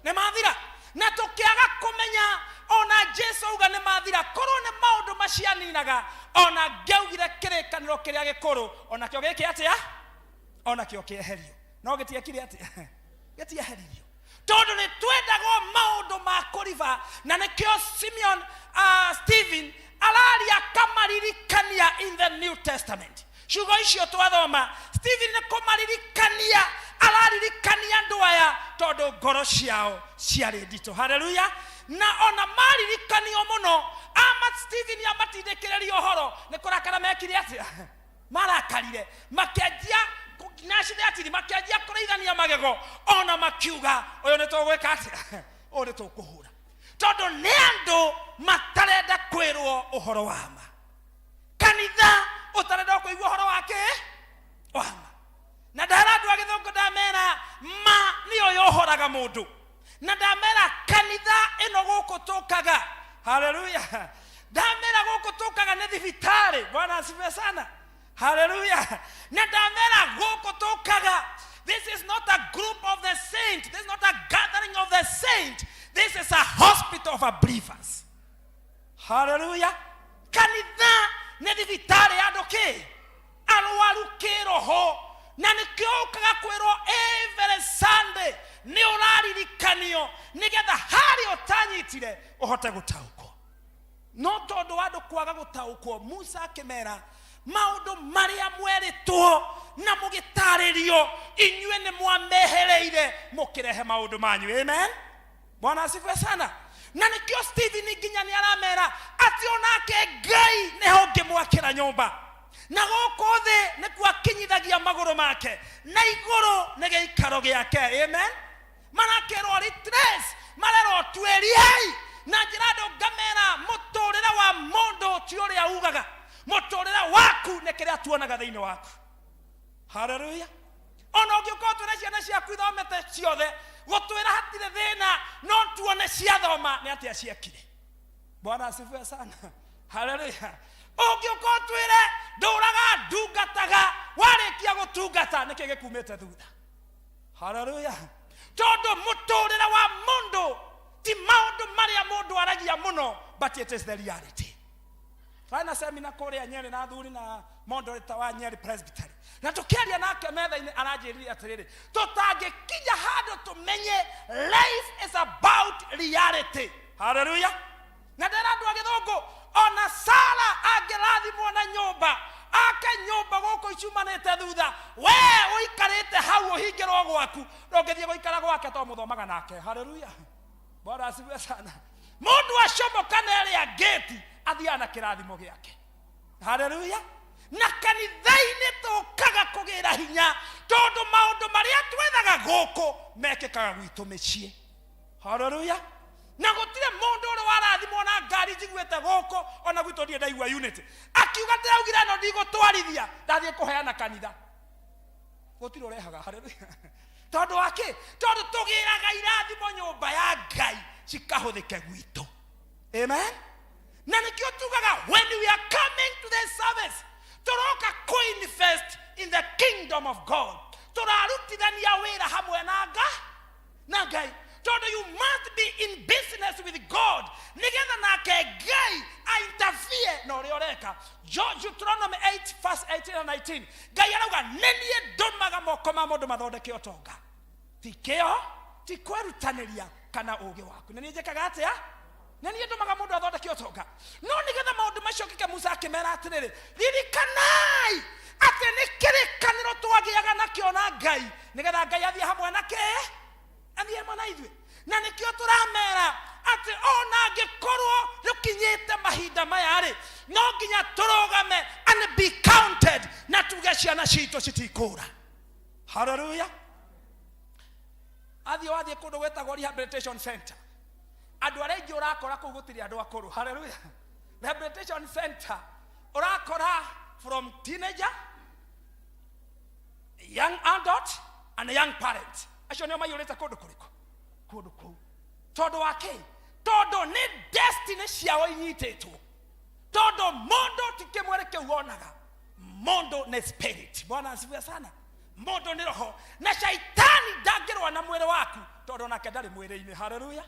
Speaker 12: Nĩ mathira. Na tũkĩaga kũmenya ona Jesu auga nĩ mathira, korwo nĩ maũndũ macianinaga, ona ngĩaugire kĩrĩkanĩro kĩrĩa gĩkũrũ onakĩo gĩke atĩa? Onakĩo kĩeherio. No gĩtiekire atĩa? Gĩtieheririo. Tondũ nĩ twendagwo maũndũ ma kũriba, na nĩkĩo Simeon, Stephen araria akamaririkania in the New Testament. Ciugo icio twathoma, Stephen nĩ kũmaririkania araririkania andũ aya tondũ ngoro ciao ciarĩ nditũ. Haleluya. Na ona maririkanio mũno, ama Stephen amatindĩkĩrĩria ũhoro, nĩ kũrakara mekire atĩa? Marakarire, makĩanjia nacithatiri, makĩanjia kũrĩithania magego, ona makiuga ũyũ nĩ tũgwĩka atĩa? Ũyũ nĩ tũkũhũra. Tondũ nĩ andũ matarenda kwĩrwo ũhoro wa ma. Kanitha ũtarenda kũigua ũhoro wa kĩ? Wa ma. Na ndara andũ a gĩthũngũ ndamera ma nĩyo yohoraga mũndũ. Na ndamera kanitha ĩno gũkũ tũkaga. Haleluya. Ndamera gũkũ tũkaga nĩ thibitarĩ. Bwana asifiwe sana. Haleluya. Na ndamera gũkũ tũkaga. This is not a group of the saint. This is not a gathering of the saint. This is a hospital of believers. Haleluya. Kanitha nĩ thibitarĩ ya andũ kĩ? Arwaru kĩroho. Na nĩkĩo ũkaga kwĩrwo every Sunday nĩ ũraririkanio nĩgetha harĩa ũtanyitire ũhote gũtaũkwo. No tondũ wa andũ kwaga gũtaũkwo, Musa akĩmera maũndũ marĩa mwerĩtwo na mũgĩtarĩrio, inyuĩ nĩ mwamehereire mũkĩrehe maũndũ manyu. Amen. Bwana asifiwe sana. Na nĩkĩo Stephen nginya nĩ aramera atĩ onake Ngai nĩho ũngĩmwakĩra nyũmba. Na gũkũ thĩ nĩkuo akinyithagia magũrũ make, na igũrũ nĩ gĩikaro gĩake. Amen. Marakĩrwo retrace, marerwo tuĩriai na njĩra andũ ngamera mũtũrĩre wa mũndũ ti ũrĩa ugaga, mũtũrĩre waku nĩ kĩrĩa tuonaga thĩinĩ waku. Haleluya. Ona ũngĩũka ũtwĩre ciana ciaku ithomete ciothe, gũtwĩra hatirĩ thĩna, no tuone ciathoma nĩ atĩa ciekire. Bwana asifiwe sana. Haleluya. Ũngĩũka ũtwĩre ndũraga ndungataga, warĩkia gũtungata nĩkĩ gĩkumĩte thutha? Haleluya. Tondũ mũtũrĩre wa mũndũ ti maũndũ marĩa mũndũ aragia mũno, but it is the reality. Twarĩ na semina kũrĩa Nyeri na athuri na moderator wa Nyeri Presbytery, na tũkĩaria nake metha-inĩ aranjĩrire atĩrĩrĩ, tũtangĩkinya handũ tũmenye life is about reality. Haleluya. Na ndera andũ a gĩthũngũ, ona Sara angĩrathimwo na nyũmba, ake nyũmba gũkũ icumanĩte thutha, we ũikarĩte hau ũhingĩrwo gwaku, ndũngĩthiĩ gũikara gwake tondũ mũthomaga nake. Haleluya. Bwana asifiwe sana. Mũndũ acomoka na ĩrĩa ngĩti athiaga na kĩrathimo gĩake. Haleluya. Na kanitha-inĩ tũkaga kũgĩra hinya tondũ maũndũ marĩa twethaga gũkũ mekĩkaga gwitũ mĩciĩ. Haleluya. Na gũtirĩ mũndũ ũrĩ warathimwo na ngari njiguĩte gũkũ, ona gwitũ ndirĩ ndaigua unity akiuga ndĩraugire ĩno ndigũtwarithia, ndathiĩ kũheana kanitha. Gũtirĩ ũrehaga. Haleluya. Tondũ wa kĩ? Tondũ tũgĩraga irathimo nyũmba ya Ngai cikahũthĩke gwitũ. Amen. Na nĩkĩo tugaga when we are coming to this service, tũroka co-invest in the kingdom of God. Tũrarutithania wĩra hamwe na Ngai, na Ngai, tondũ you must be in business with God nĩgetha nake Ngai a-interfere na ũrĩa ũreka. Deuteronomy 8 verse 18 and 19, Ngai arauga nĩ niĩ ndũmaga moko ma mũndũ mathondeke ũtonga, ti kĩo, ti kwĩrutanĩria kana ũũgĩ waku. Nĩ niĩ njĩkaga atĩa? Nĩ niĩ ndũmaga mũndũ athondeke ũtonga. No nĩgetha maũndũ macio kĩke, Musa akĩmera atĩrĩrĩ, ririkanai atĩ nĩ kĩrĩkanĩro twagĩaga nakĩo na Ngai, nĩgetha Ngai athiĩ hamwe na kĩ? Athiĩ hamwe na ithuĩ. Na nĩkĩo tũramera atĩ ona angĩkorwo rũkinyĩte mahinda maya rĩ, no nginya tũrũgame and be counted, na tuge ciana citũ citikũra. Haleluya. Athiĩ wathiĩ kũndũ gwĩtagwo rehabilitation center, andũ arĩa aingĩ ũrakora kũu gũtirĩ andũ akũrũ. Haleluya. Rehabilitation center ũrakora from teenager, young adult and young parent. Acio nĩo maiyũrĩte kũndũ kũrĩkũ? Kũndũ kũu. Tondũ wa kĩ? Tondũ nĩ destiny ciao inyitĩtwo. Tondũ mũndũ ti kĩmwĩrĩ kĩu wonaga, mũndũ nĩ spirit. Bwana asifiwe sana. Mũndũ nĩ roho, na shaitani ndangĩrũa na mwĩrĩ waku tondũ onake ndarĩ mwĩrĩ-inĩ. Haleluya.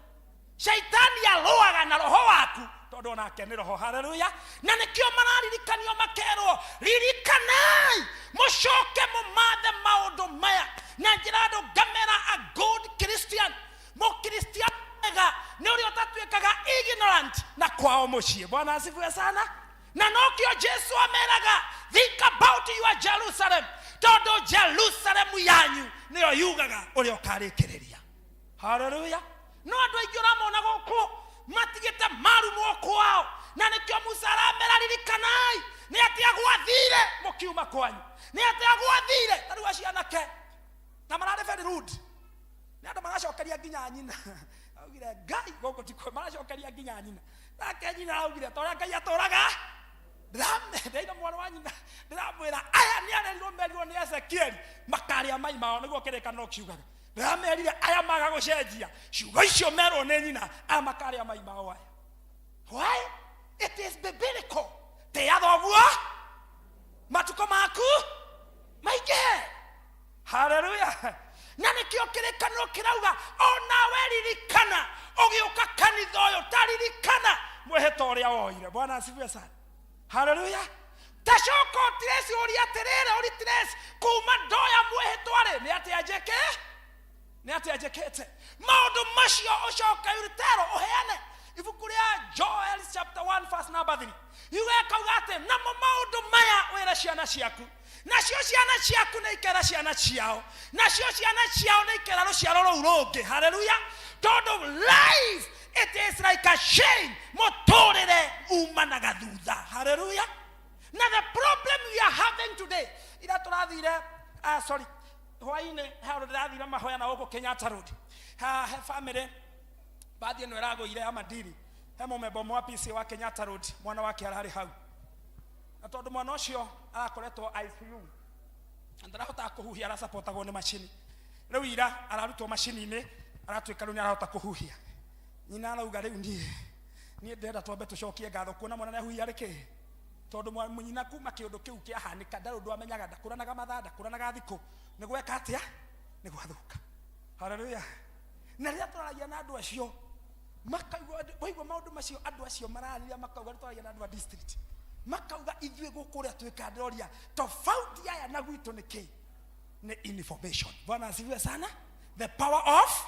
Speaker 12: Shaitani arũaga na roho waku tondũ onake nĩ roho. Haleluya. Na nĩkĩo mararirikanio makerwo, ririkanai mũcoke mũmathe maũndũ maya. Na njĩra andũ ngamera a good Christian, mũkristian mwega nĩ ũrĩa ũtatuĩkaga ignorant na kwao mũciĩ. Bwana asifiwe sana. Na nokĩo Jesu ameraga think about your Jerusalem, tondũ Jerusalem yanyu nĩyo yugaga ũrĩa ũkarĩkĩrĩria. Haleluya. No andũ aingĩ ũramona gũkũ matigĩte marumwo kwao, na nĩkĩo Musa aramera ririkanai nĩ atĩa gwathire mũkiuma kwanyu, nĩ atĩa gwathire. Ta rĩu acio anake na mararĩ very rude, nĩ andũ maracokeria nginya nyina. Augire Ngai gũkũ ti kuo, maracokeria nginya nyina. Nake nyina augire ta ũrĩa Ngai atũraga, ndĩraina mwana wa nyina, ndĩramwĩra aya nĩ arerirwo merirwo nĩ Ezekieli makarĩa mai mao, nĩguo kĩrĩkanĩro kiugaga. Ndĩramerire aya maga gũcenjia ciugo icio merwo nĩ nyina, aya makarĩa mai mao aya. Why? It is biblical. Tĩa thoguo matukũ maku maingĩhe. Haleluya. Na nĩkĩo kĩrĩkanĩro kĩrauga onawe ririkana ũgĩũka kanitha ũyũ, ta ririkana mwĩhĩtwa ũrĩa woire. Bwana asifiwe sana. Haleluya. Ta coka ũtireci ũria atĩrĩrĩ, ũritireci kuma ndoya mwĩhĩtwa rĩ, nĩ atĩa njĩkĩ? Nĩ atĩa njĩkĩte? Maũndũ macio ũcoke ũritero ũheane. Ibuku rĩa Joel chapter 1 verse number 3 yuga ĩkauga atĩ namo maũndũ maya wĩre ciana ciaku, nacio ciana ciaku nĩ ikera ciana ciao, nacio ciana ciao nĩ ikera rũciaro rũu rũngĩ. Haleluya. Tondũ life it is like a chain, mũtũrĩre umanaga thutha. Haleluya. Na the problem we are having today, ira tũrathire, sorry, hwainĩ he handũ ndĩrathire mahoya na gũkũ Kenyatta Road. Ha, he family bathi ĩno ĩragũire ya mandiri, he mũmemba ũmwe wa PC wa Kenyatta Road, mwana wake ararĩ hau, na tondũ mwana ũcio arakoretwo ICU na ndarahotaga kũhuhia, arasapotagwo nĩ macini. Rĩu ira ararutwo macini-inĩ, aratuĩka rĩu nĩ arahota kũhuhia. Nyina arauga rĩu niĩ ndĩrenda twambe tũcokie ngatho kuona mwana nĩ ahuhia rĩkĩ, tondũ nyina kuma kĩũndũ kĩu kĩahanĩka ndarĩ ũndũ amenyaga, ndakũranaga mathaa, ndakũranaga thikũ, nĩ gweka atĩa, nĩ gwathuka. Haleluya. Na rĩrĩa tũraragia na andũ acio makaigua, waigua maũndũ macio andũ acio mararĩria, makauga, nĩ tũraragia na andũ a district, makauga ithuĩ gũkũ ũrĩa twĩkaga, ndĩroria tofauti aya na gwitũ nĩ kĩ? Nĩ information. Bwana asifiwe sana. The power of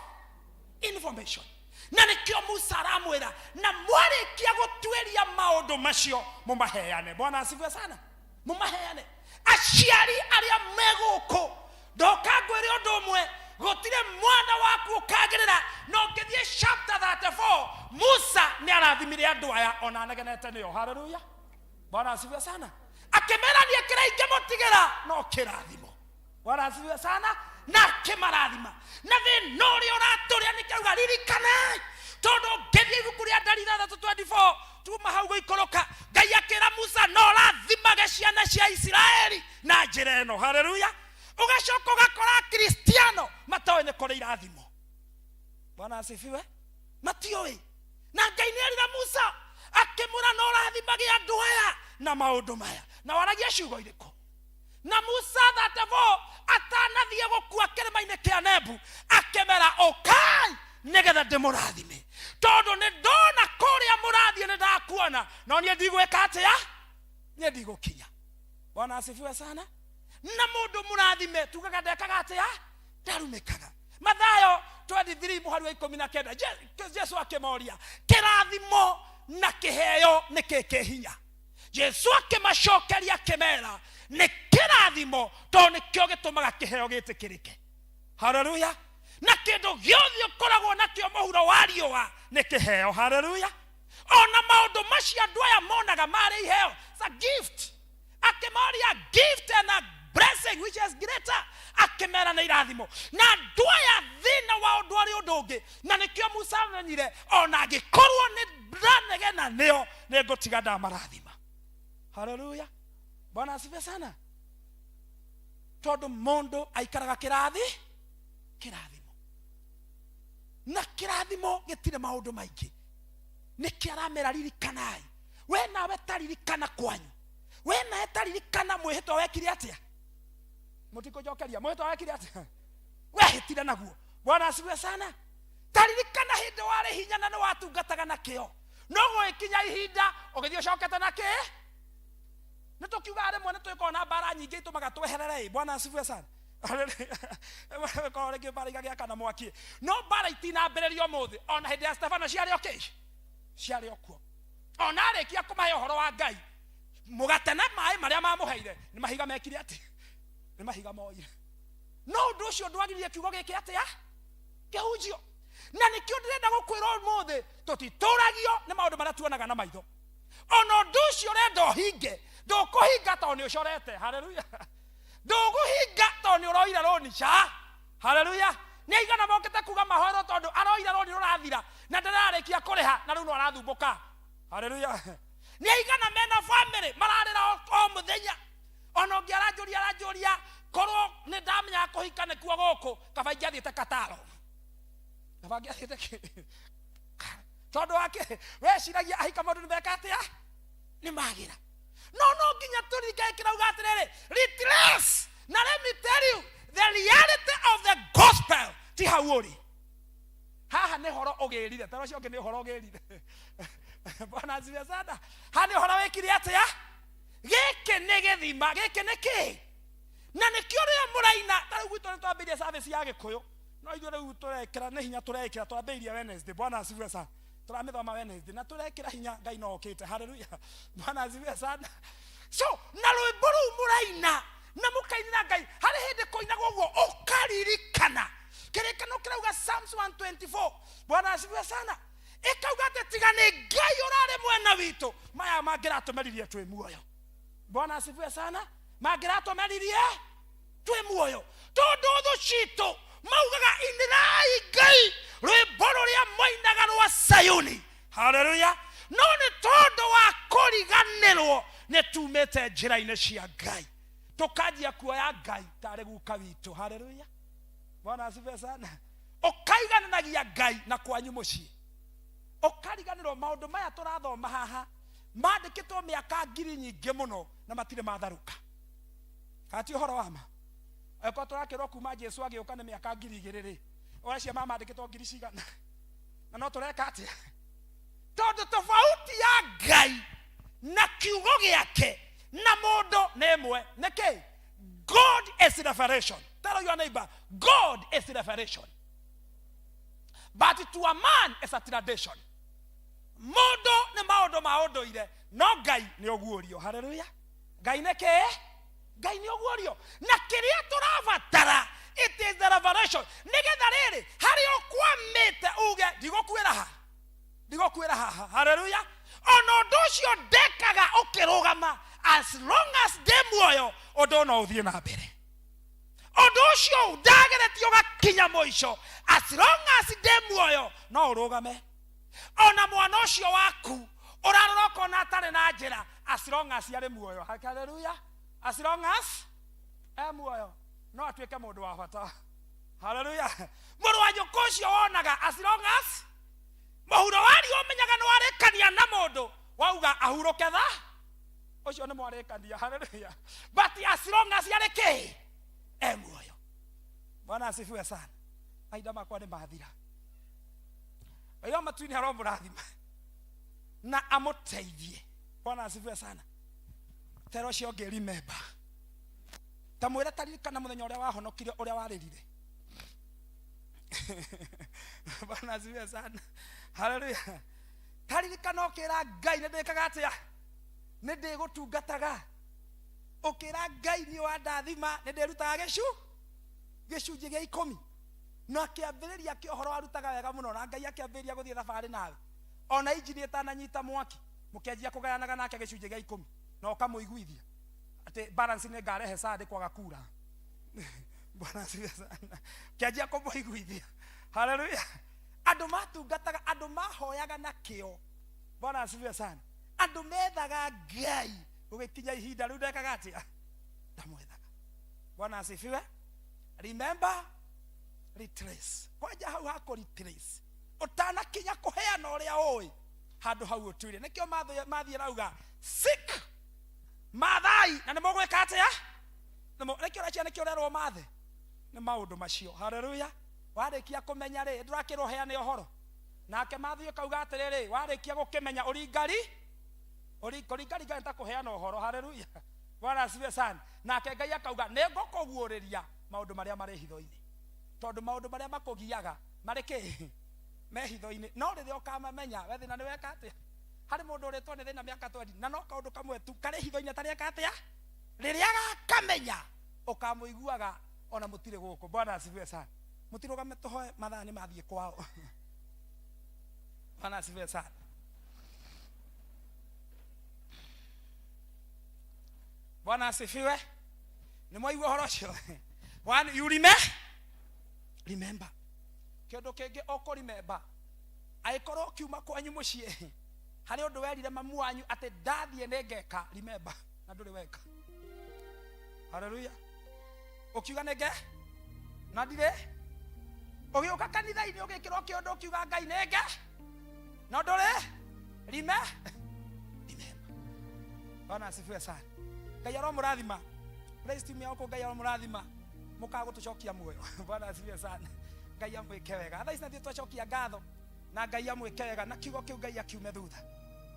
Speaker 12: information. Na nĩkĩo Musa aramwĩra, na mwarĩkia gũtuĩria maũndũ macio mũmaheane. Bwana asifiwe sana. Mũmaheane. Aciari arĩa me gũkũ, ndoka ngwĩre ũndũ ũmwe, gũtirĩ mwana waku ũkagĩrĩra. Na ũngĩthiĩ chapter 34, Musa nĩ arathimire andũ aya ona anegenete nĩo. Haleluya. Bwana asifiwe sana. Akĩmera niĩ kĩrĩa ingĩmũtigĩra no kĩrathimo. Bwana asifiwe sana. Na akĩmarathima. Na thĩna ũrĩa ũratũrĩa nĩ kĩauga ririkanai, tondũ ngĩthiĩ ibuku rĩa Ndari 6:24 tuma hau gũikũrũka, Ngai akĩra Musa no rathimage ciana cia Isiraeli na njĩra ĩno. Haleluya. Ũgacoka ũgakora Akristiano matoĩ nĩ kũrĩ irathimo. Bwana asifiwe. Matiũĩ. Na Ngai nĩ erire Musa akĩmwĩra no rathimage andũ aya na maũndũ maya. Na waragia ciugo irĩkũ? Na Musa 34 atanathiĩ gũkua kĩrĩma-inĩ kĩa Nebu akĩmera ũkai nĩgetha ndĩmũrathime, tondũ nĩ ndona kũrĩa mũrathiĩ nĩ ndakuona, no niĩ ndigwĩka atĩa? Niĩ ndigũkinya. Bwana asifiwe sana. Na mũndũ mũrathime tugaga ndekaga atĩa? Ndarumĩkaga. Mathayo 23 mũhari wa 19, Jesu akĩmoria kĩrathimo na kĩheo nĩ kĩ kĩ hinya? Jesu akĩmacokeria akĩmera nĩ kĩrathimo, tondũ nĩkĩo gĩtũmaga kĩheo gĩtĩkĩrĩke. Haleluya. Na kĩndũ gĩothe ũkoragwo nakĩo mũhuro wa riũa nĩ kĩheo. Haleluya. Ona maũndũ macio andũ aya monaga marĩ iheo, it's a gift. Akĩmoria gift and a blessing which is greater, akĩmera nĩ irathimo. Na andũ aya thĩna wao ndwarĩ ũndũ ũngĩ, na nĩkĩo Musa amenyire ona angĩkorwo nĩ ndanegena nĩo nĩ ngũtiga ndamarathima. Haleluya. Bwana asifiwe sana. Tondũ mũndũ aikaraga kĩrathimo, na kĩrathimo gĩtirĩ maũndũ maingĩ. Nĩkĩ aramera ririkanai, we nawe taririkana kwanyu, we nawe taririkana mwĩhĩtwa wekire atĩa? Mũtikũnjokeria. Mwĩhĩtwa wekire atĩa? Wehĩtire naguo. Bwana asifiwe sana. Taririkana hĩndĩ warĩ hinya na nĩ watungataga na kĩo, no gũgĩkinya ihinda ũgĩthiĩ ũcokete na kĩ. Nĩ tũkiugaga rĩmwe nĩ twĩkorwo na mbara nyingĩ itũmaga tweherere. Bwana asifiwe sana. Korwo rĩngĩ mbara igagĩakana mwaki, no mbara itinambĩrĩria ũmũthĩ. Ona hĩndĩ ya Stefano ciarĩ o kĩ? Ciarĩ o kuo. Ona arĩkia kũmahe ũhoro wa Ngai, mũgate na maĩ marĩa mamũheire nĩ mahiga mekire atĩ? Nĩ mahiga moire. No ũndũ ũcio ndwagiririe kiugo gĩkĩ atĩa? Kĩhunjio. Na nĩkĩo ndĩrenda gũkwĩra ũmũthĩ, tũtitũragio nĩ maũndũ marĩa tuonaga na maitho. Ona ũndũ ũcio ũrenda ũhinge, ndũkũhinga tondũ nĩ ũcorete. Haleluya. Ndũgũhinga tondũ nĩ ũroire rũni ca. Haleluya. Nĩ aigana mokĩte kuga mahoero tondũ aroire rũni rũrathira na ndararĩkia kũrĩha na rĩu no arathumbũka. Haleluya. Nĩ aigana mena family mararĩra o mũthenya. Ona ũngĩ aranjũria korwo nĩ ndamenyaga kũhika nĩkuo gũkũ, kaba ingĩathiĩte Kataro. Kaba ingĩathiĩte kĩ? Tondũ wake weciragia ahika maũndũ nĩ meka atĩa? Nĩ magĩra. No no nginya tũririkane kĩrauga atĩrĩrĩ, retrace. Na let me tell you the reality of the gospel ti hau ũrĩ. Haha nĩ horo ũgĩrire, tara ũcio ũngĩ nĩ ũhoro ũgĩrire. Bwana asifiwe sana. Haha nĩ ũhoro wĩkire atĩa? Gĩkĩ nĩ gĩthima, gĩkĩ nĩ kĩ? Na nĩkĩo rĩrĩa mũraina, ta rĩu gwitũ nĩ twambĩrĩirie service ya Gĩkũyũ, no ithuĩ rĩu tũrekĩra nĩ hinya tũrekĩra, twambĩrĩirie Wednesday. Bwana asifiwe sana. Tũramĩthoma Wednesday na tũrekĩra hinya, Ngai no okĩte. Haleluya. Bwana asifiwe sana. So na rwĩmbo rũu mũraina na mũkainĩra Ngai, harĩ hĩndĩ kũinagwo ũguo ũkaririkana kĩrĩkano kĩrauga Psalms 124. Bwana asifiwe sana. Ĩkauga atĩ tiga nĩ Ngai ũrarĩ mwena witũ, maya mangĩratũmeririe twĩ muoyo.
Speaker 13: Bwana asifiwe sana. Mangĩratũmeririe twĩ muoyo, tondũ thũ citũ maugaga inĩrai Ngai rwĩmbo rũrĩa moinaga rwa Sayuni. Haleluya! No nĩ tondũ wa kũriganĩrwo nĩ tumĩte njĩra-inĩ cia Ngai, tũkanjia kuoya Ngai tarĩ guka witũ. Haleluya! Bwana asifiwe sana. Ũkaigananagia Ngai na kwanyu mũciĩ, ũkariganĩrwo maũndũ maya tũrathoma haha mandĩkĩtwo mĩaka ngiri nyingĩ mũno na matirĩ matharũka. Kana ti ũhoro wa ma? Angĩkorwo tũrakĩrwo kuma Jesu agĩũka nĩ mĩaka 2000 rĩ, ũreciria maya mandĩkĩtwo ngiri cigana? Na no tũreka atĩa? Tondũ tofauti ya Ngai na kiugo gĩake na mũndũ nĩ ĩmwe. Nĩkĩ? God is revelation. Tell your neighbor, God is revelation, but to a man is a tradition. Mũndũ nĩ maũndũ ma ũndũire, no Ngai nĩ ũguũrio. Haleluya! Ngai nĩ kĩĩ? Ngai nĩ ũguũrio. Na kĩrĩa tũrabatara, it is the revelation, nĩgetha rĩrĩ harĩa ũkwamĩte uge ndigũkuĩra ha, ndigũkuĩra haha. Haleluya! Ona ũndũ ũcio ndekaga ũkĩrũgama, as long as ndĩ muoyo, ũndũ no ũthiĩ na mbere. Ũndũ ũcio ndageretie ũgakinya mũico, as long as ndĩ muoyo no ũrũgame. Ona mwana ũcio waku ũrarora ũkona atarĩ na njĩra, as long as arĩ muoyo. Haleluya! As long as e muoyo no atuĩke mũndũ wa bata. Haleluya! Mũrũ wa nyũkwa ũcio wonaga, as long as mũhuro wa riũa ũmenyaga nĩ warĩkania na mũndũ wauga ahurũke tha ũcio nĩ mwarĩkania. Haleluya! But as long as arĩ kĩ e muoyo. Bwana asifiwe sana. Mahinda makwa nĩ mathira. Ngai wa matu-inĩ aromũrathima na amũteithie. Bwana asifiwe sana. Tera ũcio ũngĩ, remember, ta mwĩre taririkana mũthenya ũrĩa wahonokire, ũrĩa warĩrire. Bwana asifiwe sana. Haleluya! Taririkana ũkĩra Ngai nĩ ndĩkaga atĩa, nĩ ndĩgũtungataga. Ũkĩra Ngai niĩ wandathima nĩ ndĩrutaga gĩcunjĩ gĩa 10, na kĩambĩrĩria kĩa ũhoro warutaga wega mũno, na Ngai akĩambĩrĩria gũthiĩ thabarĩ nawe, ona injini ĩtananyita mwaki mũkĩanjia kũgayanaga nake gĩcunjĩ gĩa 10, na ũkamũiguithia atĩ balance nĩ ngarehe Sunday kwaga kura. Bwana asifiwe sana. Kĩanjia kũmũiguithia. Haleluya! Andũ matungataga, andũ mahoyaga na kĩo. Bwana asifiwe sana. Andũ methaga Ngai gũgĩkinya ihinda rĩu ndekaga atĩa, ndamwethaga. Bwana asifiwe. Remember, retrace. Kwanja hau hakũ retrace, ũtanakinya kũheana ũrĩa ũĩ handũ hau ũtuire. Nĩkĩo mathiĩ rauga seek, mathai na nĩ mũgwĩka atĩa. Nĩkĩo ũracia, nĩkĩo ũrerwo mathe nĩ maũndũ macio. Haleluya! Warĩkia kũmenya rĩ, ndũrakĩrwo heane ũhoro nake mathiĩ kauga atĩrĩrĩ, warĩkia gũkĩmenya ũringari kũringaringa nĩ ta kũheana ũhoro. Haleluya! Bwana asifiwe sana. Nake Ngai akauga nĩ ngũkũguũrĩria maũndũ marĩa marĩ hitho-inĩ, tondũ maũndũ marĩa makũgiaga marĩ kĩ me hitho-inĩ, no rĩrĩa ũkamamenya we thĩna nĩ weka atĩa. Harĩ mũndũ ũrĩtwo nĩ thĩna mĩaka 20 na no kaũndũ kamwe tu karĩ hitho-inĩ atarĩ eka atĩa, rĩrĩa agakamenya ũkamũiguaga ona mũtirĩ gũkũ. Bwana asifiwe sana. Mũtirũgame tũhoe, mathaa nĩ mathiĩ kwao. Bwana asifiwe sana. Bwana asifiwe. Nĩ mwaigua ũhoro ũcio? One, you remember. Kĩndũ kĩngĩ ũkũremember, angĩkorwo ũkiuma kwanyu mũciĩ harĩ ũndũ werire mamu wanyu atĩ ndathiĩ nĩ ngeka, remember, na ndũrĩ weka. Haleluya! Ũkiuga nĩ nge na ndirĩ, ũgĩũka kanitha-inĩ ũgĩkĩrwo kĩũndũ ũkiuga Ngai nĩ nge na ndũrĩ rime remember. Bwana asifiwe sana. Ngai aromũrathima. Praise team ya gũkũ, Ngai aromũrathima, mũkaga gũtũcokia muoyo. Bwana asifiwe sana. Ngai amwĩke wega. Thaa ici nathuĩ twacokia ngatho, na Ngai amwĩke wega, na kiugo kĩu Ngai akiume thutha,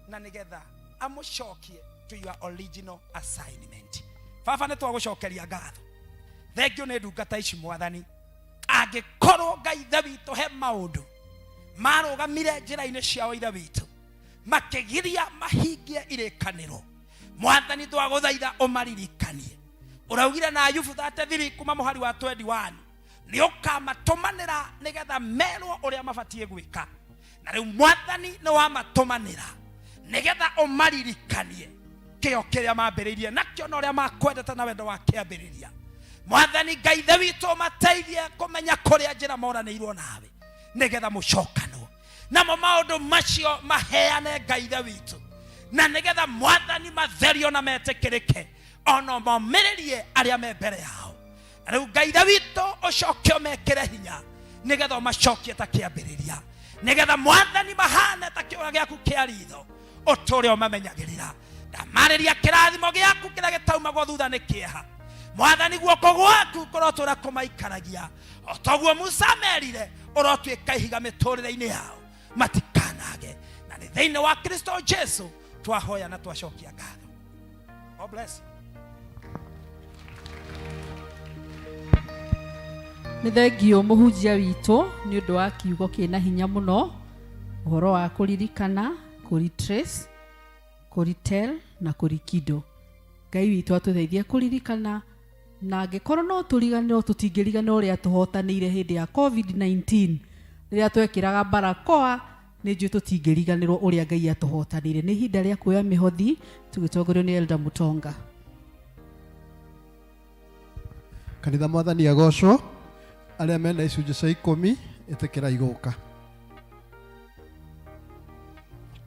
Speaker 13: na nĩgetha amũcokie to your original assignment. Baba, nĩ twagũcokeria ngatho, thengio nĩ ndungata ici Mwathani. Angĩkorwo Ngai ithe witũ he maũndũ marũgamire njĩra-inĩ ciao, ithe witũ, makĩgiria mahingie irĩkanĩro, Mwathani twagũthaitha ũmaririkanie. Ũraugire na Ayubu 33 kuma mũhari wa 21 nĩ ũkamatũmanĩra nĩgetha merwo ũrĩa mabatiĩ gwĩka, na rĩu Mwathani nĩ wamatũmanĩra nĩgetha ũmaririkanie. Kĩo kĩrĩa mambĩrĩirie nakĩo na ũrĩa makwendete na wendo wa kĩambĩrĩria. Mwathani Ngai Ithe witũ, mateithie kũmenya kũrĩa njĩra moranĩirwo nawe nĩgetha mũcokanwo namo maũndũ macio maheane Ngai Ithe witũ, na nĩgetha Mwathani matherio na metĩkĩrĩke ona momĩrĩrie arĩa me mbere yao. Na rĩu Ngai Ithe witũ, ũcoke ũmekĩre hinya nĩgetha ũmacokie ta kĩambĩrĩria, nĩgetha Mwathani mahane ta kĩũra gĩaku kĩa ritho ũtũre ũmamenyagĩrĩra. Ndamarĩria kĩrathimo gĩaku kĩrĩa gĩtaumagwo thutha nĩ kĩeha. Mwathani, guoko gwaku kũrotũra kũmaikaragia o toguo Musa amerire, ũrotuĩka ihiga mĩtũrĩre-inĩ yao matikanage. Na nĩ thĩinĩ wa Kristo Jesu twahoya na twacokia ngatho. God bless you.
Speaker 3: Nĩ thengio mũhunjia witũ nĩ ũndũ wa kiugo kĩna hinya mũno, ũhoro wa kũririkana, kũretrace, kũretell na kũrikindo. Ngai witũ atũteithie kũririkana, na angĩkorwo no tũriganĩrwo, tũtingĩriganĩrwo ũrĩa tũhotanĩire hĩndĩ ya COVID-19 rĩrĩa twekĩraga barakoa. Nĩ njũĩ tũtingĩriganĩrwo ũrĩa Ngai atũhotanĩire. Nĩ ihinda rĩa kuoya mĩhothi tũgĩtongorio nĩ Elder Mutonga.
Speaker 7: Kanitha, Mwathani agocwo. Arĩa mena icunjĩ cia ikũmi, ĩtĩkĩra igũka.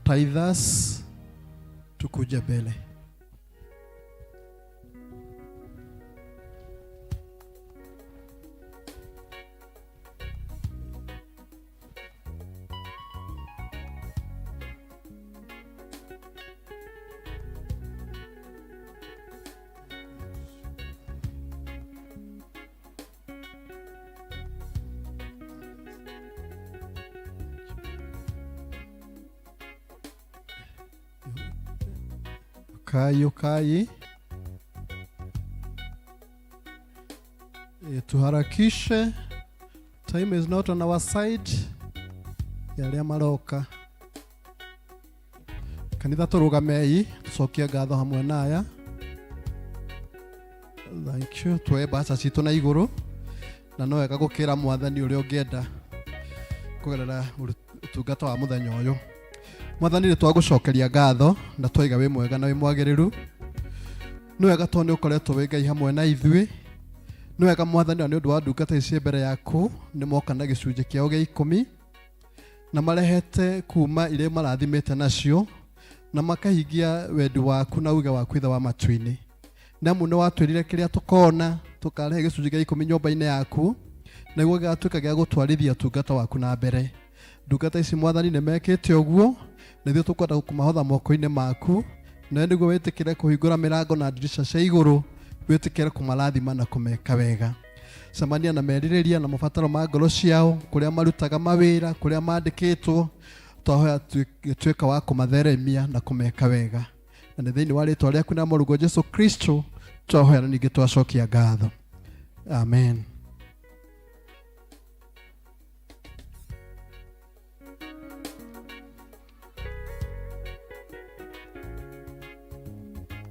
Speaker 7: Tithers, tukuje mbele. Kai ukai. Tuharakishe, time is not on our side. Ya arĩa maroka kanitha, tũrũgamei tũcokie ngatho hamwe na aya. Thank you. Tuoye mbaca citũ na igũrũ, na no wega gũkĩra Mwathani ũrĩa ũngĩenda kũgerera ũtungata wa mũthenya ũyũ. Mwathani, nĩ twagũcokeria ngatho na twaiga wĩ mwega na wĩ mwagĩrĩru. Nĩ wega tondũ nĩ ũkoretwo wĩ Ngai hamwe na ithuĩ. Nĩ wega Mwathani, na nĩ ũndũ wa ndungata ici mbere yaku, nĩ moka na gĩcunjĩ kĩao gĩa ikũmi na marehete kuma iria marathimĩte nacio na makahingia wendi waku na uge waku, Ithe wa matu-inĩ. Nĩamu nĩ watwĩrire kĩrĩa tũkona tũkarehe gĩcunjĩ gĩa ikũmi nyũmba-inĩ yaku nĩguo gĩgatuĩka gĩa gũtwarithia ũtungata waku na mbere. Ndungata ici, Mwathani, nĩ mekĩte ũguo, na ithuĩ tũkwenda kũmahotha moko-inĩ maku, nawe nĩguo wĩtĩkĩre kũhingũra mĩrango na ndirica cia igũrũ, wĩtĩkĩre kũmarathima na kũmeka wega. Cemania na merirĩria na mabataro ma ngoro ciao kũrĩa marutaga mawĩra, kũrĩa mandĩkĩtwo. Twahoya tuĩka wa kũmatheremia na kũmeka wega, na nĩ thĩinĩ wa rĩtwa rĩaku na mũrũguo Jesu Kristo twahoya na ningĩ twacokia ngatho. Amen.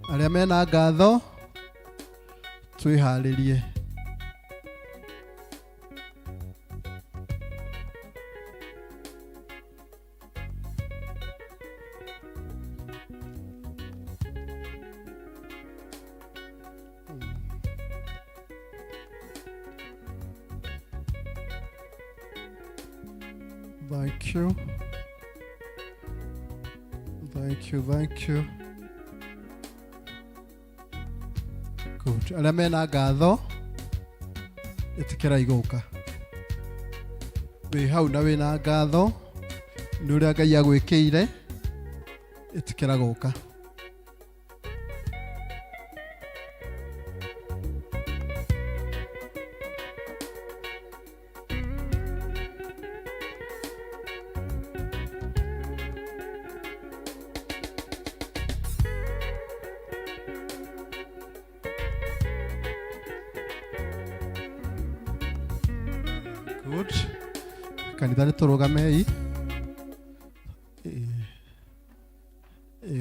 Speaker 7: Arĩa mena ngatho, twĩharĩrie. Thank you. Thank you, thank you. Good. Arĩa mena ngatho, ĩtĩkĩra igũka. Wĩ hau na wĩna ngatho nĩ ũrĩa Ngai agwĩkĩire, ĩtĩkĩra gũka. Good. Kanitha, nĩ tũrũgamei.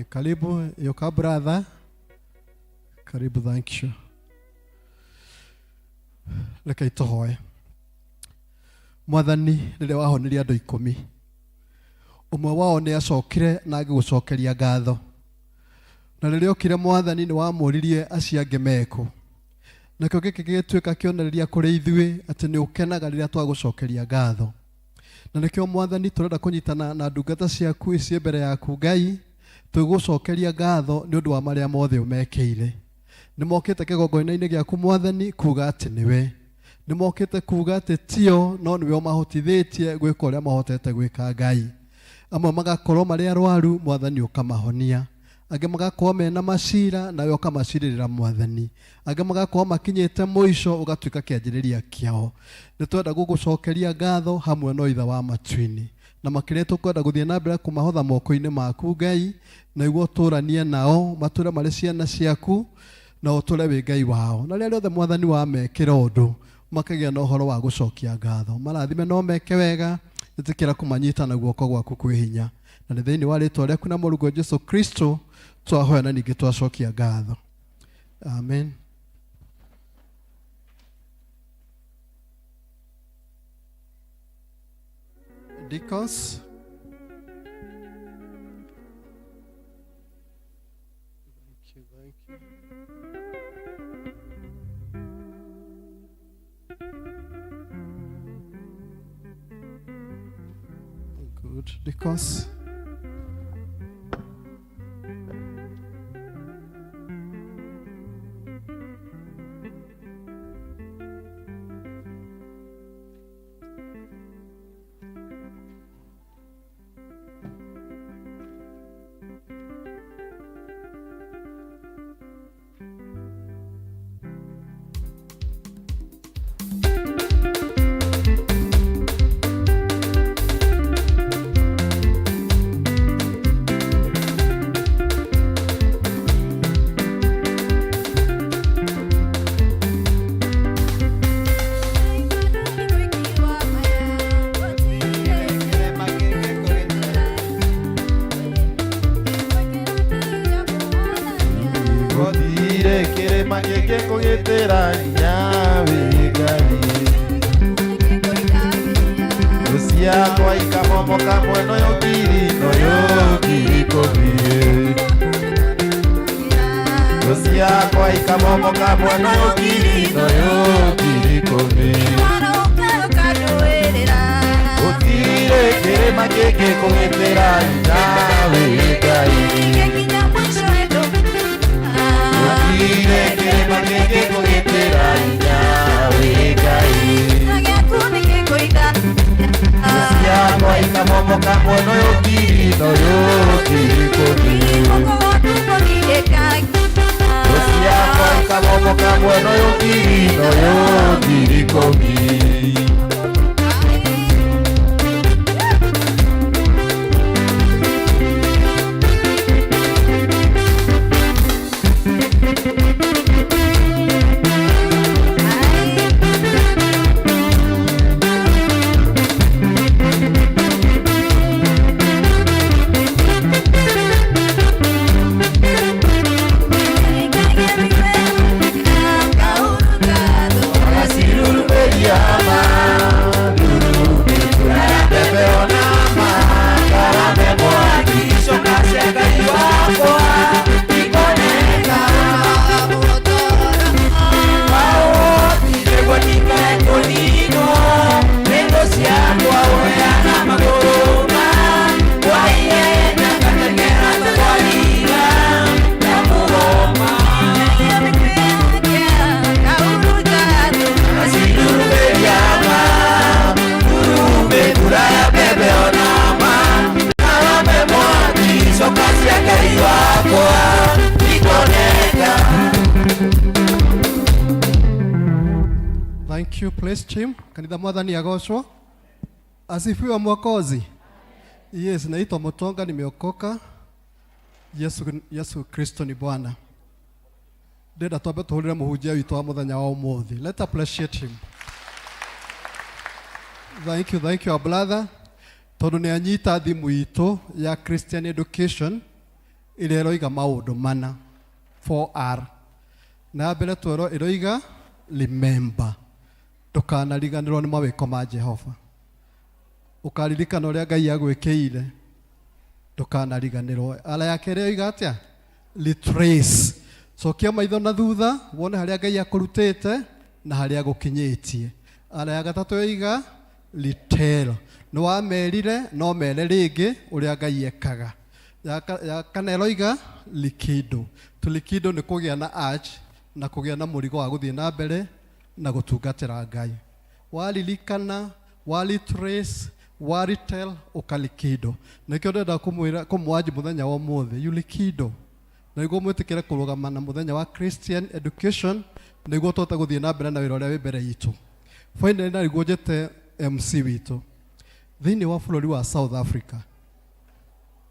Speaker 7: Karibu yoka brother. Karibu, thank you. Reke tũhoe. Mwathani, rĩrĩa wahonirie andũ 10, ũmwe wao nĩ acokire na agĩgũcokeria ngatho.
Speaker 14: Na rĩrĩa okire mwathani nĩ wamũririe acio angĩ mekũ. Nakĩo gĩkĩ gĩgĩtuĩka kĩonereria kũrĩ ithuĩ atĩ nĩ ũkenaga rĩrĩa twagũcokeria ngatho. Na nĩkĩo mwathani tũrenda kũnyitana na ndungata ciaku ici mbere yaku Ngai, twĩgũcokeria ngatho nĩ ũndũ wa marĩa mothe ũmekĩire. Nĩ mokĩte kĩgongona-inĩ gĩaku mwathani kuga atĩ nĩwe. Nĩ mokĩte kuga atĩ tio no nĩwe ũmahotithĩtie gwĩka ũrĩa mahotete gwĩka Ngai. Amwe magakorwo marĩ arwaru mwathani ũkamahonia. Angĩ magakorwo mena macira nawe ũkamacirĩrĩra mwathani. Angĩ magakorwo makinyĩte mũico ũgatuĩka kĩanjĩrĩria kĩao. Nĩ twenda gũgũcokeria ngatho hamwe na ithe wa matu-inĩ. Na makĩria tũkwenda gũthiĩ na mbere kũmahotha moko-inĩ maku Ngai, na nĩguo ũtũranie nao matũre marĩ ciana ciaku na ũtũre wĩ Ngai wao. Na rĩrĩa rĩothe mwathani wamekĩra ũndũ makagĩa na ũhoro wa gũcokia ngatho. Marathime no meke wega, ĩtĩkĩra kũmanyita na guoko gwaku kwĩ hinya. Na nĩ thĩinĩ wa rĩtwa rĩaku na mũrũguo Jesu Kristo twahoya na ningĩ twacokia ngatho. Amen. Deacons. Thank you, thank you. Good. Deacons.
Speaker 1: Gũthire kĩrĩma gĩkĩ kũgitĩra hinya wĩ Ngai. Thũ ciakwa ikamomoka mwena ũyũ ngiri na ũyũ ngiri ikũmi. Thũ ciakwa ikamomoka mwena ũyũ ngiri na ũyũ ngiri ikũmi. Gũtirĩ kĩrĩma kĩngĩ kũgitĩra hinya wĩ Ngai. Gũtirĩ kĩrĩma kĩngĩ kũgitĩra hinya wĩ Ngai. Thũ ciakwa ikamomoka mwena ũyũ ngiri na ũyũ ngiri ikũmi. Thũ ciakwa ikamomoka mwena ũyũ ngiri na ũyũ ngiri ikũmi.
Speaker 14: Thank you, praise team. Kanitha mwathani agocwo. Asifiwe Mwokozi. Yes, naitwa Mutonga, nimeokoka. Yesu Kristo ni Bwana. Ndĩrenda twambe tũhũrĩre mũhunjia witũ wa mũthenya wa ũmũthĩ. Let's appreciate him. Thank you, thank you, our brother. Tondũ nĩ anyita thimũ itũ ya Christian Education ĩrĩa ĩroiga maũndũ mana 4R. Na mbere twerwo ĩroiga remember. Ndũkanariganĩrwo nĩ mawĩko ma Jehova. Ũkaririkana ũrĩa Ngai agwĩkĩire. Ndũkanariganĩrwo. Ara ya kerĩ yoiga atĩa? Retrace. Cokia maitho na thutha wone harĩa Ngai akũrutĩte na harĩa agũkinyĩtie. R ya gatatũ yoiga retell. Nĩ wamerire no mere rĩngĩ ũrĩa Ngai ekaga. Ya ya kana ĩroiga likido. To likido nĩ kũgĩa na urge na kũgĩa na mũrigo wa gũthiĩ na mbere na gũtungatĩra Ngai. Waririkana, wa retrace, wa retell, ũkalikido. Nĩkĩo ndĩrenda kũmwĩra kũmwanji mũthenya wa ũmũthĩ, you likido. Na nĩguo mwĩtĩkĩre kũrũgama na mũthenya wa Christian education nĩguo tũhote gũthiĩ na mbere na wĩra ũrĩa wĩ mbere itũ. Finally na nĩguo njĩte MC witũ. Thĩinĩ wa bũrũri wa South Africa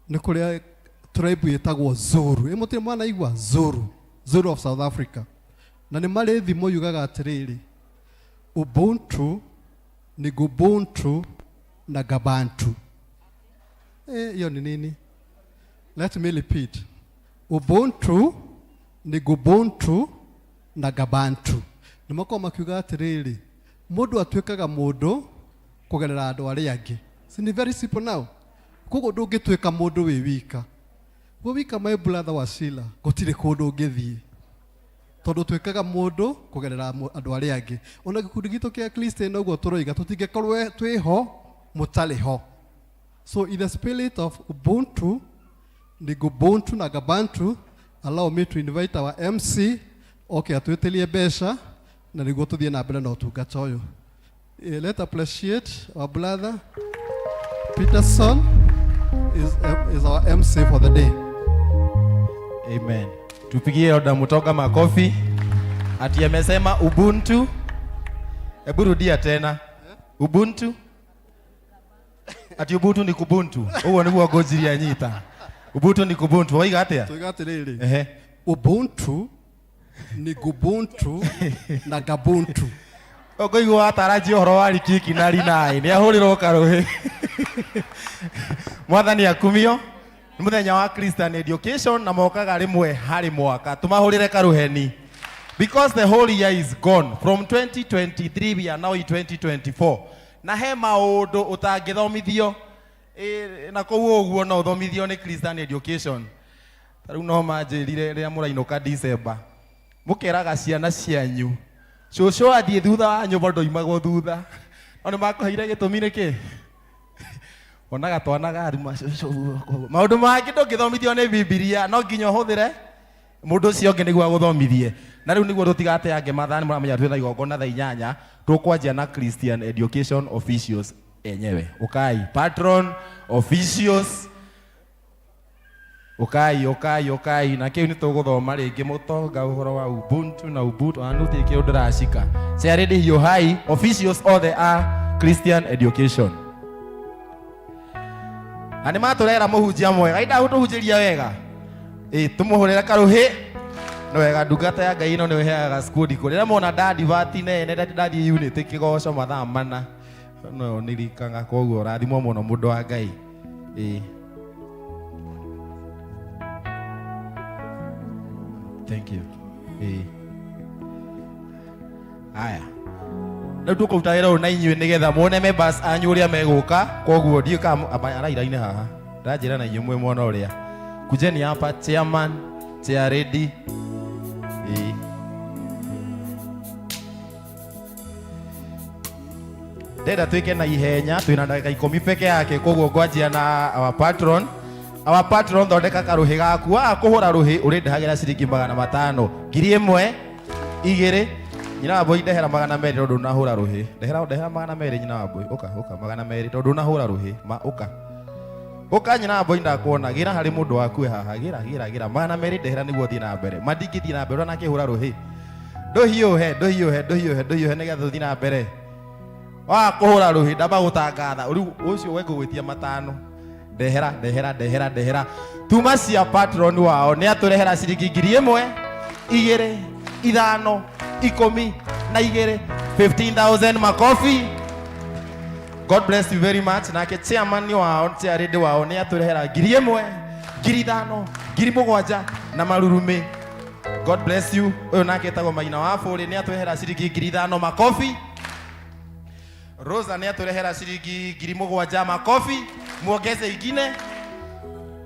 Speaker 14: nĩ kũrĩa tribe ĩtagwo Zulu. Ĩ mũtirĩ mwanaigua Zulu, Zulu of South Africa. Na nĩ marĩ thimo yugaga atĩrĩrĩ, Ubuntu ni Gubuntu na Gabantu. Hiyo ni nini? Let me repeat. Ubuntu ni Gubuntu na Gabantu. Nĩ makoragwo makiuga atĩrĩrĩ, mũndũ atuĩkaga mũndũ kũgerera andũ arĩa angĩ. Si ni very simple now? Koguo ndũngĩtuĩka mũndũ wĩ wika. Wĩ wika my brother Wasila, gũtirĩ kũndũ ũngĩthiĩ. Tondũ tuĩkaga mũndũ kũgerera andũ arĩa angĩ. Ona gĩkundi gitũ kĩa Kristiano ũguo tũroiga, tũtingĩkorwo twĩho mũtarĩ ho. So in the spirit of Ubuntu, ni Gubuntu na Gabantu, allow me to invite our MC oke atwĩtĩrie mbeca na nĩguo tũthiĩ na mbere na ũtungata ũyũ. Let appreciate our brother Peterson is our MC for the day.
Speaker 9: Amen. Tupigie Oda Mutoka makofi. Ati amesema Ubuntu. Hebu rudia tena. Ubuntu. Ati Ubuntu ni Kubuntu. Ũguo nĩguo ngũnjiria nyita. Ubuntu ni Kubuntu. Waiga atĩa?
Speaker 14: Tuiga atĩrĩrĩ.
Speaker 9: Ehe.
Speaker 14: Ubuntu ni Gubuntu na Gabuntu.
Speaker 9: Ũkũigua atarajia ũhoro wa Rikiki na Rinai. Nĩ ahũrĩrwo karũhĩ. Mwathani akumio. Nĩ mũthenya wa Christian Education na mokaga rĩmwe harĩ mwaka. Tũmahũrĩre karũheni. Because the whole year is gone. From 2023 we are now in 2024. Na he maũndũ ũtangĩthomithio na kũu ũguo no ũthomithio nĩ Christian Education. Ta rĩu no manjĩrire rĩrĩa mũrainũka December. Mũkeraga ciana cianyu. Cũcũ athiĩ thutha wa nyũmba ndoimagwo thutha. No nĩ makũheire gĩtũmi nĩkĩ? Wonaga twana garuma cũcũ. Maũndũ mangĩ ndũngĩthomithio nĩ Bibilia, no nginya ũhũthĩre mũndũ ũcio ũngĩ nĩguo agũthomithie. Na rĩu nĩguo tũtigateange mathaa, nĩ mũramenya twĩna igongona thaa inyanya, tũkwanjia na Christian Education Officials enyewe. Ũkai, patron officials. Ũkai, ũkai, ũkai. Na kĩu nĩ tũgũthoma rĩngĩ mũtonga ũhoro wa Ubuntu na Ubuntu. Ona nĩ kĩu ndĩracika. Charity Hiũhai, officials othe a Christian Education. Na nĩ matũrera mũhunjia mwega. Ida tũhunjĩria wega. Tũmũhũrĩre karũhĩ. Nĩ wega ndungata ya Ngai ĩno nĩ ĩheaga squad kũ. Rĩrĩa mona ndadivati nene, ndathiĩ unit kĩgoco mathaa mana. No nirikanga koguo rathimwo mũno mũndũ wa Ngai. Thank you. Haya. Rĩu tũkũruta wĩra ũyũ na inyuĩ nĩgetha muone members anyu ũrĩa megũka. Koguo ndiũĩ kana araira-inĩ haha. Ndĩranjĩra na inyuĩ mwĩ mwona ũrĩa. Kujeni hapa chairman, chair lady. Ndĩrenda twĩke na ihenya, twĩna ndagĩka ikũmi peke yake, koguo ngwanjia na our patron. Our patron, thondeka karũhĩ gaku. Waga kũhũra rũhĩ, ũrĩndehagĩra ciringi magana matano. Ngiri ĩmwe, igĩrĩ. Nyina wa mbũi ndehera magana merĩ tondũ ndũnahũra rũhĩ. Ndehera, ndehera magana merĩ nyina wa mbũi. Ũka, ũka, magana merĩ tondũ ndũnahũra rũhĩ. Ma, ũka. Ũka nyina wa mbũi ndakuona. Gĩra harĩ mũndũ waku wĩ haha. Gĩra, gĩra, gĩra. Magana merĩ ndehera nĩguo thiĩ na mbere. Ma ndingĩthiĩ na mbere ũtanakĩhũra rũhĩ. Ndũhiũhe, ndũhiũhe, ndũhiũhe, ndũhiũhe nĩgetha tũthiĩ na mbere. Waga kũhũra rũhĩ ndamba gũtangatha. Rĩu ũcio we ngũgwĩtia matano. Ndehera, ndehera, ndehera, ndehera. Tuma cia patron wao nĩ atũrehera ciringi ngiri ĩmwe, igĩrĩ, ithano, ikũmi na igĩrĩ. 15,000 makofi. God bless you very much. Nake chairman wao, chair lady wao nĩ atũrehera ngiri ĩmwe, ngiri ithano, ngiri mũgwanja na marurumĩ. God bless you. Ũyũ nake etagwo Maina wa Bũrĩ nĩ atũrehera ciringi ngiri ithano makofi. Rosa nĩ atũrehera ciringi ngiri mũgwanja makofi. Muongeze ingine.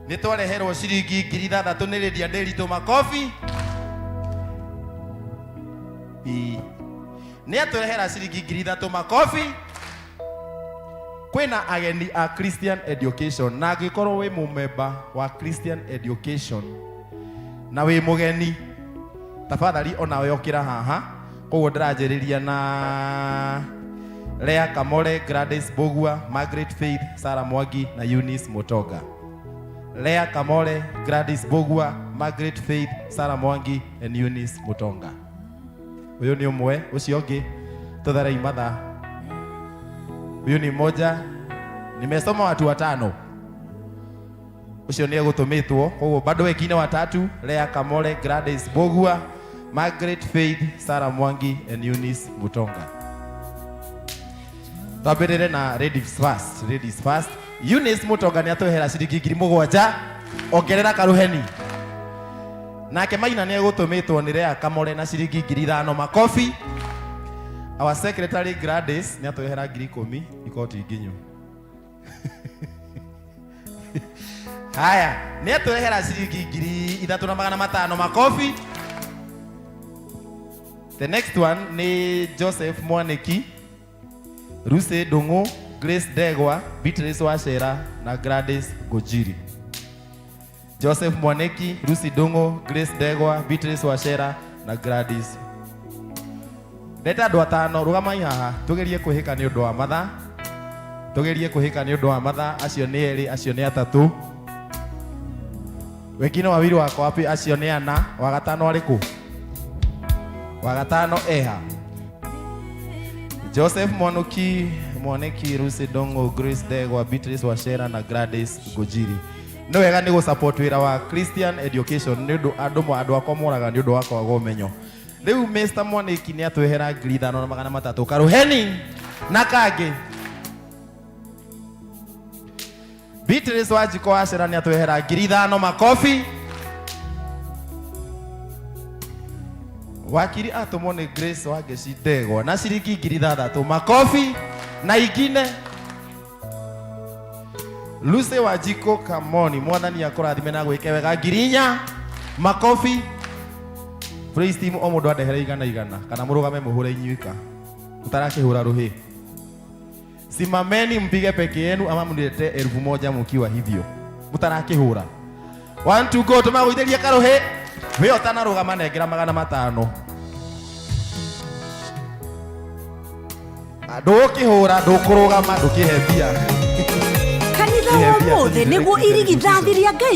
Speaker 9: Nĩ twareherwo ciringi 6,000 nĩ Lydia Nderitu, makobi. Ii. Nĩ atũrehera ciringi 3,000, makobi. Kwĩna ageni a Christian Education, na angĩkorwo wĩ mũmemba wa Christian Education na wĩ mũgeni, tafadhali onawe okĩra haha. Koguo ndĩranjĩrĩria na Lea Kamore, Gladys Bogua, Margaret Faith, Sarah Mwangi na Eunice Mutonga. Lea Kamore, Gladys Bogua, Margaret Faith, Sarah Mwangi and Eunice Mutonga. Ũyũ nĩ ũmwe, ũcio ũngĩ tũtharei mathaa. Huyu ni mmoja, nimesoma watu watano. Ũcio nĩ egũtũmĩtwo, koguo bado wengine watatu, Lea Kamore, Gladys Bogua, Margaret Faith, Sarah Mwangi and Eunice Mutonga. Twambĩrĩre na ladies first, ladies first. Eunice Mutonga nĩ atũhera ciringi 7,000, ongerera karuheni. Nake Maina nĩ egũtũmĩtwo nĩ Lea Kamore na ciringi 5,000, makobi. Our secretary Gladys nĩ atũrehera 10,000, ikoti nginyu. Haya, nĩ atũrehera ciringi 3,500, makobi. The next one nĩ Joseph Mwaniki, Lucy Ndung'u, Grace Ndegwa, Beatrice Wachera na Gladys Ngũnjiri. Joseph Mwaniki, Lucy Ndung'u, Grace Ndegwa, Beatrice Wachera na Gladys. Ndeta andũ atano, rũgamai haha, tugerie kwĩhĩka nĩ ũndũ wa mathaa. Tugerie kwĩhĩka nĩ ũndũ wa mathaa, acio nĩ erĩ, acio nĩ atatũ. Wengine wawili wako wapi? Acio nĩ ana, wa gatano arĩ kũ? Wa gatano eha. Joseph Mwanuki, Mwaniki, Lucy Ndung'u, Grace Ndegwa, Beatrice Wachera na Gladys Ngũnjiri. Nĩ wega nĩ gũ-support wĩra wa Christian Education nĩ ũndũ andũ andũ akwa moraga nĩ ũndũ wa kwaga ũmenyo. Rĩu Mr. Mwaniki nĩ atwehera 5,300, karuheni na kangĩ. Beatrice Wanjikũ Wachera nĩ atwehera 5,000, makobi. Wakiri atũmwo nĩ Grace Wangeci Ndegwa na ciringi 6,000, makobi na ingine. Lucy Wanjikũ Kamoni, mwathani akũrathime na gwĩke wega, 4,000, makobi. Praise team, o mũndũ andehere igana igana kana mũrũgame mũhũre inyuika mũtarakĩhũra rũhĩ. Simameni mpige peke yenu ama mniletee 1,000 mkiwa hivyo mũtarakĩhũra. One two go, tũmagũithĩrie karũhĩ. We ũtanarũgama nengera 500. Ndũkĩhũra, ndũkũrũgama, ndũkĩhe mbia.
Speaker 15: Kanitha wa
Speaker 9: Kĩhe mbia
Speaker 15: ũmũthĩ
Speaker 9: tũnyitĩre
Speaker 15: nĩguo
Speaker 9: Christian
Speaker 15: irigithathi
Speaker 9: education.
Speaker 15: rĩa Ngai.